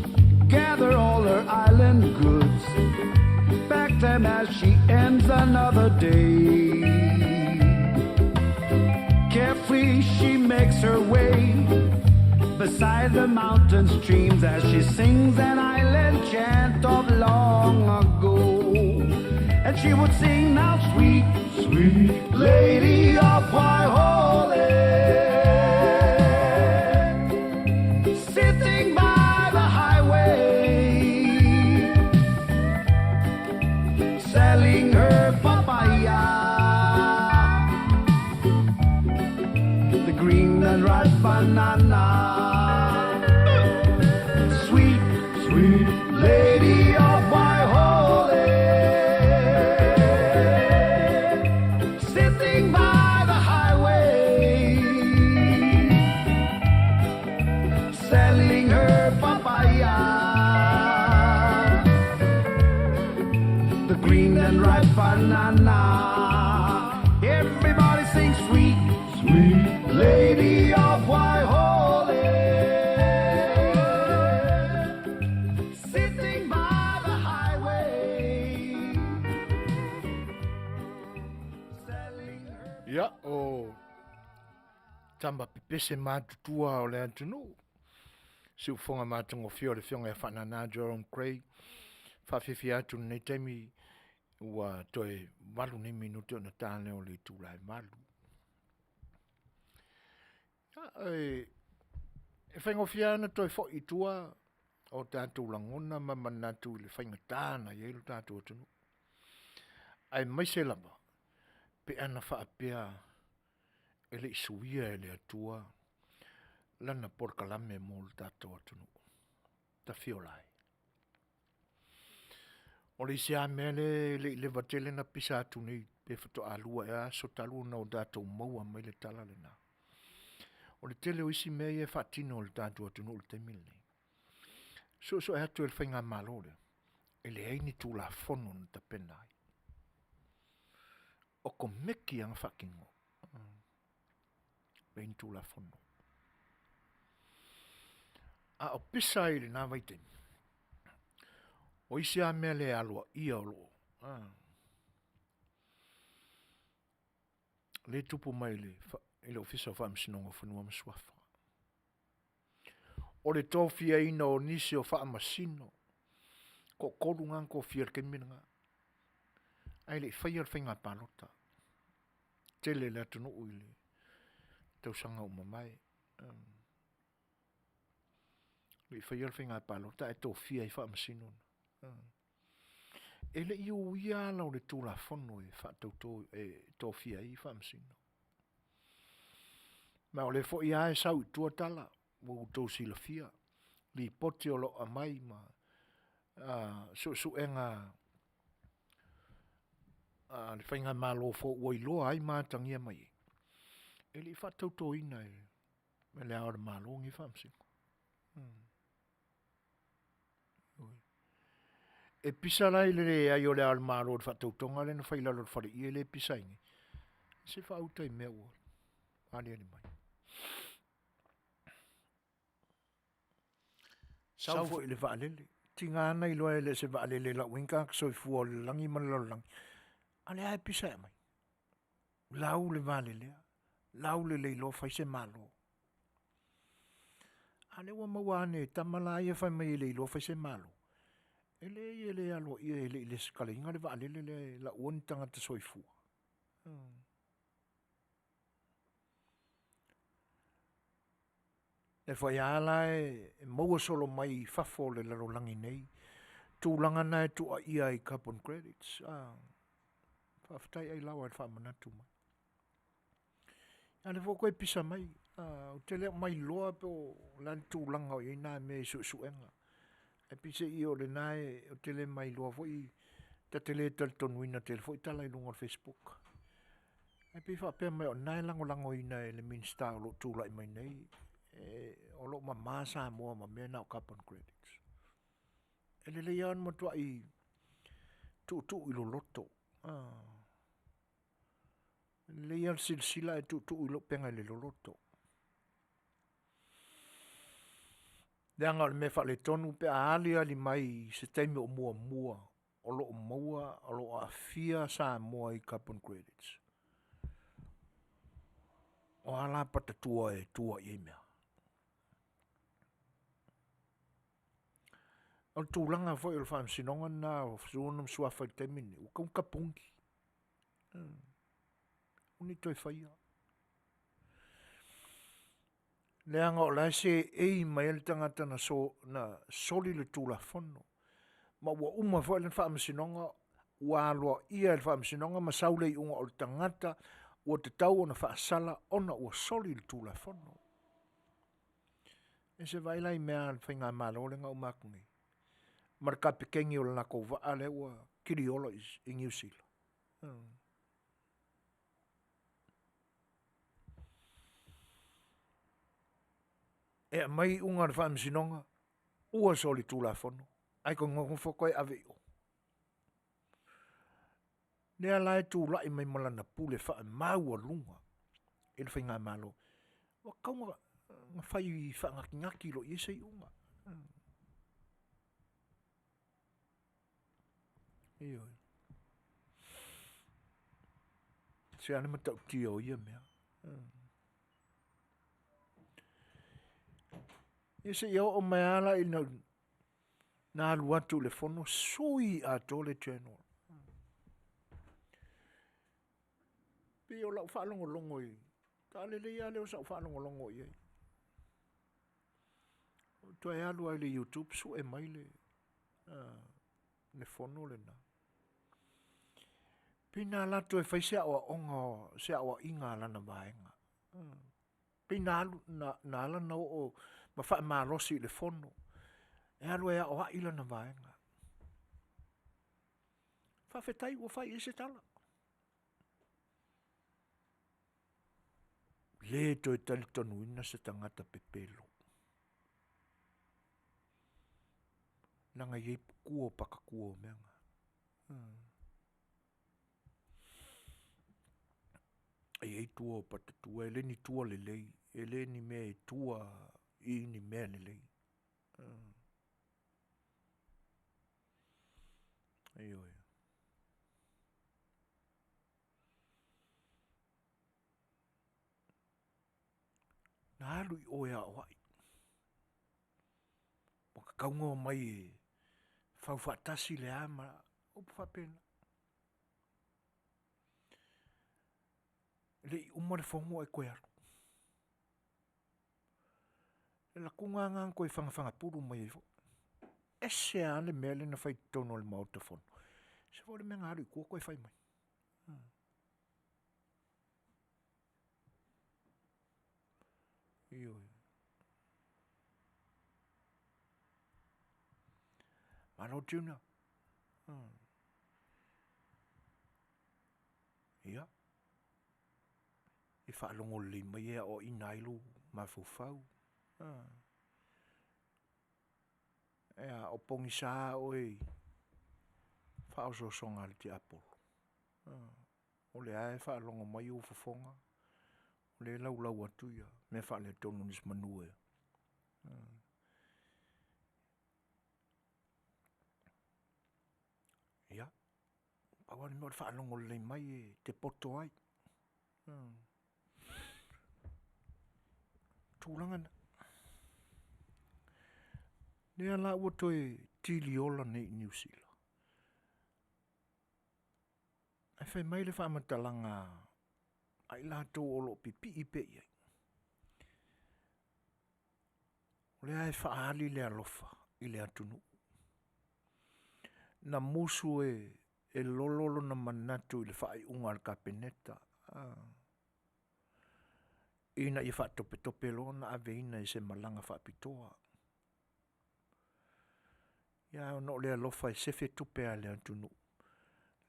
Speaker 2: gather all her island goods, pack them as she ends another day. Carefully, she makes her way beside the mountain streams as she sings an island chant of long ago. And she would sing now, sweet, sweet lady of Waihole, sitting by the highway, selling her papaya, the green and ripe banana. Sweet, sweet lady of Waihole, sitting by the highway, selling her papaya, na na. Everybody sing sweet, sweet lady of Waihole. Sitting by the highway, selling her.
Speaker 1: Ia, o tama pepese matutua o le atunuu. Siufoga matagofie o le Afioga ia Faanana Jerome Craig. Faafiafia atu lenei taimi ua toe 8 nei minute ona ta lea o le itula e 8. E, e faigofie lava ona toe foi i tua o tatou lagona ma manatu i le faigata na i ai lo tatou atunuu. Aemaise lava pe ana faapea e le i suia e le Atua lana polokalame mo le tatou atunuu. Tafiola ai. O le isi lava mea lea e le i leva tele na pisa atu nei pe faatoa lua ea aso talu ona o tatou maua mai le tala lena. O le tele o isi mea ia e faatino e le tatou atunuu i le taimi lenei. Suesue atu e le faigamalo lea, e leai ni Tulafono na tapena ai. O komeki lava na faatino. Leai ni Tulafono. A o pisa ai i lena vaitaimi, o isi lava mea le aloaia o loo le tupu mai i le Ofisa o Faamasinoga o Fanua ma Suafa. O le tofiaina o nisi o faamasino, toatolu na na tofia i le taimi lena, ae le i faia le faiga palota. Tele le atunuu i le tausaga ua mavae. Le i faia le faiga palota ae tofia ai faamasino na. E le i uia ala o le Tulafono e faatauto e tofia ai faamasino. Ma o lea foi lava e sau i tua tala, ua outou silafia, lipoti o lo o aumai ma suesuega a le faigamalo fou ua iloa ai ma atagia mai ai, e le i faatautoina e Le Ao o le Malo nei faamasino. E pisa la i le leai o Le Ao o le Malo i le faatautoga lea na fai i lalo o le faleie lea e pisa ai nei. Se faauta i mea ua aliali mai. Sau foi i le vaalele. Tiga na iloa e le o se vaalele e lau ai ni tagata soifua o le lagi ma le lalolagi. A o lea lava e pisa e aumai. Lau le valelea, lau le le iloa fai se Malo. A lea ua maua ane e tama la ia fai mai e le iloa fai se Malo. E leai e le aloaia e le i lesitalaina le vaalele lea e lauina ni tagata soifua. E fai lava la e maua solo mai i fafo o le lalolagi nei tulaga na e tuuaia ai i carbon credits. Ah, faafetai Ailaoa i le faamanatu mai. A o lea foi ua toe pisa mai, ah, ou te le o mailoa po o le a le tulaga o i ai na mea i suesuega. Ae peiseai o lena e, ou te le mailoa foi, ta te le talitonuina tele foi tala i luga o le Facebook. Ae pei e faapea mai o lena e lagolagoina e le Minisita o lo o tulai mai nei, e, o lo o mama Samoa ma mea na o carbon credits. E lelei lava ona matuai tuutuu i loloto. Ah. E lelei lava le silasila ae tuutuu i lou pega i le loloto. Leaga o le mea faaletonu pe a aliali mai i se taimi o muamua o lo o maua, o lo o aafia Samoa i carbon credits. O a la patatua e tua i ai mea? O le tulaga foi o le faamasinoga lena o Fanua ma Suafa i le taimi lenei, ua tatau ona tapuni. Aua ne i toe faia. Leaga o la e seei mai ai le tagata na, so, na soli le Tulafono. Ma ua uma foi le faamasinoga, ua aloaia e le faamasinoga ma sau le iuga o le tagata ua tatau ona faasala ona ua soli le Tulafono. E se vaai la i mea a le faigamalo lea na uma atu nei ma le kapeteni o le latou vaa lea ua kiliola i Niu Sila. E aumai iuga a le faamasinoga, ua solitulafono, ae toe nonofo toe ave i o. Lea la e tulai mai ma lana pule faamaualuga i le faigamalo, ua tatau ona fai faanatinati loa i ai se iuga. Ioe. Se a le matautia o ia mea? Ia seia oo mai lava la ina na alu atu i le fono sui atoa le general. Pei o lau faalogologo i, faatoa lelei lava lea o sau faalogologo i ai. Ou toe alu lava i le youtube sue mai le fono lena. Pei na alu atu e fai se aoaoga, se aoaiga a lana vaega. Pei na alu, na ala ona oo ma faamalosi i le fono, e alu e aoai lana vaega. Faafetai ua fai i ai se tala. Le toe talitonuina se tagata pepelo, leaga e i ai tua o patatua o mea na. E i ai tua o pata tua, e le o ni tua lelei, e le o ni mea e tua i ni mea lelei. Ioe. Na alu i o e aoai, ua tatau ona omai e fau faatasi le a ma le a, upu faapena. E le i uma le fono ae toe alu. O le latuga lava lena na toe fagafaga pulu mai ai foi. E ese lava le mea lea na fai i totonu o le Maota Fono, ese foi le mea na alu i tua toe fai mai. Ioe. Malo Junior. Ia, e faalogo lelei mai e aoaina ai lou mafaufau. E a, o pogisa oe i faaosoosoga a le tiapolo? O lea lava e faalogo mai ou fofoga, o lea e laulau atu mea faaletonu o nisi manu e... Ia, pau lava le mea o le faalogo lelei mai e te poto ai. O tulaga na. O lea la ua toe tiliola nei i Niu Sila, ae fai mai le faamatalaga a i latou o lo o pipii pea i ai, o lea e faaali le alofa i le atunuu. Na musu e lolo lona manatu i le faaiuga a le Kapeneta ina ia faatopetope loa ona aveina i se malaga faapitoa. Ia ona o le alofa e sefe tupe a le atunuu,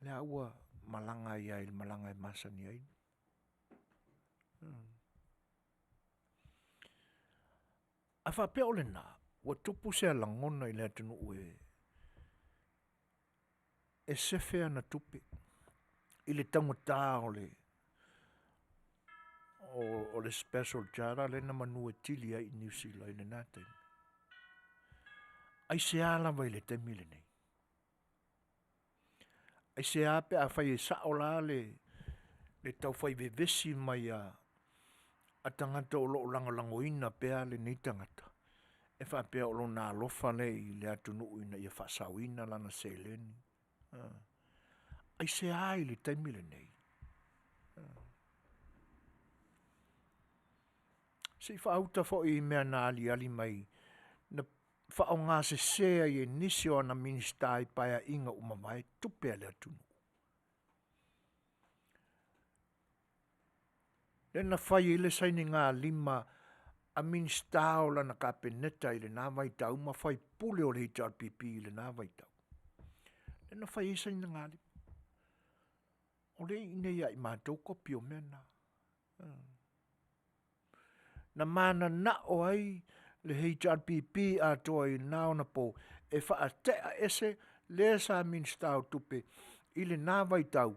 Speaker 1: lea ua malaga ai lava i le malaga e masani ai. A faapea o lena, ua tupu se lagona i le atunuu e sefe ana tupe i le taugata o le special charter lea na manu e kili ai i Niu Sila i lena taimi. Aisea lava i le taimi lenei? Aisea pe afai e sao la le tau fai vevesi mai a tagata o lo o lagolagoina pea lenei tagata e faapea o lona alofa lea i le atunuu ina ia faasaoina lana seleni. Aisea i le taimi lenei? Se i faauta foi i mea na aliali mai na faaaogasese ai e nisi o ana Minisita i Paeaiga ua mavae tupe a le atunuu. Lea na fai ai le sainigalima a Minisita o lana Kapeneta i lena vaitau ma faipule o le HRPP i lena vaitau, lea na fai ai sainigalima. O lea e i inei ia i matou kopi o mea na. Na mananao ai le HRPP atoa i na ona po e faatea ese le sa Minisita o Tupe i lena vaitau.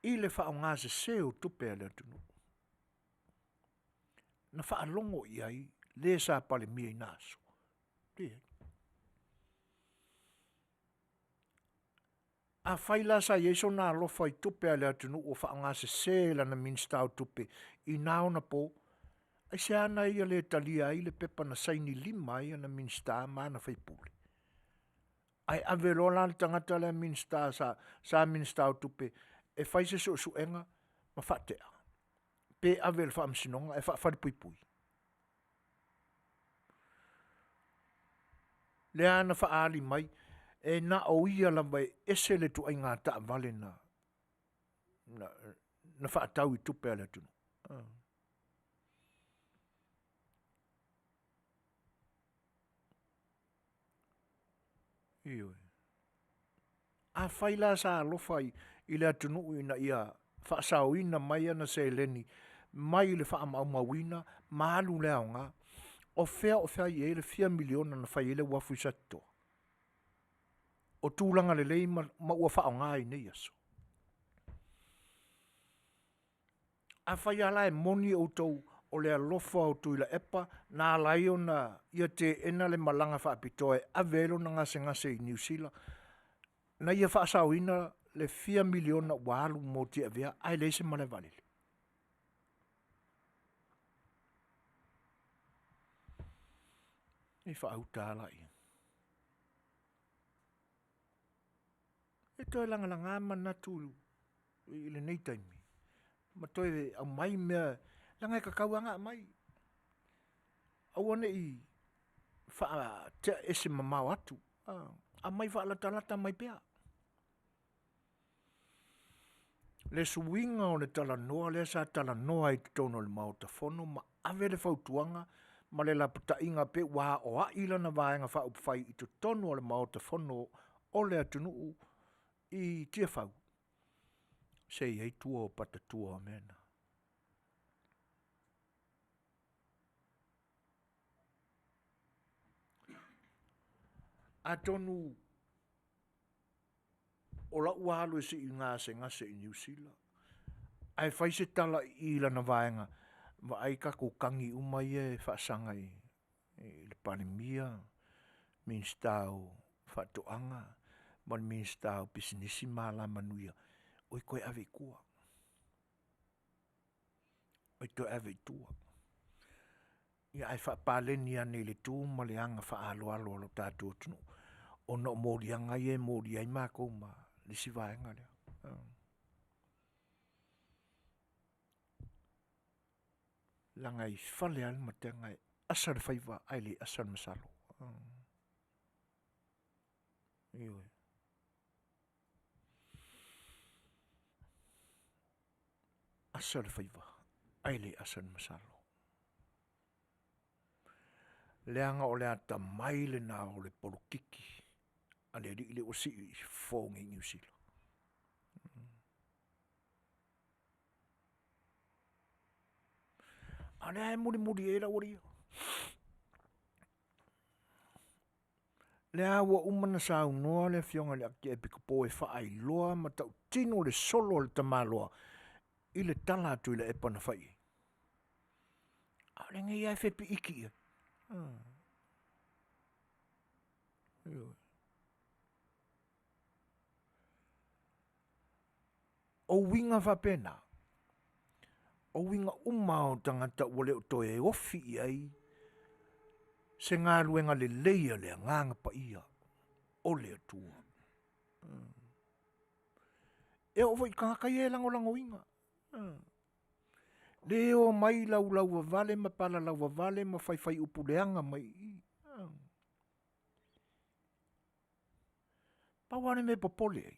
Speaker 1: i le faaaoga sese o tupe a le atunuu na faalogo i ai le sa Palemia i na aso? Leai. Afai la sa i ai sona alofa i tupe a le atunuu o faaaoga sese e lana Minisita o Tupe i na ona po, aisea na ia le talia ai le pepa na saini lima ai ana Minisita ma ana faipule? Ae ave loa la le tagata lea Minisita sa Minisita o Tupe e fai se suesuega ma faatea pe ave i le Faamasinoga e faafalepuipui? Lea na faaali mai e na o ia lava e ese le ituaiga taavale na faatau i tupe a le atunuu. Ioe. Afai la sa alofa i le atunuu ina ia faasaoina mai ana seleni mai le faamaumauina ma alu i le aoga, o fea o fai ai le fia miliona na fai ai le uafu i Satitoa? O tulaga lelei ma ua faaaoga i nei aso? Afai lava la e moni outou o le alofa o Tuilaepa na ala ai ona ia teena le malaga faapitoa e ave ai lona gasegase i Niu Sila na ia faasaoina le fia miliona ua alu mo Tiavea ae leai se malae vaalele. Se i faauta a laia. E toe lagalaga manatu i lenei taimi ma toe aumai mea leaga e tatau lava ona aumai. Aua ne i faatea ese mamao atu, aumai faalatalata mai pea. Le suiga o le talanoa lea sa talanoa ai i totonu o le Maota Fono ma ave le fautuaga ma le lapataiga pei ua aoai lana Vaega Faaupufai i totonu o le Maota Fono o le atunuu i Tiafau, se e i ai tua o patatua o mea na. Atonu o lou alu e sii gasegase i Niu Sila ae fai se tala i i lana vaega, vaai tatou tagi uma ia e faasaga i le Palemia, Minisita o Faatoaga ma le Minisita o Pisinisi ma Alamanuia, oi toe ave i tua, oi toe ave i tua. Ia ae faapaleni ane i le tu ma le aga faaaloalo a lo tatou atunuu ona o moliaga ia e molia ai matou ma le isi vaega lea. Leaga e fale lava le matega, e asa le faiva ae le asa le masalo. Ioe. Asa le faiva ae le asa le masalo. Leaga o le atamai lena o le polokiki a le alii lea ua sii i fofo nei i Niu Sila. A o lea e mulimuli i ai le aualii ia. Lea ua uma ona saunoa le Afioga i le Akiepikopo e faailoa ma tautino le solo a le tamaloa i le tala a Tuilaepa na fai i ai. A o lenei lava e fepiiki i ai. O uiga faapena, o uiga uma lava o tagata ua le toe ofi i ai se galuega lelei a le Agaga Paia o le Atua. E oo foi i tagata ia e lagolagoina, le omai laulauvavale ma palalauvavale ma faifai upu leaga mai i i. Pau lava le mea e popole ai,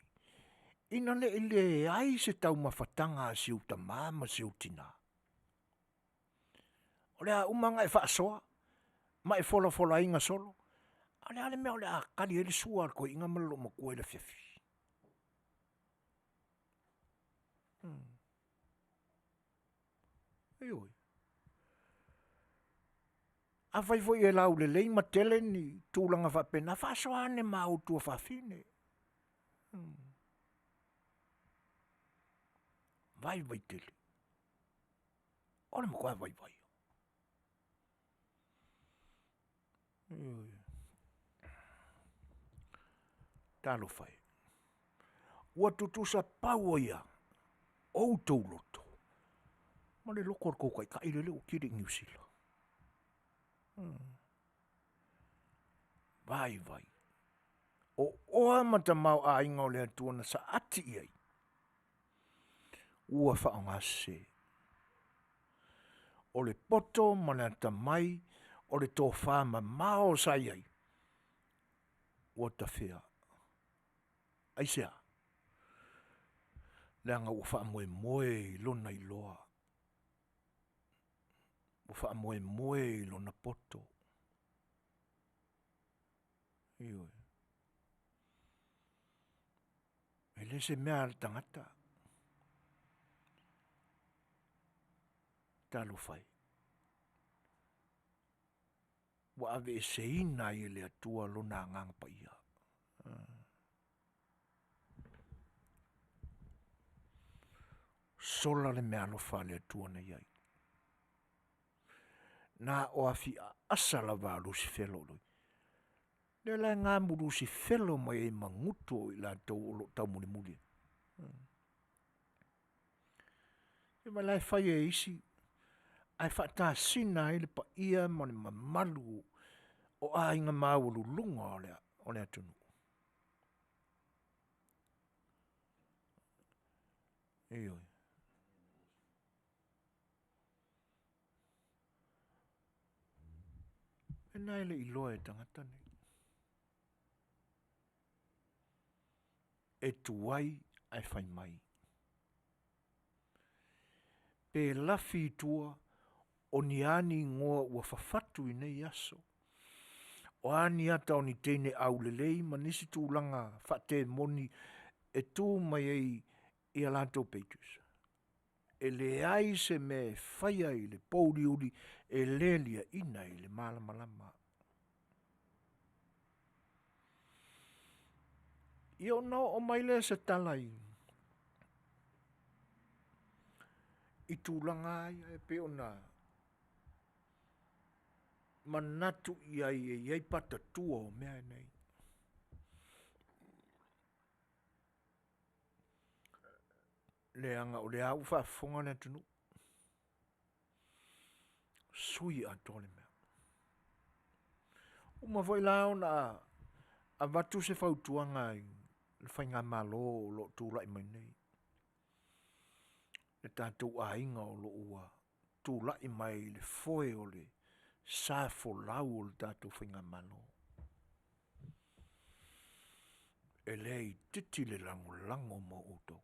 Speaker 1: ina ne i leai se taumafataga a si ou tama ma si ou tina, o le a uma ona e faasoa ma e folafolaina solo, a o le a le mea o le a tali ai le sua a le toeaina ma le loomatua i le afiafi? Ioe. Afai foi e laulelei ma tele ni tulaga faapena, faasoa ane ma au tuafafine. Vaivai tele. O le matua vaivai. Ioe. Talofa e. Ua tutusa pau ia outou loto ma le loto o le tou taitai lele ua kili i Niu Sila. Vaivai. O oa ma tamaoaiga o le Atua na saati i ai, ua faaaoga sese. O le poto ma le atamai, o le tofa mamao sa i ai, ua tafea. Aisea? Leaga ua faamoemoe i lona iloa, ua faamoemoe i lona poto. Ioe. E le o se mea lava a le tagata. Talofa e, ua aveeseina ai e le Atua Lona Agaga Paia. Sola le meaalofa a le Atua na i ai. Na o afi aasa lava a Lusifelo. O lea la e gamu lusifelo mai ai ma gutu o i latou o lo o taumulimuli. Ia ma o la e fai e isi ae faatasina ai le paia ma le mamalu o aiga maualuluga o le atunuu. Ioe. O lena e le i iloa e tagata nei, e tuai ae fai mai. Pe lafi i tua o ni a ni igoa ua fafatu i nei aso, o a ni ata o ni teine aulelei ma nisi tulaga faatemoni e tu mai ai i a latou pages, e leai se mea e faia i le pouliuli e le liaina i le malamalama. Ia ona oo mai lea o se tala i tulaga lava ia e pei ona manatu i ai e i ai patatua o mea nei. Leaga o lea lava ua faafofoga le atunuu, sui atoa le mea. Ua uma foi la ona avatu se fautuaga i le Faigamalo o lo o tulai mai nei, le tatou aiga o lo o ua tulai mai i le foe o le sa folau o le tatou Faigamalo. E le itiiti le lagolago mo outou.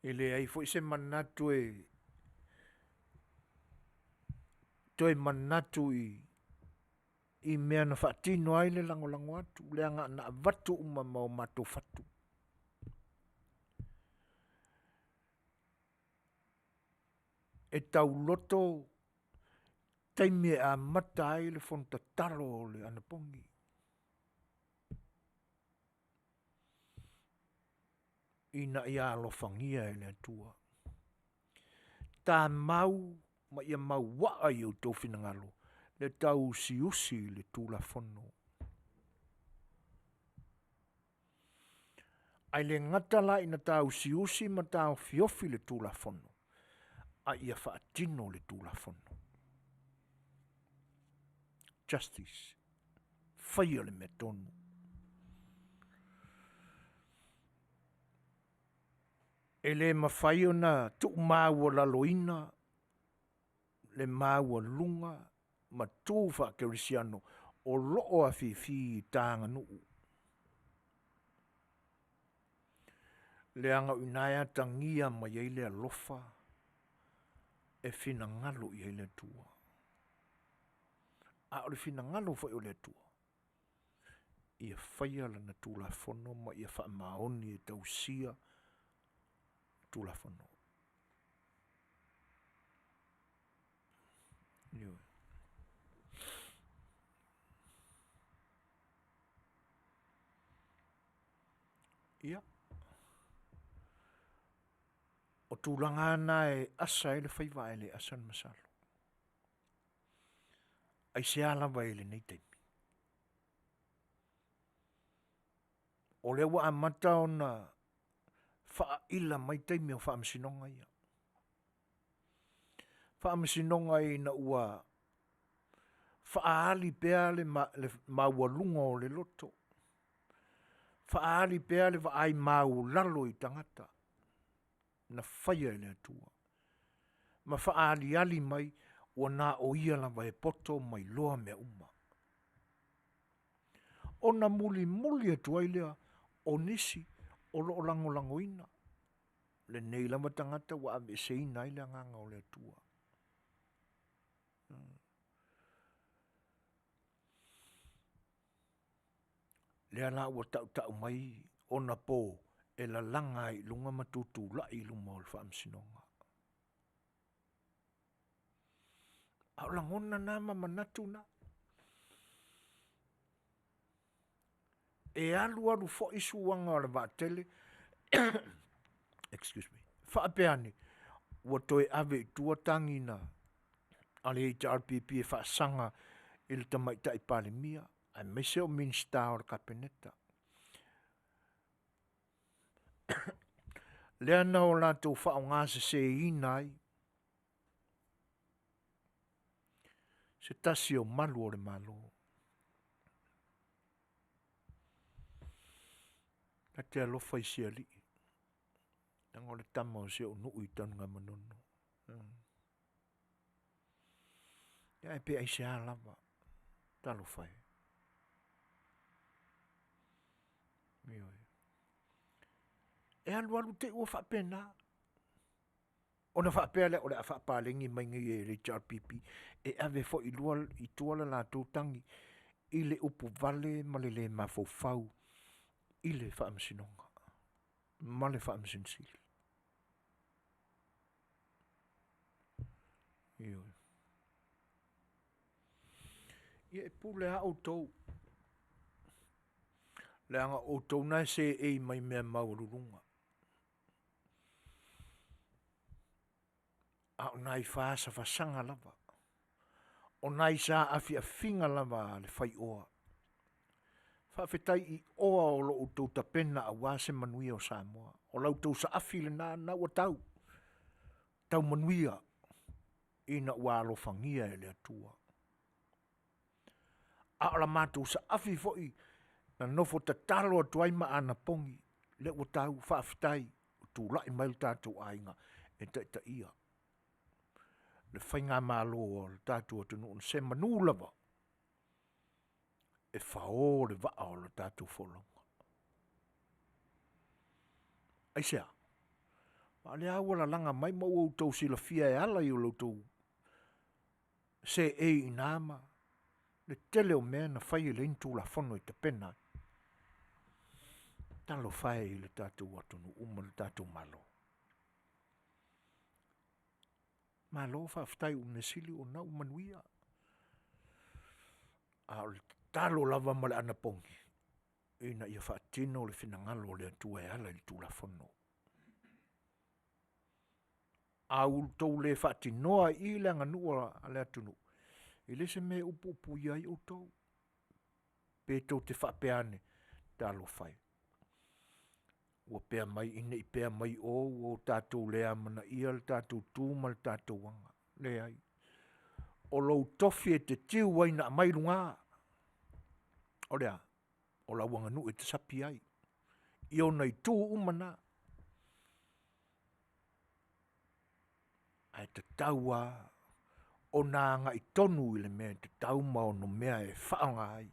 Speaker 1: E leai foi se manatu e toe manatu i mea na faatino ai le lagolago atu leaga na avatu uma ma o matou fatu. E tauloto taimi e amata ai le fono tatalo o le anapogi ina ia alofagia e le Atua, tamau ma ia mauaa i outou finagalo le tauusiusi i le tulafono. Ae le gata la ina tausiusi ma taofiofi le tulafono, a ia faatino le tulafono. Justice, faia le mea tonu. E le mafai ona tuumaualaloina le maualuga ma tu faakerisiano o loo afifi i ta aganuu, leaga o i ina e atagia mai ai le alofa e finagalo i ai le Atua. A o le finagalo foi o le Atua, ia faia lana tulafono ma ia faamaoni e tausia tulafono. Ioe. Ia. O tulaga lava na e asa ai le faiva ae le asa le masalo. Aisea lava i lenei taimi? O lea ua amata ona faaila mai taimi o faamasinoga ia. Faamasinoga ina ua faaali pea le maualuga o le loto, faaali pea le vaai maualalo i tagata na faia e le Atua, ma faaaliali mai ua na o Ia lava e poto ma iloa mea uma. Ona mulimuli atu ai lea o nisi o lo o lagolagoina lenei lava tagata ua aveeseina ai le Agaga o le Atua. Lea la ua tautau mai ona po e lalaga ai i luga ma tutulai i luma o le Faamasinoga. A o lagona na ma manatu na, e alualu foi suaga o le vaatele faapea ane, ua toe ave i tua tagi a le HRPP e faasaga i le Tamaitai Palemia aemaise o Minisita o le Kapeneta. Lea na o latou faaaogaseseina ai se tasi o malu o le Malo. Ta te alofa i si alii leaga o le tama o si ou nuu i Tanugamanono. Ae pe aisea lava? Talofa e. Ioe. E alu alu te i ua faapena ona faapea lea o le a faapaleni mai nei e le HRPP e ave foi i tua le latou tagi i le upuvale ma le le mafaufau i le Faamasinoga ma le Faamasino Sili. Ioe. Ia e pule lava outou, leaga o outou na e seei mai i mea maualuluga, a o nai fasafasaga lava, o nai saafiafiga lava a le faioa. Faafetai i oa o lo o outou tapena aua se manuia o Samoa. O la outou saafi lena na ua tau, tau manuia ina ua alofagia e le Atua. A o la matou saafi foi na nofo tatalo atu ai ma anapogi, lea ua tau, faafetai ua tulai mai lo tatou aiga e taitaia le faigamalo a le tatou atunuu, se manu lava e fao le vaa o le tatou folauga. Aisea? A o lea ua lalaga mai ma ua outou silafia e ala i lo outou seei i ina ma le tele o mea na fai e leai ni Tulafono e tapena ai. Talofa e i le tatou atunuu ma le tatou Malo. Malo faafetai o le mea sili o lena ua manuia, a o le tatalo lava ma le anapogi, ina ia faatino le finagalo o le Atua e ala i le Tulafono. A outou le faatinoa i i le aganuu a le atunuu, e leai se mea e upuupuia ai outou, pe tou te faapea ane, talofa e, ua pea mai ina ne i pea mai o ua tatou le amanaia le tatou tu ma le tatou aga. Leai, o lou tofi e te tiu ai na aumai i luga, o le a? O lau aganuu e te sapi ai i ona itu uma na. Ae tatau lava ona agai tonu i le mea e tatau ma onomea e faaaoga ai.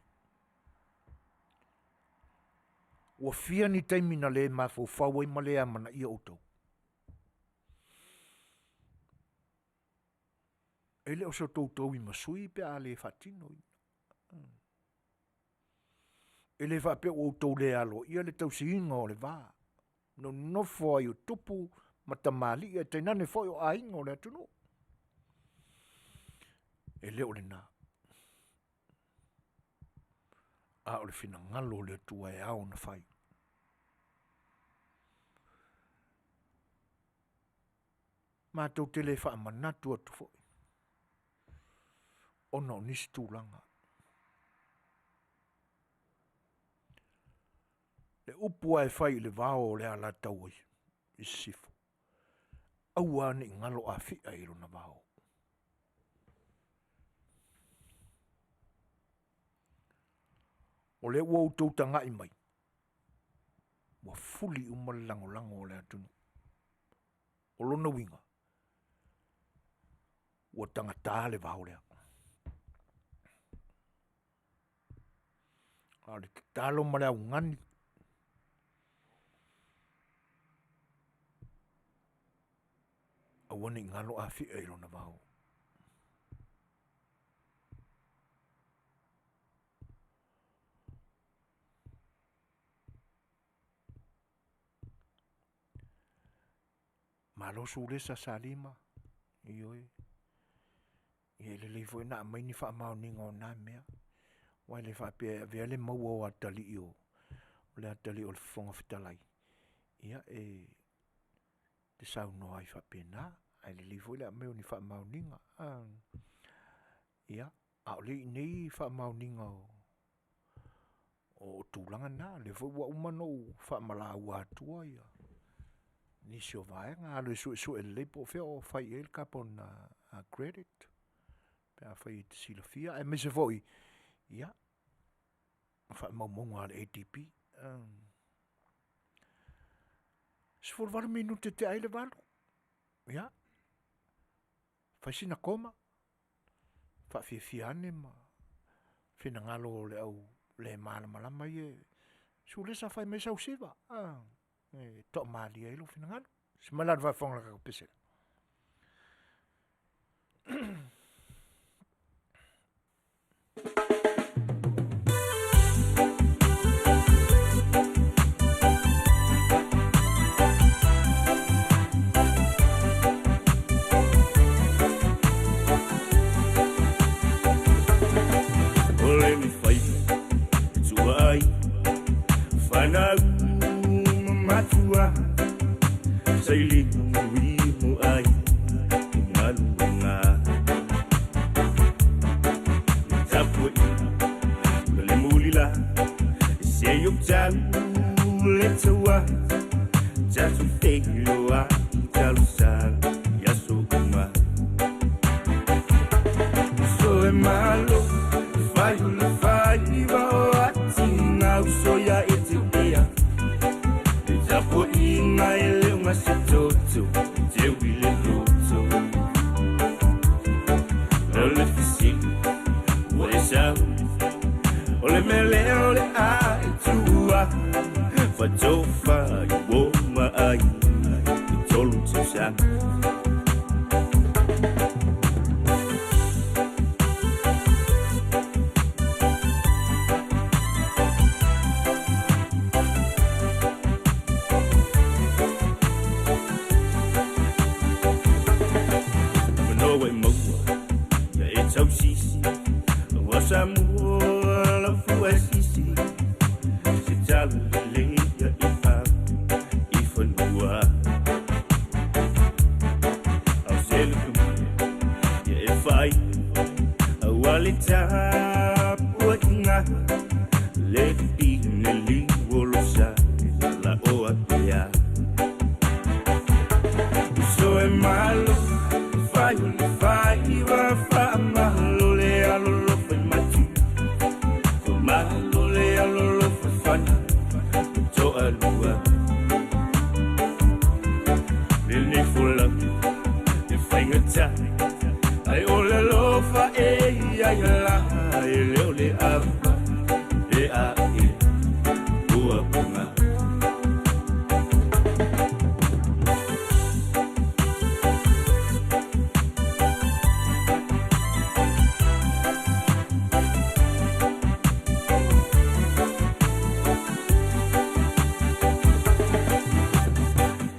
Speaker 1: Ua fia ni taimi na le mafaufau ai ma le amanaia outou? E le o so outou tauimasui pe a le faatino. E le faapea ua outou le aloaia le tausiga o le va nonofo ai o tupu ma tamalii ae tainane foi o aiga o le atunuu. E le o lena, a o le finagalo o le Atua e ao ona fai. Matou te le faamanatu atu foi ona o nisi tulaga. Le upu lava e fai i le vao o le Alataua i Sisifo, aua ne i galo Afi'a i lona vao. O lea ua outou tagai mai, ua fuli uma le lagolago o le atunuu. O lona uiga, ua tagata le vao lea. A o le tatalo ma le augani, aua ne i galo Afia i lona vao. Malo Sulesa Salima, ioe, ia e lelei foi ona aumai ni faamaoniga o na mea, aua e le faapea e avea le maua o atalii o le atalii o le Fofoga Fetalai, ia e te saunoa ai faapena, ae lelei foi le aumai o ni faamaoniga. Ia, a o lea e i inei faamaoniga o tulaga na, o lea foi ua uma ona ou faamalaua atua nisi o vaega. Alu e suesue lelei po o fea o fai i ai le carbon credit pe afai e te silafia, aemaise foi ia, o faamaumauga a le ADB. 18 minute tea ai le 8. Ia, fai sina koma, faafiafia ane ma finagalo o le au le malamalama ia. Sulesa fai mai sau siva, e toamalie ai lou finagalo. Se mai la le faafofoga a le tatou pesega.
Speaker 4: O le faiva e tua ai fanau ma matua sailiga mui mo ai i galuega le tapuaiga ma le mulila se i ou tau le taua tatou feiloai talosaga i aso uma. Uso e malo fai o le faiva o atiga uso ia e te ea le tapuaiga e le o gase toto teu i le loto. O le fesili ua e sau o le mea lea o le a e tua fatofa i uo ma ai i tolu tausaga. Manoa e maua ia e tausisi ua Samoa lau fua sisi se tala lelei ia e pau i fanua. Au se le ia e fai aua le tapuaiga le pine liu o lo sa la o apea. Uso e malo fai o le faiva faamalo le alolofa i matu faamalo le alolofa i fana ma toalua. Lenei folauga e faigata ai o le alofa e ia ia la e le o le ava e a e ua poga.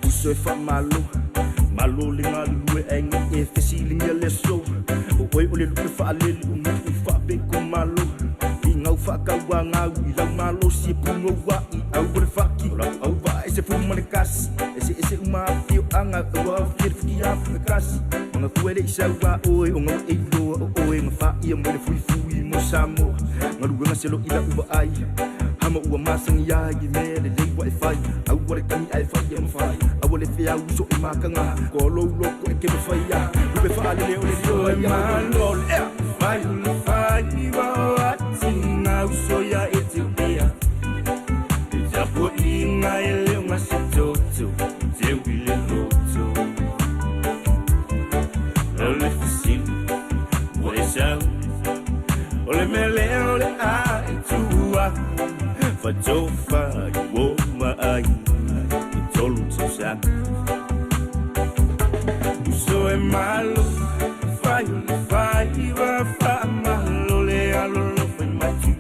Speaker 4: Uso e faamalo malo le galulue aiga e fesiligia le aso o oe o le lupe faalele o nuu faapeko malo i gau faakauagau i lau malosi e pugouaʻi au o le faki o lau auvaa e se fu ma le kasi e se se uma fio anga ua fia fia kasi Nga kue le isa ua oe o ngau e iloa o oe Nga fa ia mo le fui fui mo Samoa Nga luga se lo ila ua ai Hama ua masangi ia i mea le lei wa e fai Au le kani ai fai e mawhai Au le fea uso e makanga Ko lou loko e ke me whai ia Lupe wha le leo le leo ia malo le Fai o le fai wa o ati Ngā uso ia e te ea E tapo i ngā e leo ngā se toto Te wile loto O le fasili Wa e sau O le mele o le a e tua Fatofa i o ma ai I tolu tausaga Uso e malo Fai o le fai wa fa malo le alolo fai matu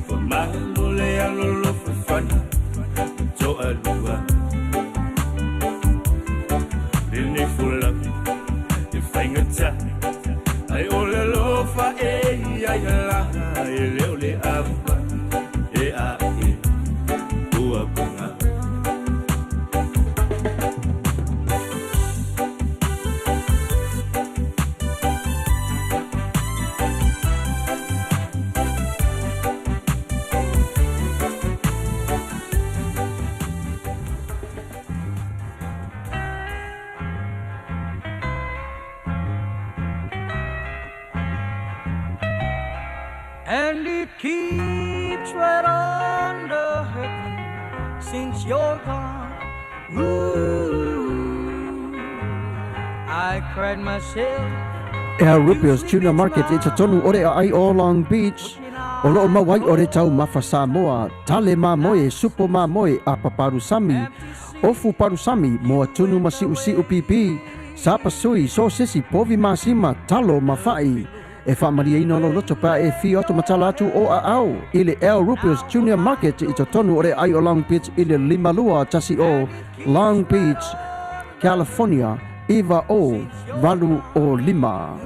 Speaker 4: Fa malo le alolo fai fana Toa lua Le nei fula E faigata Ai o le lofa e ia ia la E leo le ava E a e Ua punga.
Speaker 2: And it keeps right on the hurting since you're gone. Ooh, I cried myself.
Speaker 7: El Rubio's Tuna Market i totonu o le aai o Long Beach. O loo mau ai o le taumafa Samoa, tale mamoe, supo mamoe, apa palusami, ofu palusami, moa tunu ma siusiu pipi, sapasui, sosesi, povi masima, talo ma fa'i. E faamalieina lou loto pe a e afio atu ma tala atu o aao i le El Rubio's Junior Market i totonu o le aai o Long Beach i le 5210 Long Beach, California 90805.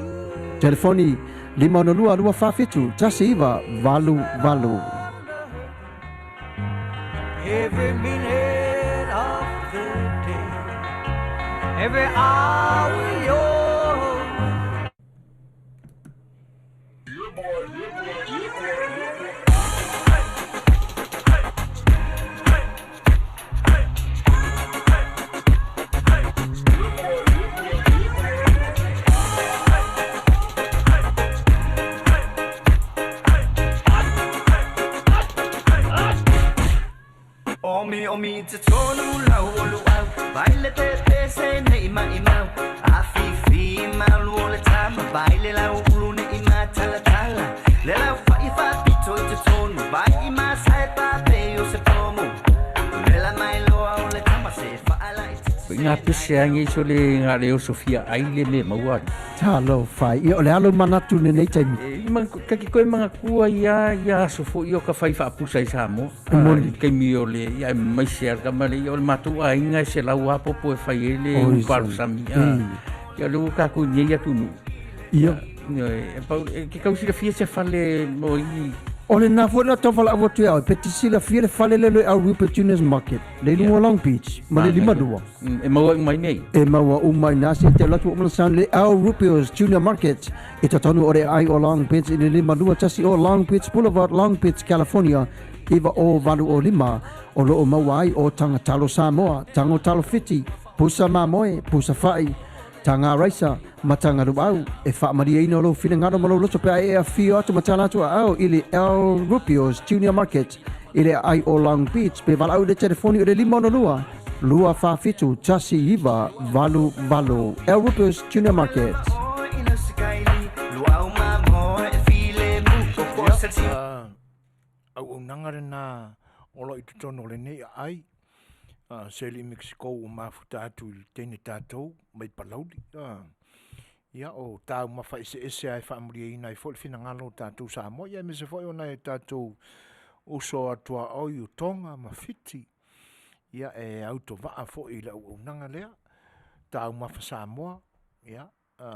Speaker 7: Telefoni 562 247 1988.
Speaker 2: Every minute of the day, every hour you're.
Speaker 4: Omi omi te tonu lau o luau Vai le te te se nei mai mau A fi fi malu o le tama Vai le lau ulu nei ma tala tala Le lau fa i fa pito i te tonu Vai i ma sai pa pe o se pomo Le la mai loa o le tama se fa ala i te
Speaker 8: Ngā pese angi so le ngā leo Sofia ai le me maua.
Speaker 7: Talofa. Ia, o le a lou manatu i lenei taimi?
Speaker 8: E, ma, kaki koe manga kua ia, ia aso foi o ka whai whaapusa i Samoa.
Speaker 7: E moni.
Speaker 8: I kaimi o le, ia e mai se ar kama le, ia o le mātou āinga e se lau apopo e whai e le
Speaker 7: Oi,
Speaker 8: uparu
Speaker 7: sami.
Speaker 8: sami. Ia le ua kākou nei atu nu.
Speaker 7: Ia.
Speaker 8: Ia, e, pau, e, ke kau silafia se fale mo i.
Speaker 7: O lenā foi le tau valaau atu ia oe, pe te silafia le fale lea o le Au Rupert Juniors Market, le i luga o Long Beach, ma le 52.
Speaker 8: E maua uma i nei.
Speaker 7: E maua uma i nā se te alu atu o mana sound le Au Rupert's Junior Market i totonu o le aai o Long Beach i le 52 o Long Beach Boulevard, Long Beach, California, 90805, o lo o maua ai o taga talo Samoa, tago talo Fiti, pusa mamoe, pusa fa'i, taga raisa, ma taga luau. E faamalieina lou finagalo ma lou loto pe a e afio atu ma tala atu aao i le El Rubio's Junior Market i le aai o Long Beach pe valaau i le telefoni o le 562 247 1988. El Rubio's Junior Market.
Speaker 1: Auaunaga lenā o lo o i totonu o lenei aai, se alii Mexico ua mafuta atu i le teine tatou mai Palauli. Ia, o taumafa eseese lava e faamalieina ai foi le finagalo o tatou Samoa, ia aemaise foi o nai o tatou uso a tuaoi o Toga ma Fiti. Ia, e autovaa foi i le auaunaga lea, taumafa Samoa, ia,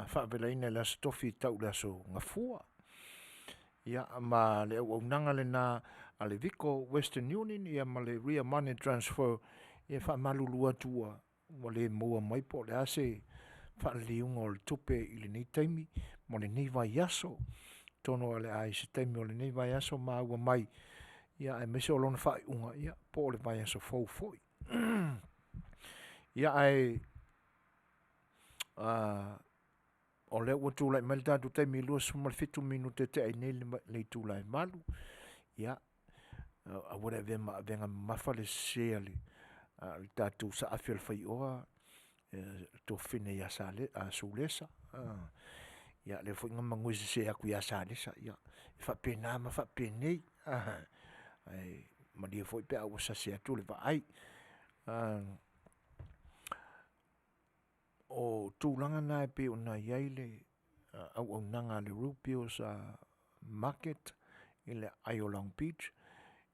Speaker 1: faavelaina i le Aso Tofi e tau i le Aso Gafua. Ia, ma le auaunaga lenā a le Vico Western Union, ia ma le Ria Money Transfer. Ia e faamalulu atu ua ua le maua mai po o le a se faaliliuga o le tupe i lenei taimi mo lenei vaiaso. Atonu o le a i ai se taimi o lenei vaiaso maua mai, ia aemaise o lona faaiuga, ia po o le vaiaso fou foi. Ia ae o lea ua tulai mai le tatou taimi e 27 minute e tea ai nei le itula e 8:00, ia aua le avea ma avega mamafa le sese a le tatou saafi o le faioa le tuafafine ia Sulesa. Ia lea foi na manu e sese atu ia Salesa, ia e faapena ma faapenei, ae malie foi pe a ua sasi atu le vaai. O tulaga na e pei ona i ai le auaunaga a le Rupeals Market i le aai o Long Beach.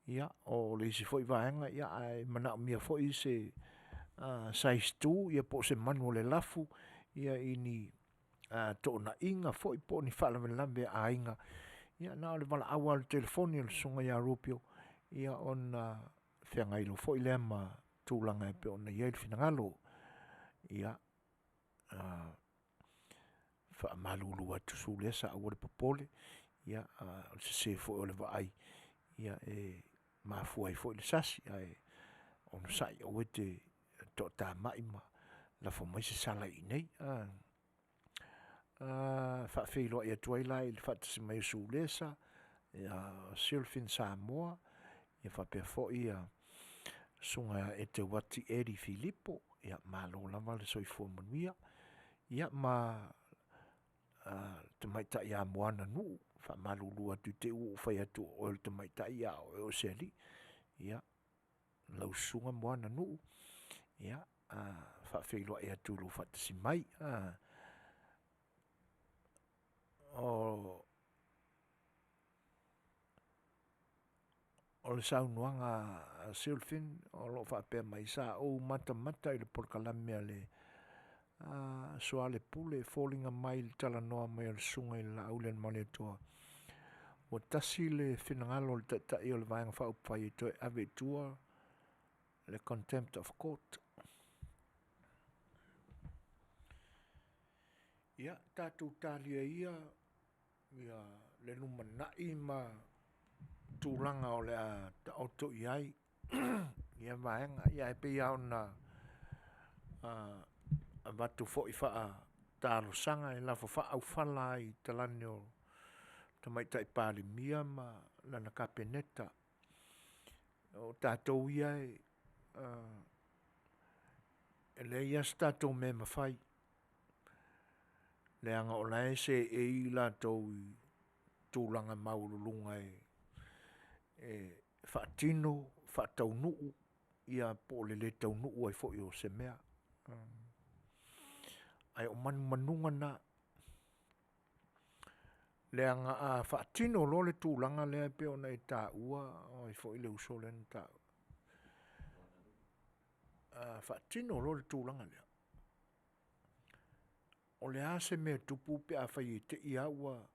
Speaker 1: Ia o le isi foi vaega a manaomia foi se size 2 po o se manu o le lafu i ni toonaiga foi po o ni faalavelave a aiga, ia na o le valaau lava i le telefoni i le susuga ia Rupio ona feagai loa foi lea ma tulaga e pei ona i ai le finagalo. Ia, faamalulu atu Sulesa aua le popole, o le sese foi o le vaai e mafua ai foi le sasi, ae onosai aua e te toatamai ma lafo mai se sala i inei. Faafeiloai atu ai la i le faatasi mai o Sulesa, Sylphin Samoa, faapea foi le susuga ia Eteuati Eri Filipo, malo lava le soifua manuia, ia ma le tamaitai ia Moana Nuu. E faamalulu atu i te i ua ou fai atu o oe o le tamaitai a o oe o se alii. Ia, lau susuga Moana Nuu, e faafeiloai atu i lou faatasi mai. O le saunoaga a Sylphin o lo o faapea mai, sa ou matamata i le polokalame a le Soalepule e foliga mai i le talanoa mai a le Susuga ia Laaulialemalietoa, ua tasi le finagalo o le Taitai o le Vaega Faaupufai e toe ave i tua le contempt of court. Ia tatou talia ia le lumanai ma tulaga o le a taoto i ai ia vaega. Ae pei lava ona avatu foi faatalosaga e lafo faaaufala lava i talane o le Tamaitai Palemia ma lana Kapeneta. O tatou ia e leai lava se tatou mea e mafai, leaga o la e seei i latou i tulaga maualuluga e faatino, faataunuu ia po o le le taunuu ai foi o se mea. Ae o manumanuga na, leaga a faatino loa le tulaga lea e pei ona e taua, o ai foi le uso lea na taua? A faatino loa le tulaga lea, o le a se mea e tupu pe afai e te i lava ua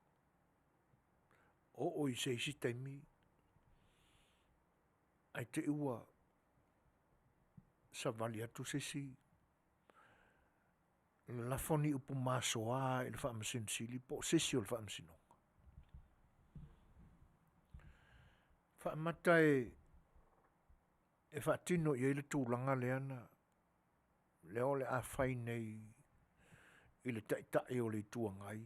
Speaker 1: oo i se isi taimi ae te i ua savali atu se isi lafo ni upu masoa i le Faamasino Sili po o se isi o le Faamasinoga. Faamata e faatino i ai le tulaga lea na, lea o le a fai nei i le Taitai o le Itu Agai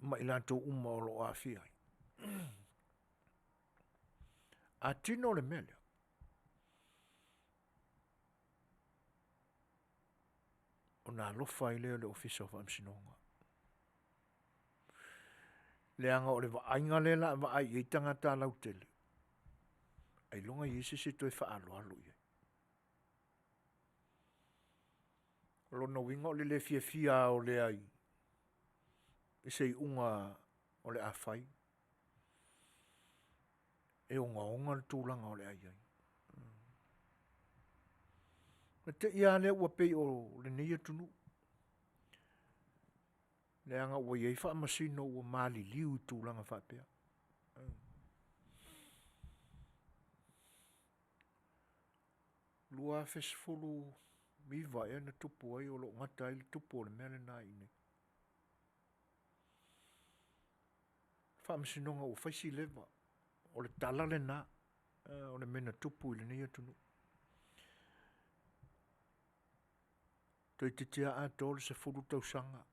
Speaker 1: ma i latou uma o lo o aafia ai. A tino le mea lea, ona alofa ai lea i le Ofisa o Faamasinoga, leaga o le vaaiga lea o le a vaai i ai tagata lautele, ailoga e i ai se isi e toe faaaloalo i ai. O lona uiga o le le fiafia lava o lea i se iuga o le a fai, e ogaoga le tulaga o le a i ai. Na te i lava lea ua pei o lenei atunuu, leaga ua i ai faamasino ua maliliu i tulaga faapea. 2019 ea na tupu ai o lo o gata ai le tupu o le mea lena i inei. Faamasinoga ua fai si leva, o le tala lena o le mea na tupu i lenei atunuu. Toeitiiti lava atoa le 10 tausaga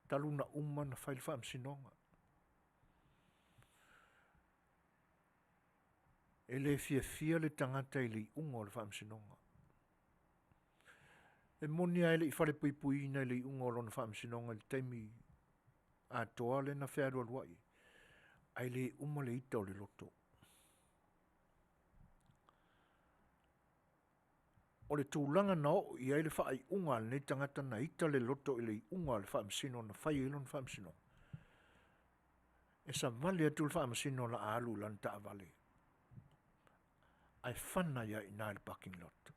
Speaker 1: talu ona uma ona fai le faamasinoga. E le fiafia le tagata i le iuga o le faamasinoga. E moni lava e le i falepuipuiina i le iuga o lona faamasinoga i le taimi atoa lea na fealualuai ai, ae le uma le ita o le loto. O le tulaga na oo i ai le faaiuga a lenei tagata na ita le loto i le iuga a le faamasino na fai ai lona faamasinoga, e savali atu le faamasino o le a alu i lana taavale ae fana ai lava i ina i le parking lot.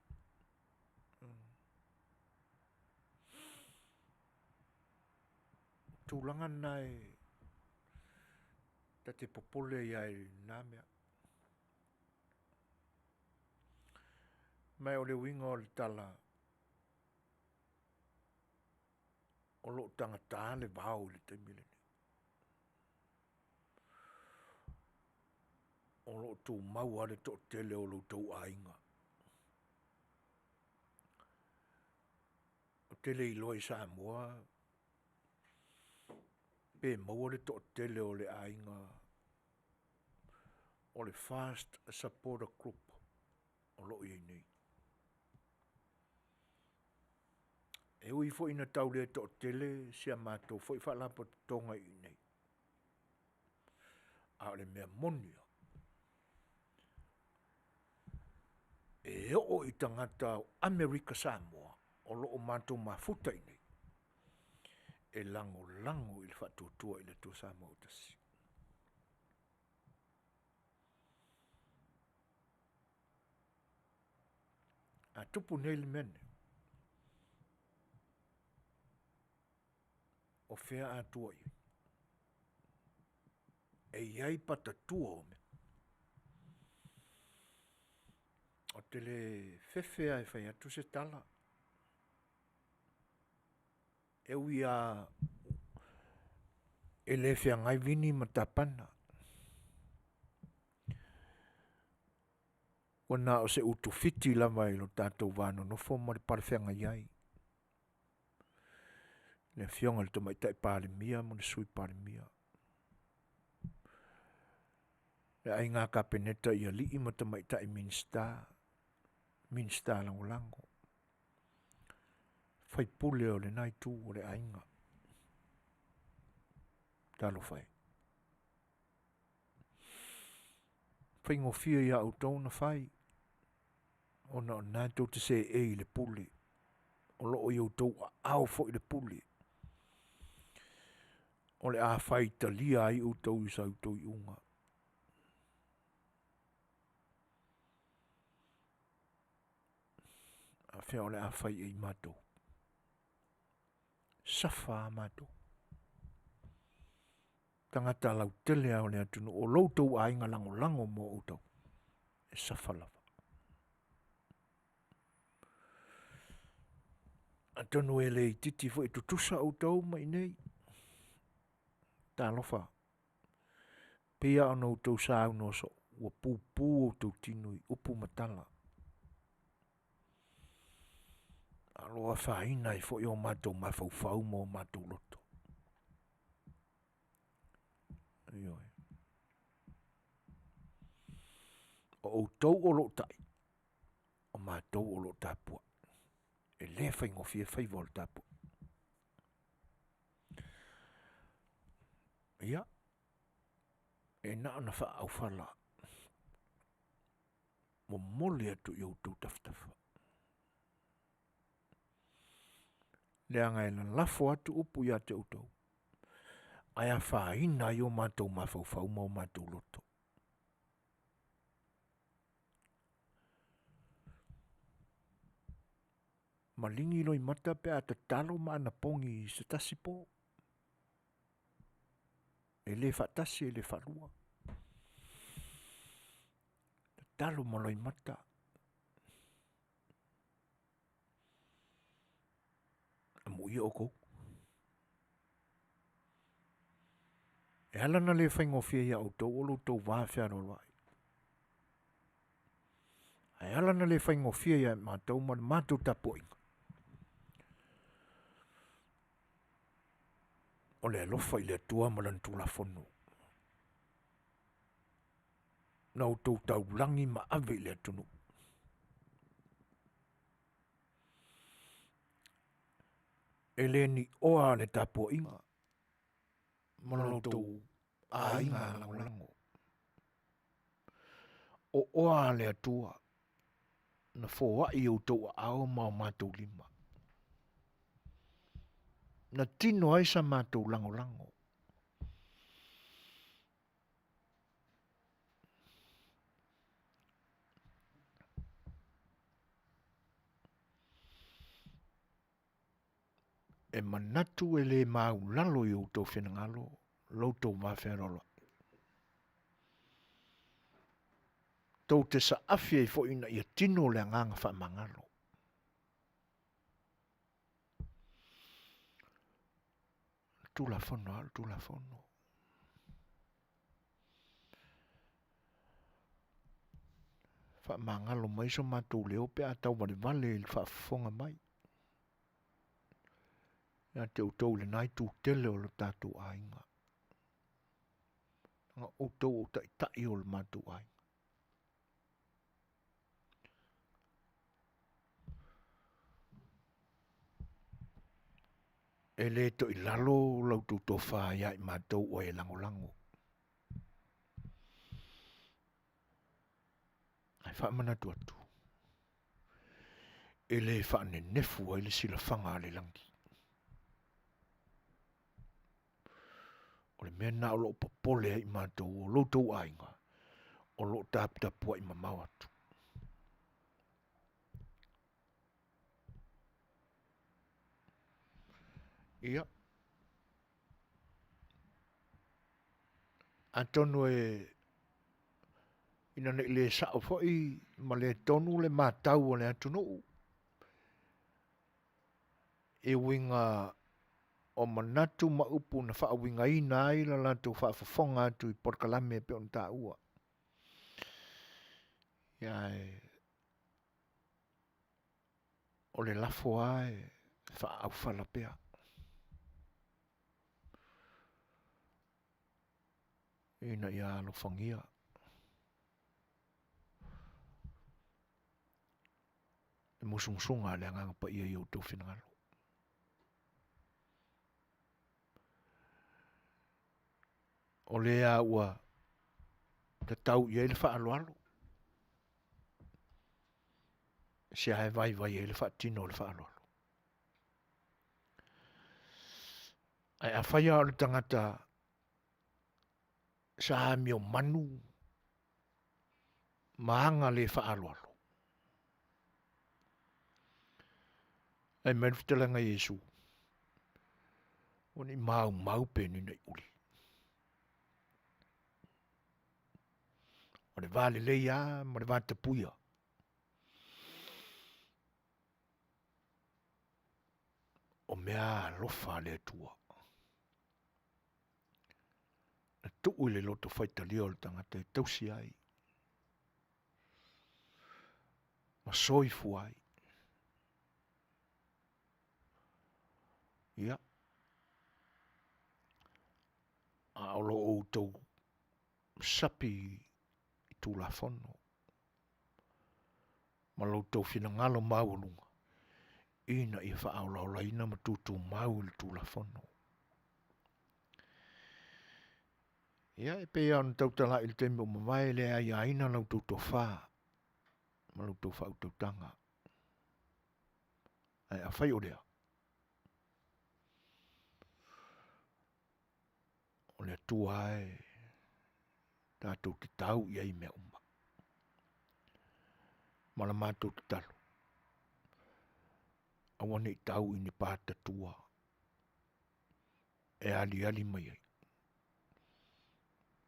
Speaker 1: O tulaga na e ta te popole ai lava i na mea. Ma o le uiga o le tala, o lo o tagata le vao i le taimi lenei. O lo o tumau lava le toatele o lo outou aiga. Ou te le iloa i Samoa pe maua le toatele o le aiga o le FAST Supporter Group o lo o i ai nei. E ui foi ina tau le toatele si a matou foi faalapotopotoga i inei, a o le mea moni lava, e oo i tagata o Amerika Samoa o lo o matou mafuta i inei, e lagolago i le Faatuatua i le Atua Samoa ua Tasi. A tupu nei le mea lenei, o fea a tua i ai? E i ai patatua o mea. Ou te le fefe lava e fai atu se tala, e ui lava e le feagai Vini ma Tapana, ua na o se utufiti lava i lo tatou va nonofo ma le palefeagai ai, le afioga i le Tamaitai Palemia ma le Sui Palemia, le aiga Kapeneta i alii ma tamaitai Minisita, Minisita Lagolago, sui usufono o lena itu o le aiga. Talofa e. Faigofie ia outou ona fai, ona o lena tou te seei i le pule, o lo o i outou aao foi le pule o le a faitalia ai outou i sa outou iuga. A fea o le a fai i ai matou? Safa a matou. Tagata lautele lava o le atunuu, o lo outou aiga lagolago mo outou, e safa lava. Atonu e le itiiti foi, e tutusa outou ma i inei. Talofa, pei lava ona outou saunoa soo, ua pupu outou tino i upu ma tala, a o lo o afaina ai foi o matou mafaufau ma o matou loto. Ioe. O outou o lo o tai, o matou o lo o tapuai. E le faigofie faiva o le tapuai. Ia, e na ona faaaufala momoli atu i outou tafatafa. Leaga e lalafo atu upu ia te outou, ae afaina ai o matou mafaufau ma o matou loto. Maligi loimata pe a tatalo ma anapogi i se tasi po. E le faatasi e le faalua. Tatalo ma loimata. Amuia oukou. E ala ona le faigofie ia outou o lo outou va fealoaloai. Ae ala ona le faigofie ia matou ma le matou tapuaiga, o le alofa i le Atua ma Lana Tulafono na outou taulagi ma ave i le atunuu. E le ni oa le tapuaiga ma lo outou aiga lagolago. O oa a le Atua na foai i outou aao ma o matou lima. Na tino ai sa matou lagolago. E manatu e le maulalo i outou finagalo lo outou va fealoaloai. Tou te saafi ai foi ina ia tino le agaga faamagalo. Tulafono lava o le Tulafono. Faamagalo mai so matou leo pe a tauvalevale i le faafofoga mai. Ia te outou i lena itu tele o le tatou aiga. Leaga outou o taitai o le matou aiga. E le toilalo la outou tofa ia i matou o e lagolago. Ae faamanatu atu, e le faanenefu ai le silafaga a le lagi. O le mea lena o lo o popole ai matou o lo outou aiga o lo o taputapuai mamao atu. Ia, atonu e ina ne i le sao foi ma le tonu le matau a le atunuu e uiga o manatu ma upu na faauigaina ai la latou faafofoga atu i polokalame e pei ona taua. Ia ae o le lafo lava e faaaufala pea. Ina ia alofagia le musumusuga a le Agaga Paia i outou finagalo. O lea ua tatau i ai le faaaloalo, se ae vaivai ai le faatino o le faaaloalo. Ae afai lava o le tagata sa amio manu ma aga le faaaloalo, Fai mai le fetalaiga a Iesu, Ua ni maumau pe ni nei uli. O le va lelei lava ma le va tapuia. O mea alofa a le Atua. Na tuu i le loto faitalia o le tagata e tausi ai ma soifua ai. Ia, a o lo outou sapi i Tulafono ma lo outou finagalo maualuga ina ia faaolaolaina ma tutumau i le Tulafono. Ia, e pei lava ona tautala i le taimi ua mavae, e le aiaina la outou tofa ma la outou faautautaga. Ae afai o lea, o le Atua lava e tatou te tau i ai i mea uma. Ma la matou tatalo, aua ne i tau i ni patatua e aliali mai ai,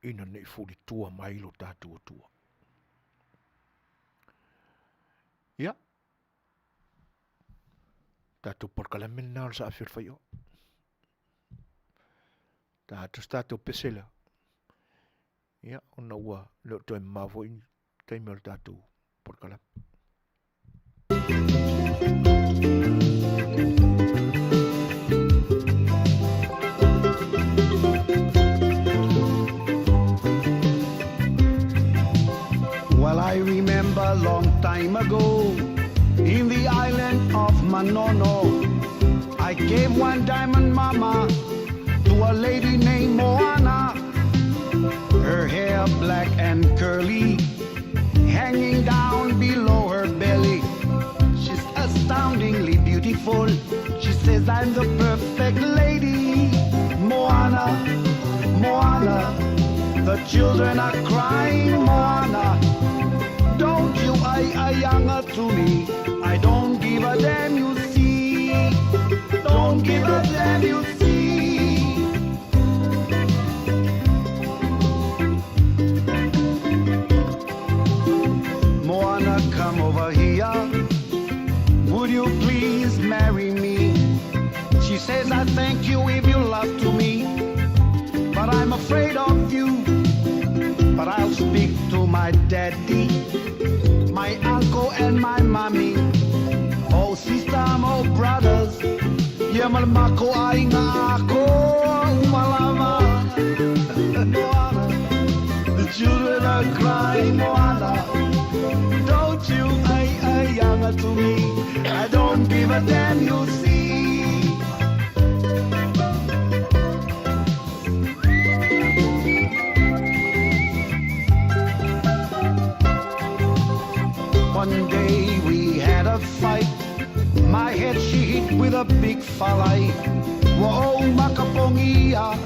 Speaker 1: ina ne i fulitua mai lo tatou Atua. Ia. Tatou polokalame lena o le saafi o le faioa. Ta atu se tatou pese lea. Ia, ona ua le o toe mamao foi taimi o le tatou polokalame.
Speaker 9: Well, I remember long time ago in the island of Manono, I gave one diamond mama to a lady named Moana. Her hair black and curly, hanging down below her belly. She's astoundingly beautiful. She says I'm the perfect lady. Moana, Moana, the children are crying, Moana. Don't you I ayanga to me. I don't give a damn, you see. Don't give a damn, you see. Moana, come over here. Would you please marry me? She says, I thank you if you love to me, but I'm afraid of you. But I'll speak to my daddy, my uncle, and my mommy. Oh, sister, oh, brothers. Yeah, malmako ay nga ako, umalama. Moana, the children are crying, Moana. Don't you ay ay yanga to me. I don't give a damn, you see. One day we had a fight. My head she hit with a big falai. Whoa, makapongia.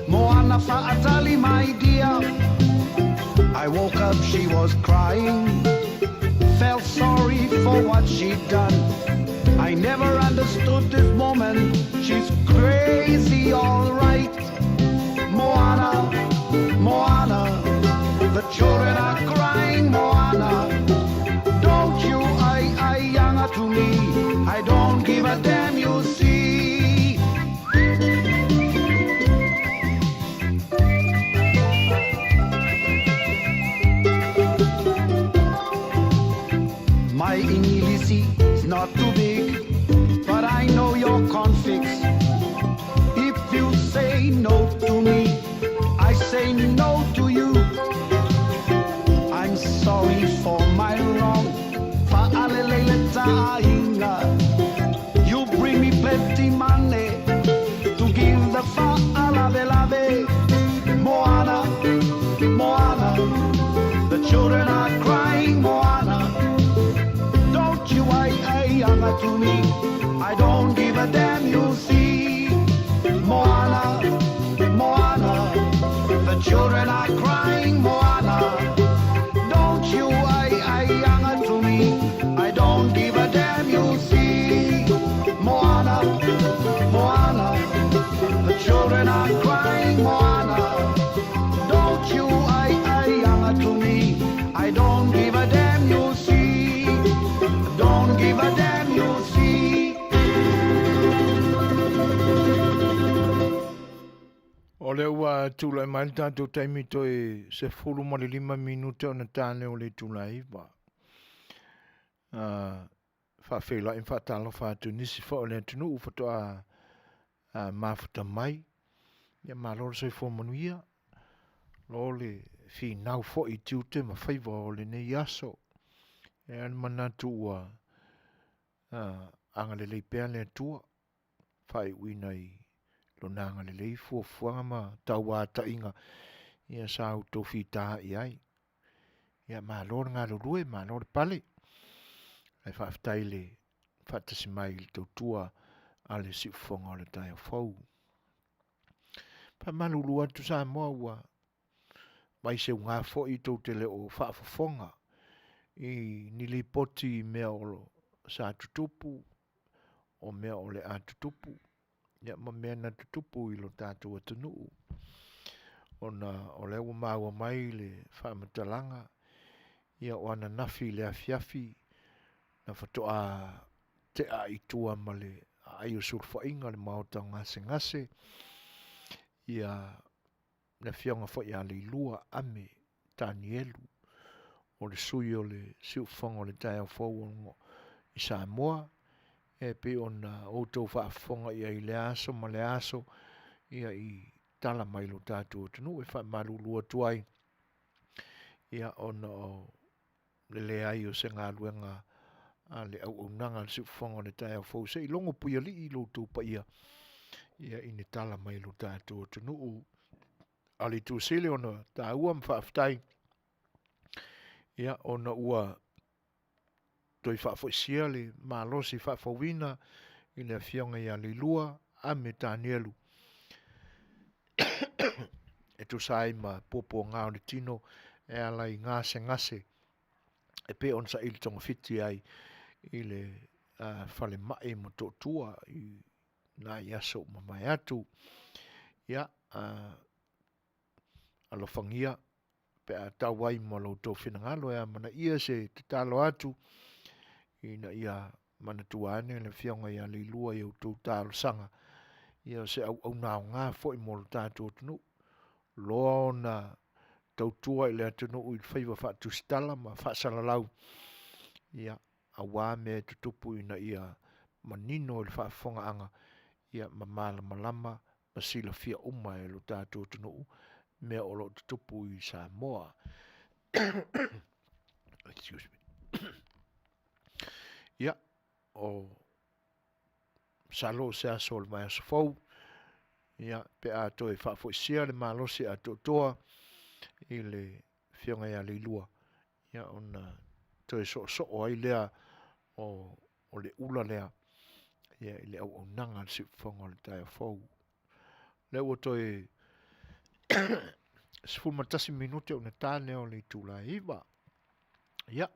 Speaker 9: Moana fa'atali, my dear. I woke up, she was crying. Felt sorry for what she'd done. I never understood this woman. She's crazy, all right. Moana, Moana, the children are crying, Moana. Don't you I I yanga to me. I don't give a damn, you see. My English is not too big, but I know your configs. If you say no to me, I say no to you. I'm sorry for my wrong. Fa'alelele You bring me plenty money to give the fa'alavelave. Moana, Moana, the children are crying, Moana. Don't you I I to me. I don't give a damn, you see. Moana, Moana, the children are crying, Moana. Don't you I I to me. I don't give a damn, you see. Moana, Moana, the children are crying, Moana. Don't you I I to me. I don't give a damn, you see. Don't give a damn, you see.
Speaker 1: O lea ua tulai mai le tatou taimi toe 15 minute ona tane o le itula e 9. Faafeiloai ma faatalofa atu i nisi foi o le atunuu faatoa mafuta mai. Ia malo le soifua manuia. Lo le finau foi i tiute ma faiva o lenei aso. E ai le manatu ua agalelei pea le Atua faaiuina i lona agalelei fuafuaga ma tauataiga ia sa outou fita i ai. Ia malo le galulue, malo le pale. Ae faafetai le faatasi mai i le tautua a le siufofoga o le taeao fou. Faamalulu atu Samoa ua mai seuga foi tou te le o faafofoga i ni lipoti i mea o sa tutupu, o mea o le a tutupu, ia ma mea na tutupu i lo tatou atunuu. Ona o lea ua maua mai le faamatalaga, ia o ananafi i le afiafi na faatoa. tea i tua ma le aai o sulufaiga le maota o gasegase, ia le afioga foi ia Leilua Ame Tanielu, o le sui o le Siufofoga o le Taeao Fou i Samoa, e pei ona outou faafofoga i ai i lea aso ma lea aso, ia i tala mai lo tatou atunuu e faamalulu atu ai, ia ona o le leai o se galuega a le auaunaga a le Siufofoga o le Taeao Fou se i logo puialii lo outou paia ia i ni tala mai lo tatou atunuu. A o le itu sili ona taua ma faafetai, ia ona ua toe faafoisia le malosi faafouina i le afioga ia Leilua Ame Tanielu e tusa ai ma puapuaga o le tino e ala i gasegase e pei ona saili togafiti ai i le falemai i Motootua i nai aso ua mavae atu. Ia, alofagia pe a tau ai ma lo outou finagalo e amanaia se tatalo atu ina ia manatua ane le afioga ia Leilua i a outou talosaga, ia o se auauna aoga foi mo le tatou atunuu, loa ona tautua i le atunuu i faiva faatusitala ma faasalalau, ia aua mea e tutupu ina ia manino i le faafofogaaga, ia ma malamalama ma silafia uma e lo tatou atunuu mea o lo o tutupu i Samoa. Ia, masalo o se aso o le vaiaso fou, ia, pe a toe faafoisia le malosi atoatoa i le afioga ia Leilua, ia ona toe soosoo ai lea o le ula lea i le auaunaga a le Siufofoga o le Taeao Fou. O lea ua toe 11 minute ona ta lea o le itula e 9. Ia,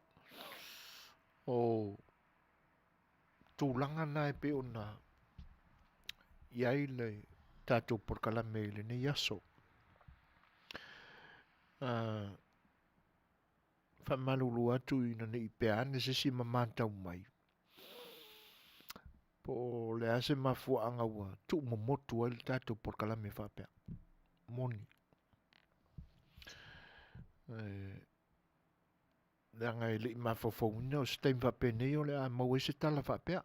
Speaker 1: o tulaga na e pei ona i ai le tatou polokalame i lenei aso. Faamalulu atu ina ne i pea ane se isi ma matau mai, po o le a se mafuaaga ua tuumomotu ai le tatou polokalame faapea. Moni. Leaga e le i mafaufauina o se taimi faapenei o le a maua ai se tala faapea.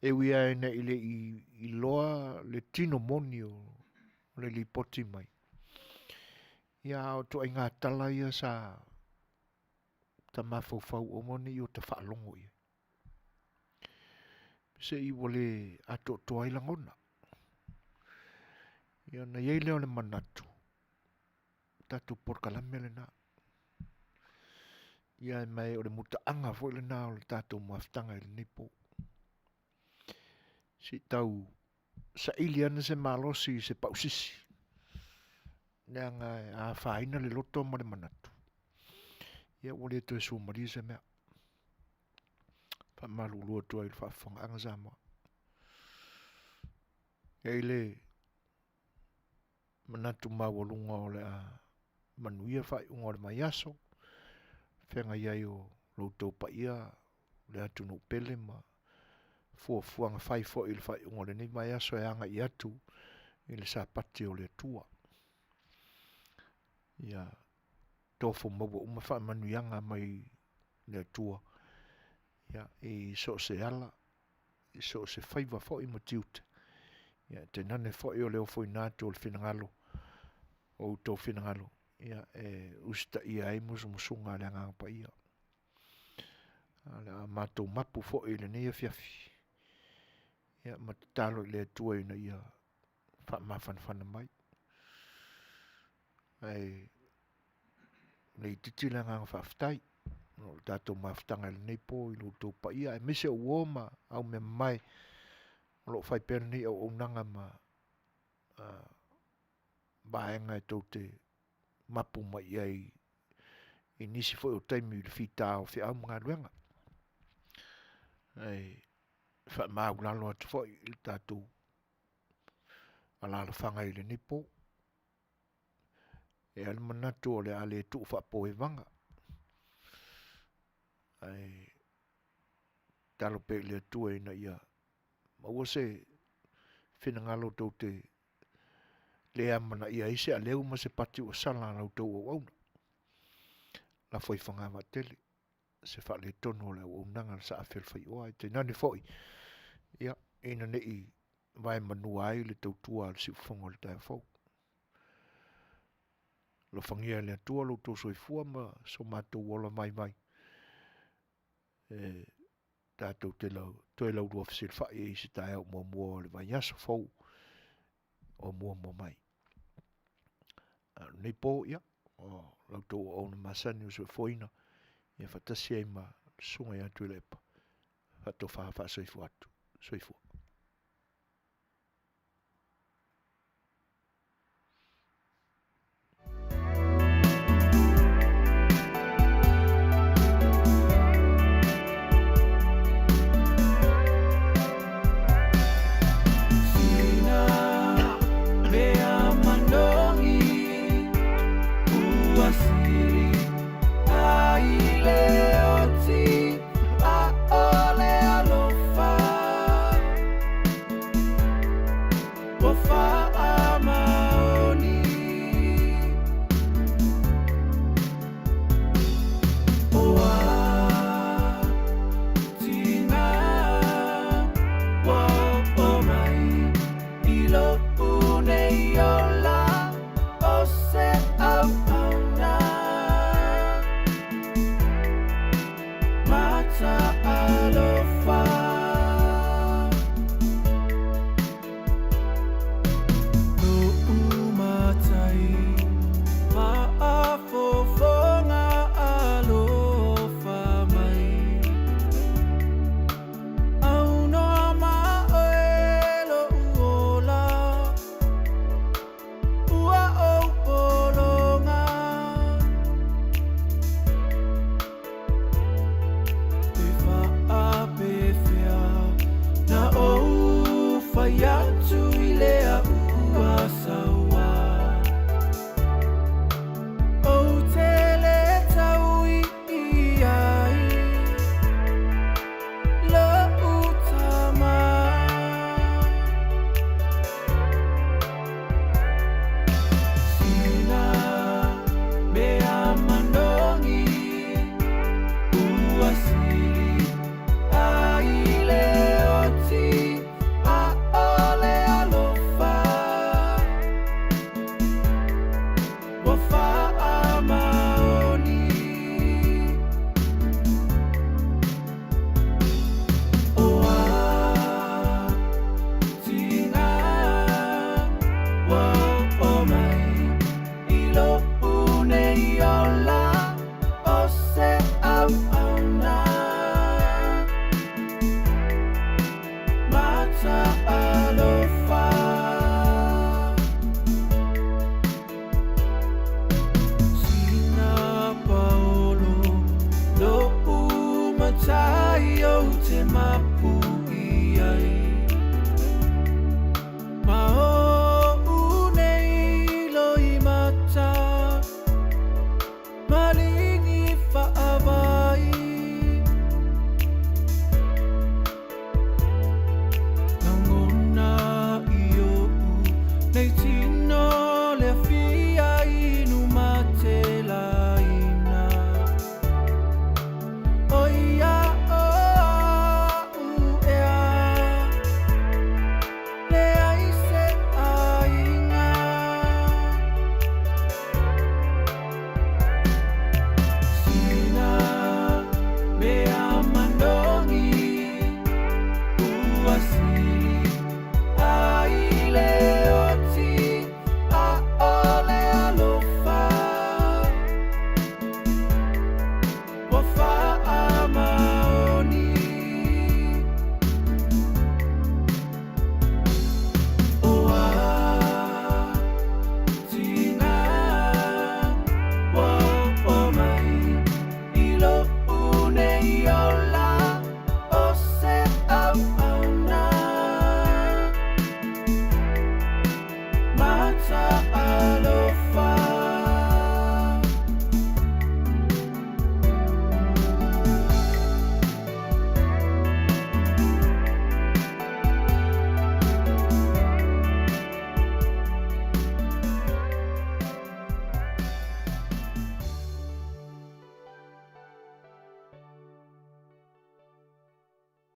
Speaker 1: E ui lava ina e le i iloa le tino moni o le lipoti mai, ia a o ituaiga tala ia sa ta mafaufau aua ne i ota faalogo i ai. Se i ua le atoatoa ai lagona. Ia ona i ai lea o le manatu, tatou polokalame lena. Ia ma o le mutaaga foi lena o le tatou mafutaga i lenei po. Se i tau saili ane se malosi i se pausisi, leaga e afaina le loto ma le manatu, ia ua le toe suamalie se mea. Faamalulu atu ai i le faafofogaaga Samoa. E i ai le manatu maualuga o le a manuia faaiuga o le vaiaso, feagai ai o lo outou paia, le atunuu pele ma fuafuaga fai foi i le faaiuga o lenei vaiaso e agai atu i le Sapati o le Atua. Ia tofo maua uma faamanuiaga mai le Atua ia, i so o se ala, i so o se faiva foi ma tiute, ia tainane foi o le ofoina atu o le finagalo, o outou finagalo, ia e usitaia ai musumusuga a le Agaga Paia. O le a matou mapu foi i lenei afiafi, ia ma tatalo i le Atua ina ia faamafanafana mai. Ae le itiiti le agaga faafetai o le tatou mafutaga i lenei po i lo outou paia aemaise o uo ma aumeamamae o lo o fai pea lenei auaunaga ma vaega e tou te mapu mai i ai i nisi foi o taimi i le fita o feau ma galuega. Ae faamaualalo atu foi i le tatou alaalafaga i lenei po. E i ai le manatu o le a le tuu faapoevaga, ae. Tatalo pea i le Atua ina ia maua se finagalo tou te le amanaia ai se aleu ma se pati ua sala a la outou auauna. Lafo i fogavaatele se faaletonu o le auaunaga a le Saafi o le Faioa, ae tainane foi ia ina ne i vaemanua ai le tautua a le siufofoga o le taeao fou. Alofagia e le Atua lo outou soifua ma so matou ola vaivai e tatou te toe laulua fesilafai ai i se taeao muamua o le vaiaso fou o muamua mai. A o lenei po, ia, o la outou auauna masani o soifuaina, ia faatasi ai ma le Susuga ia Tuilaepa, faatofa faasoifua atu. Soifua.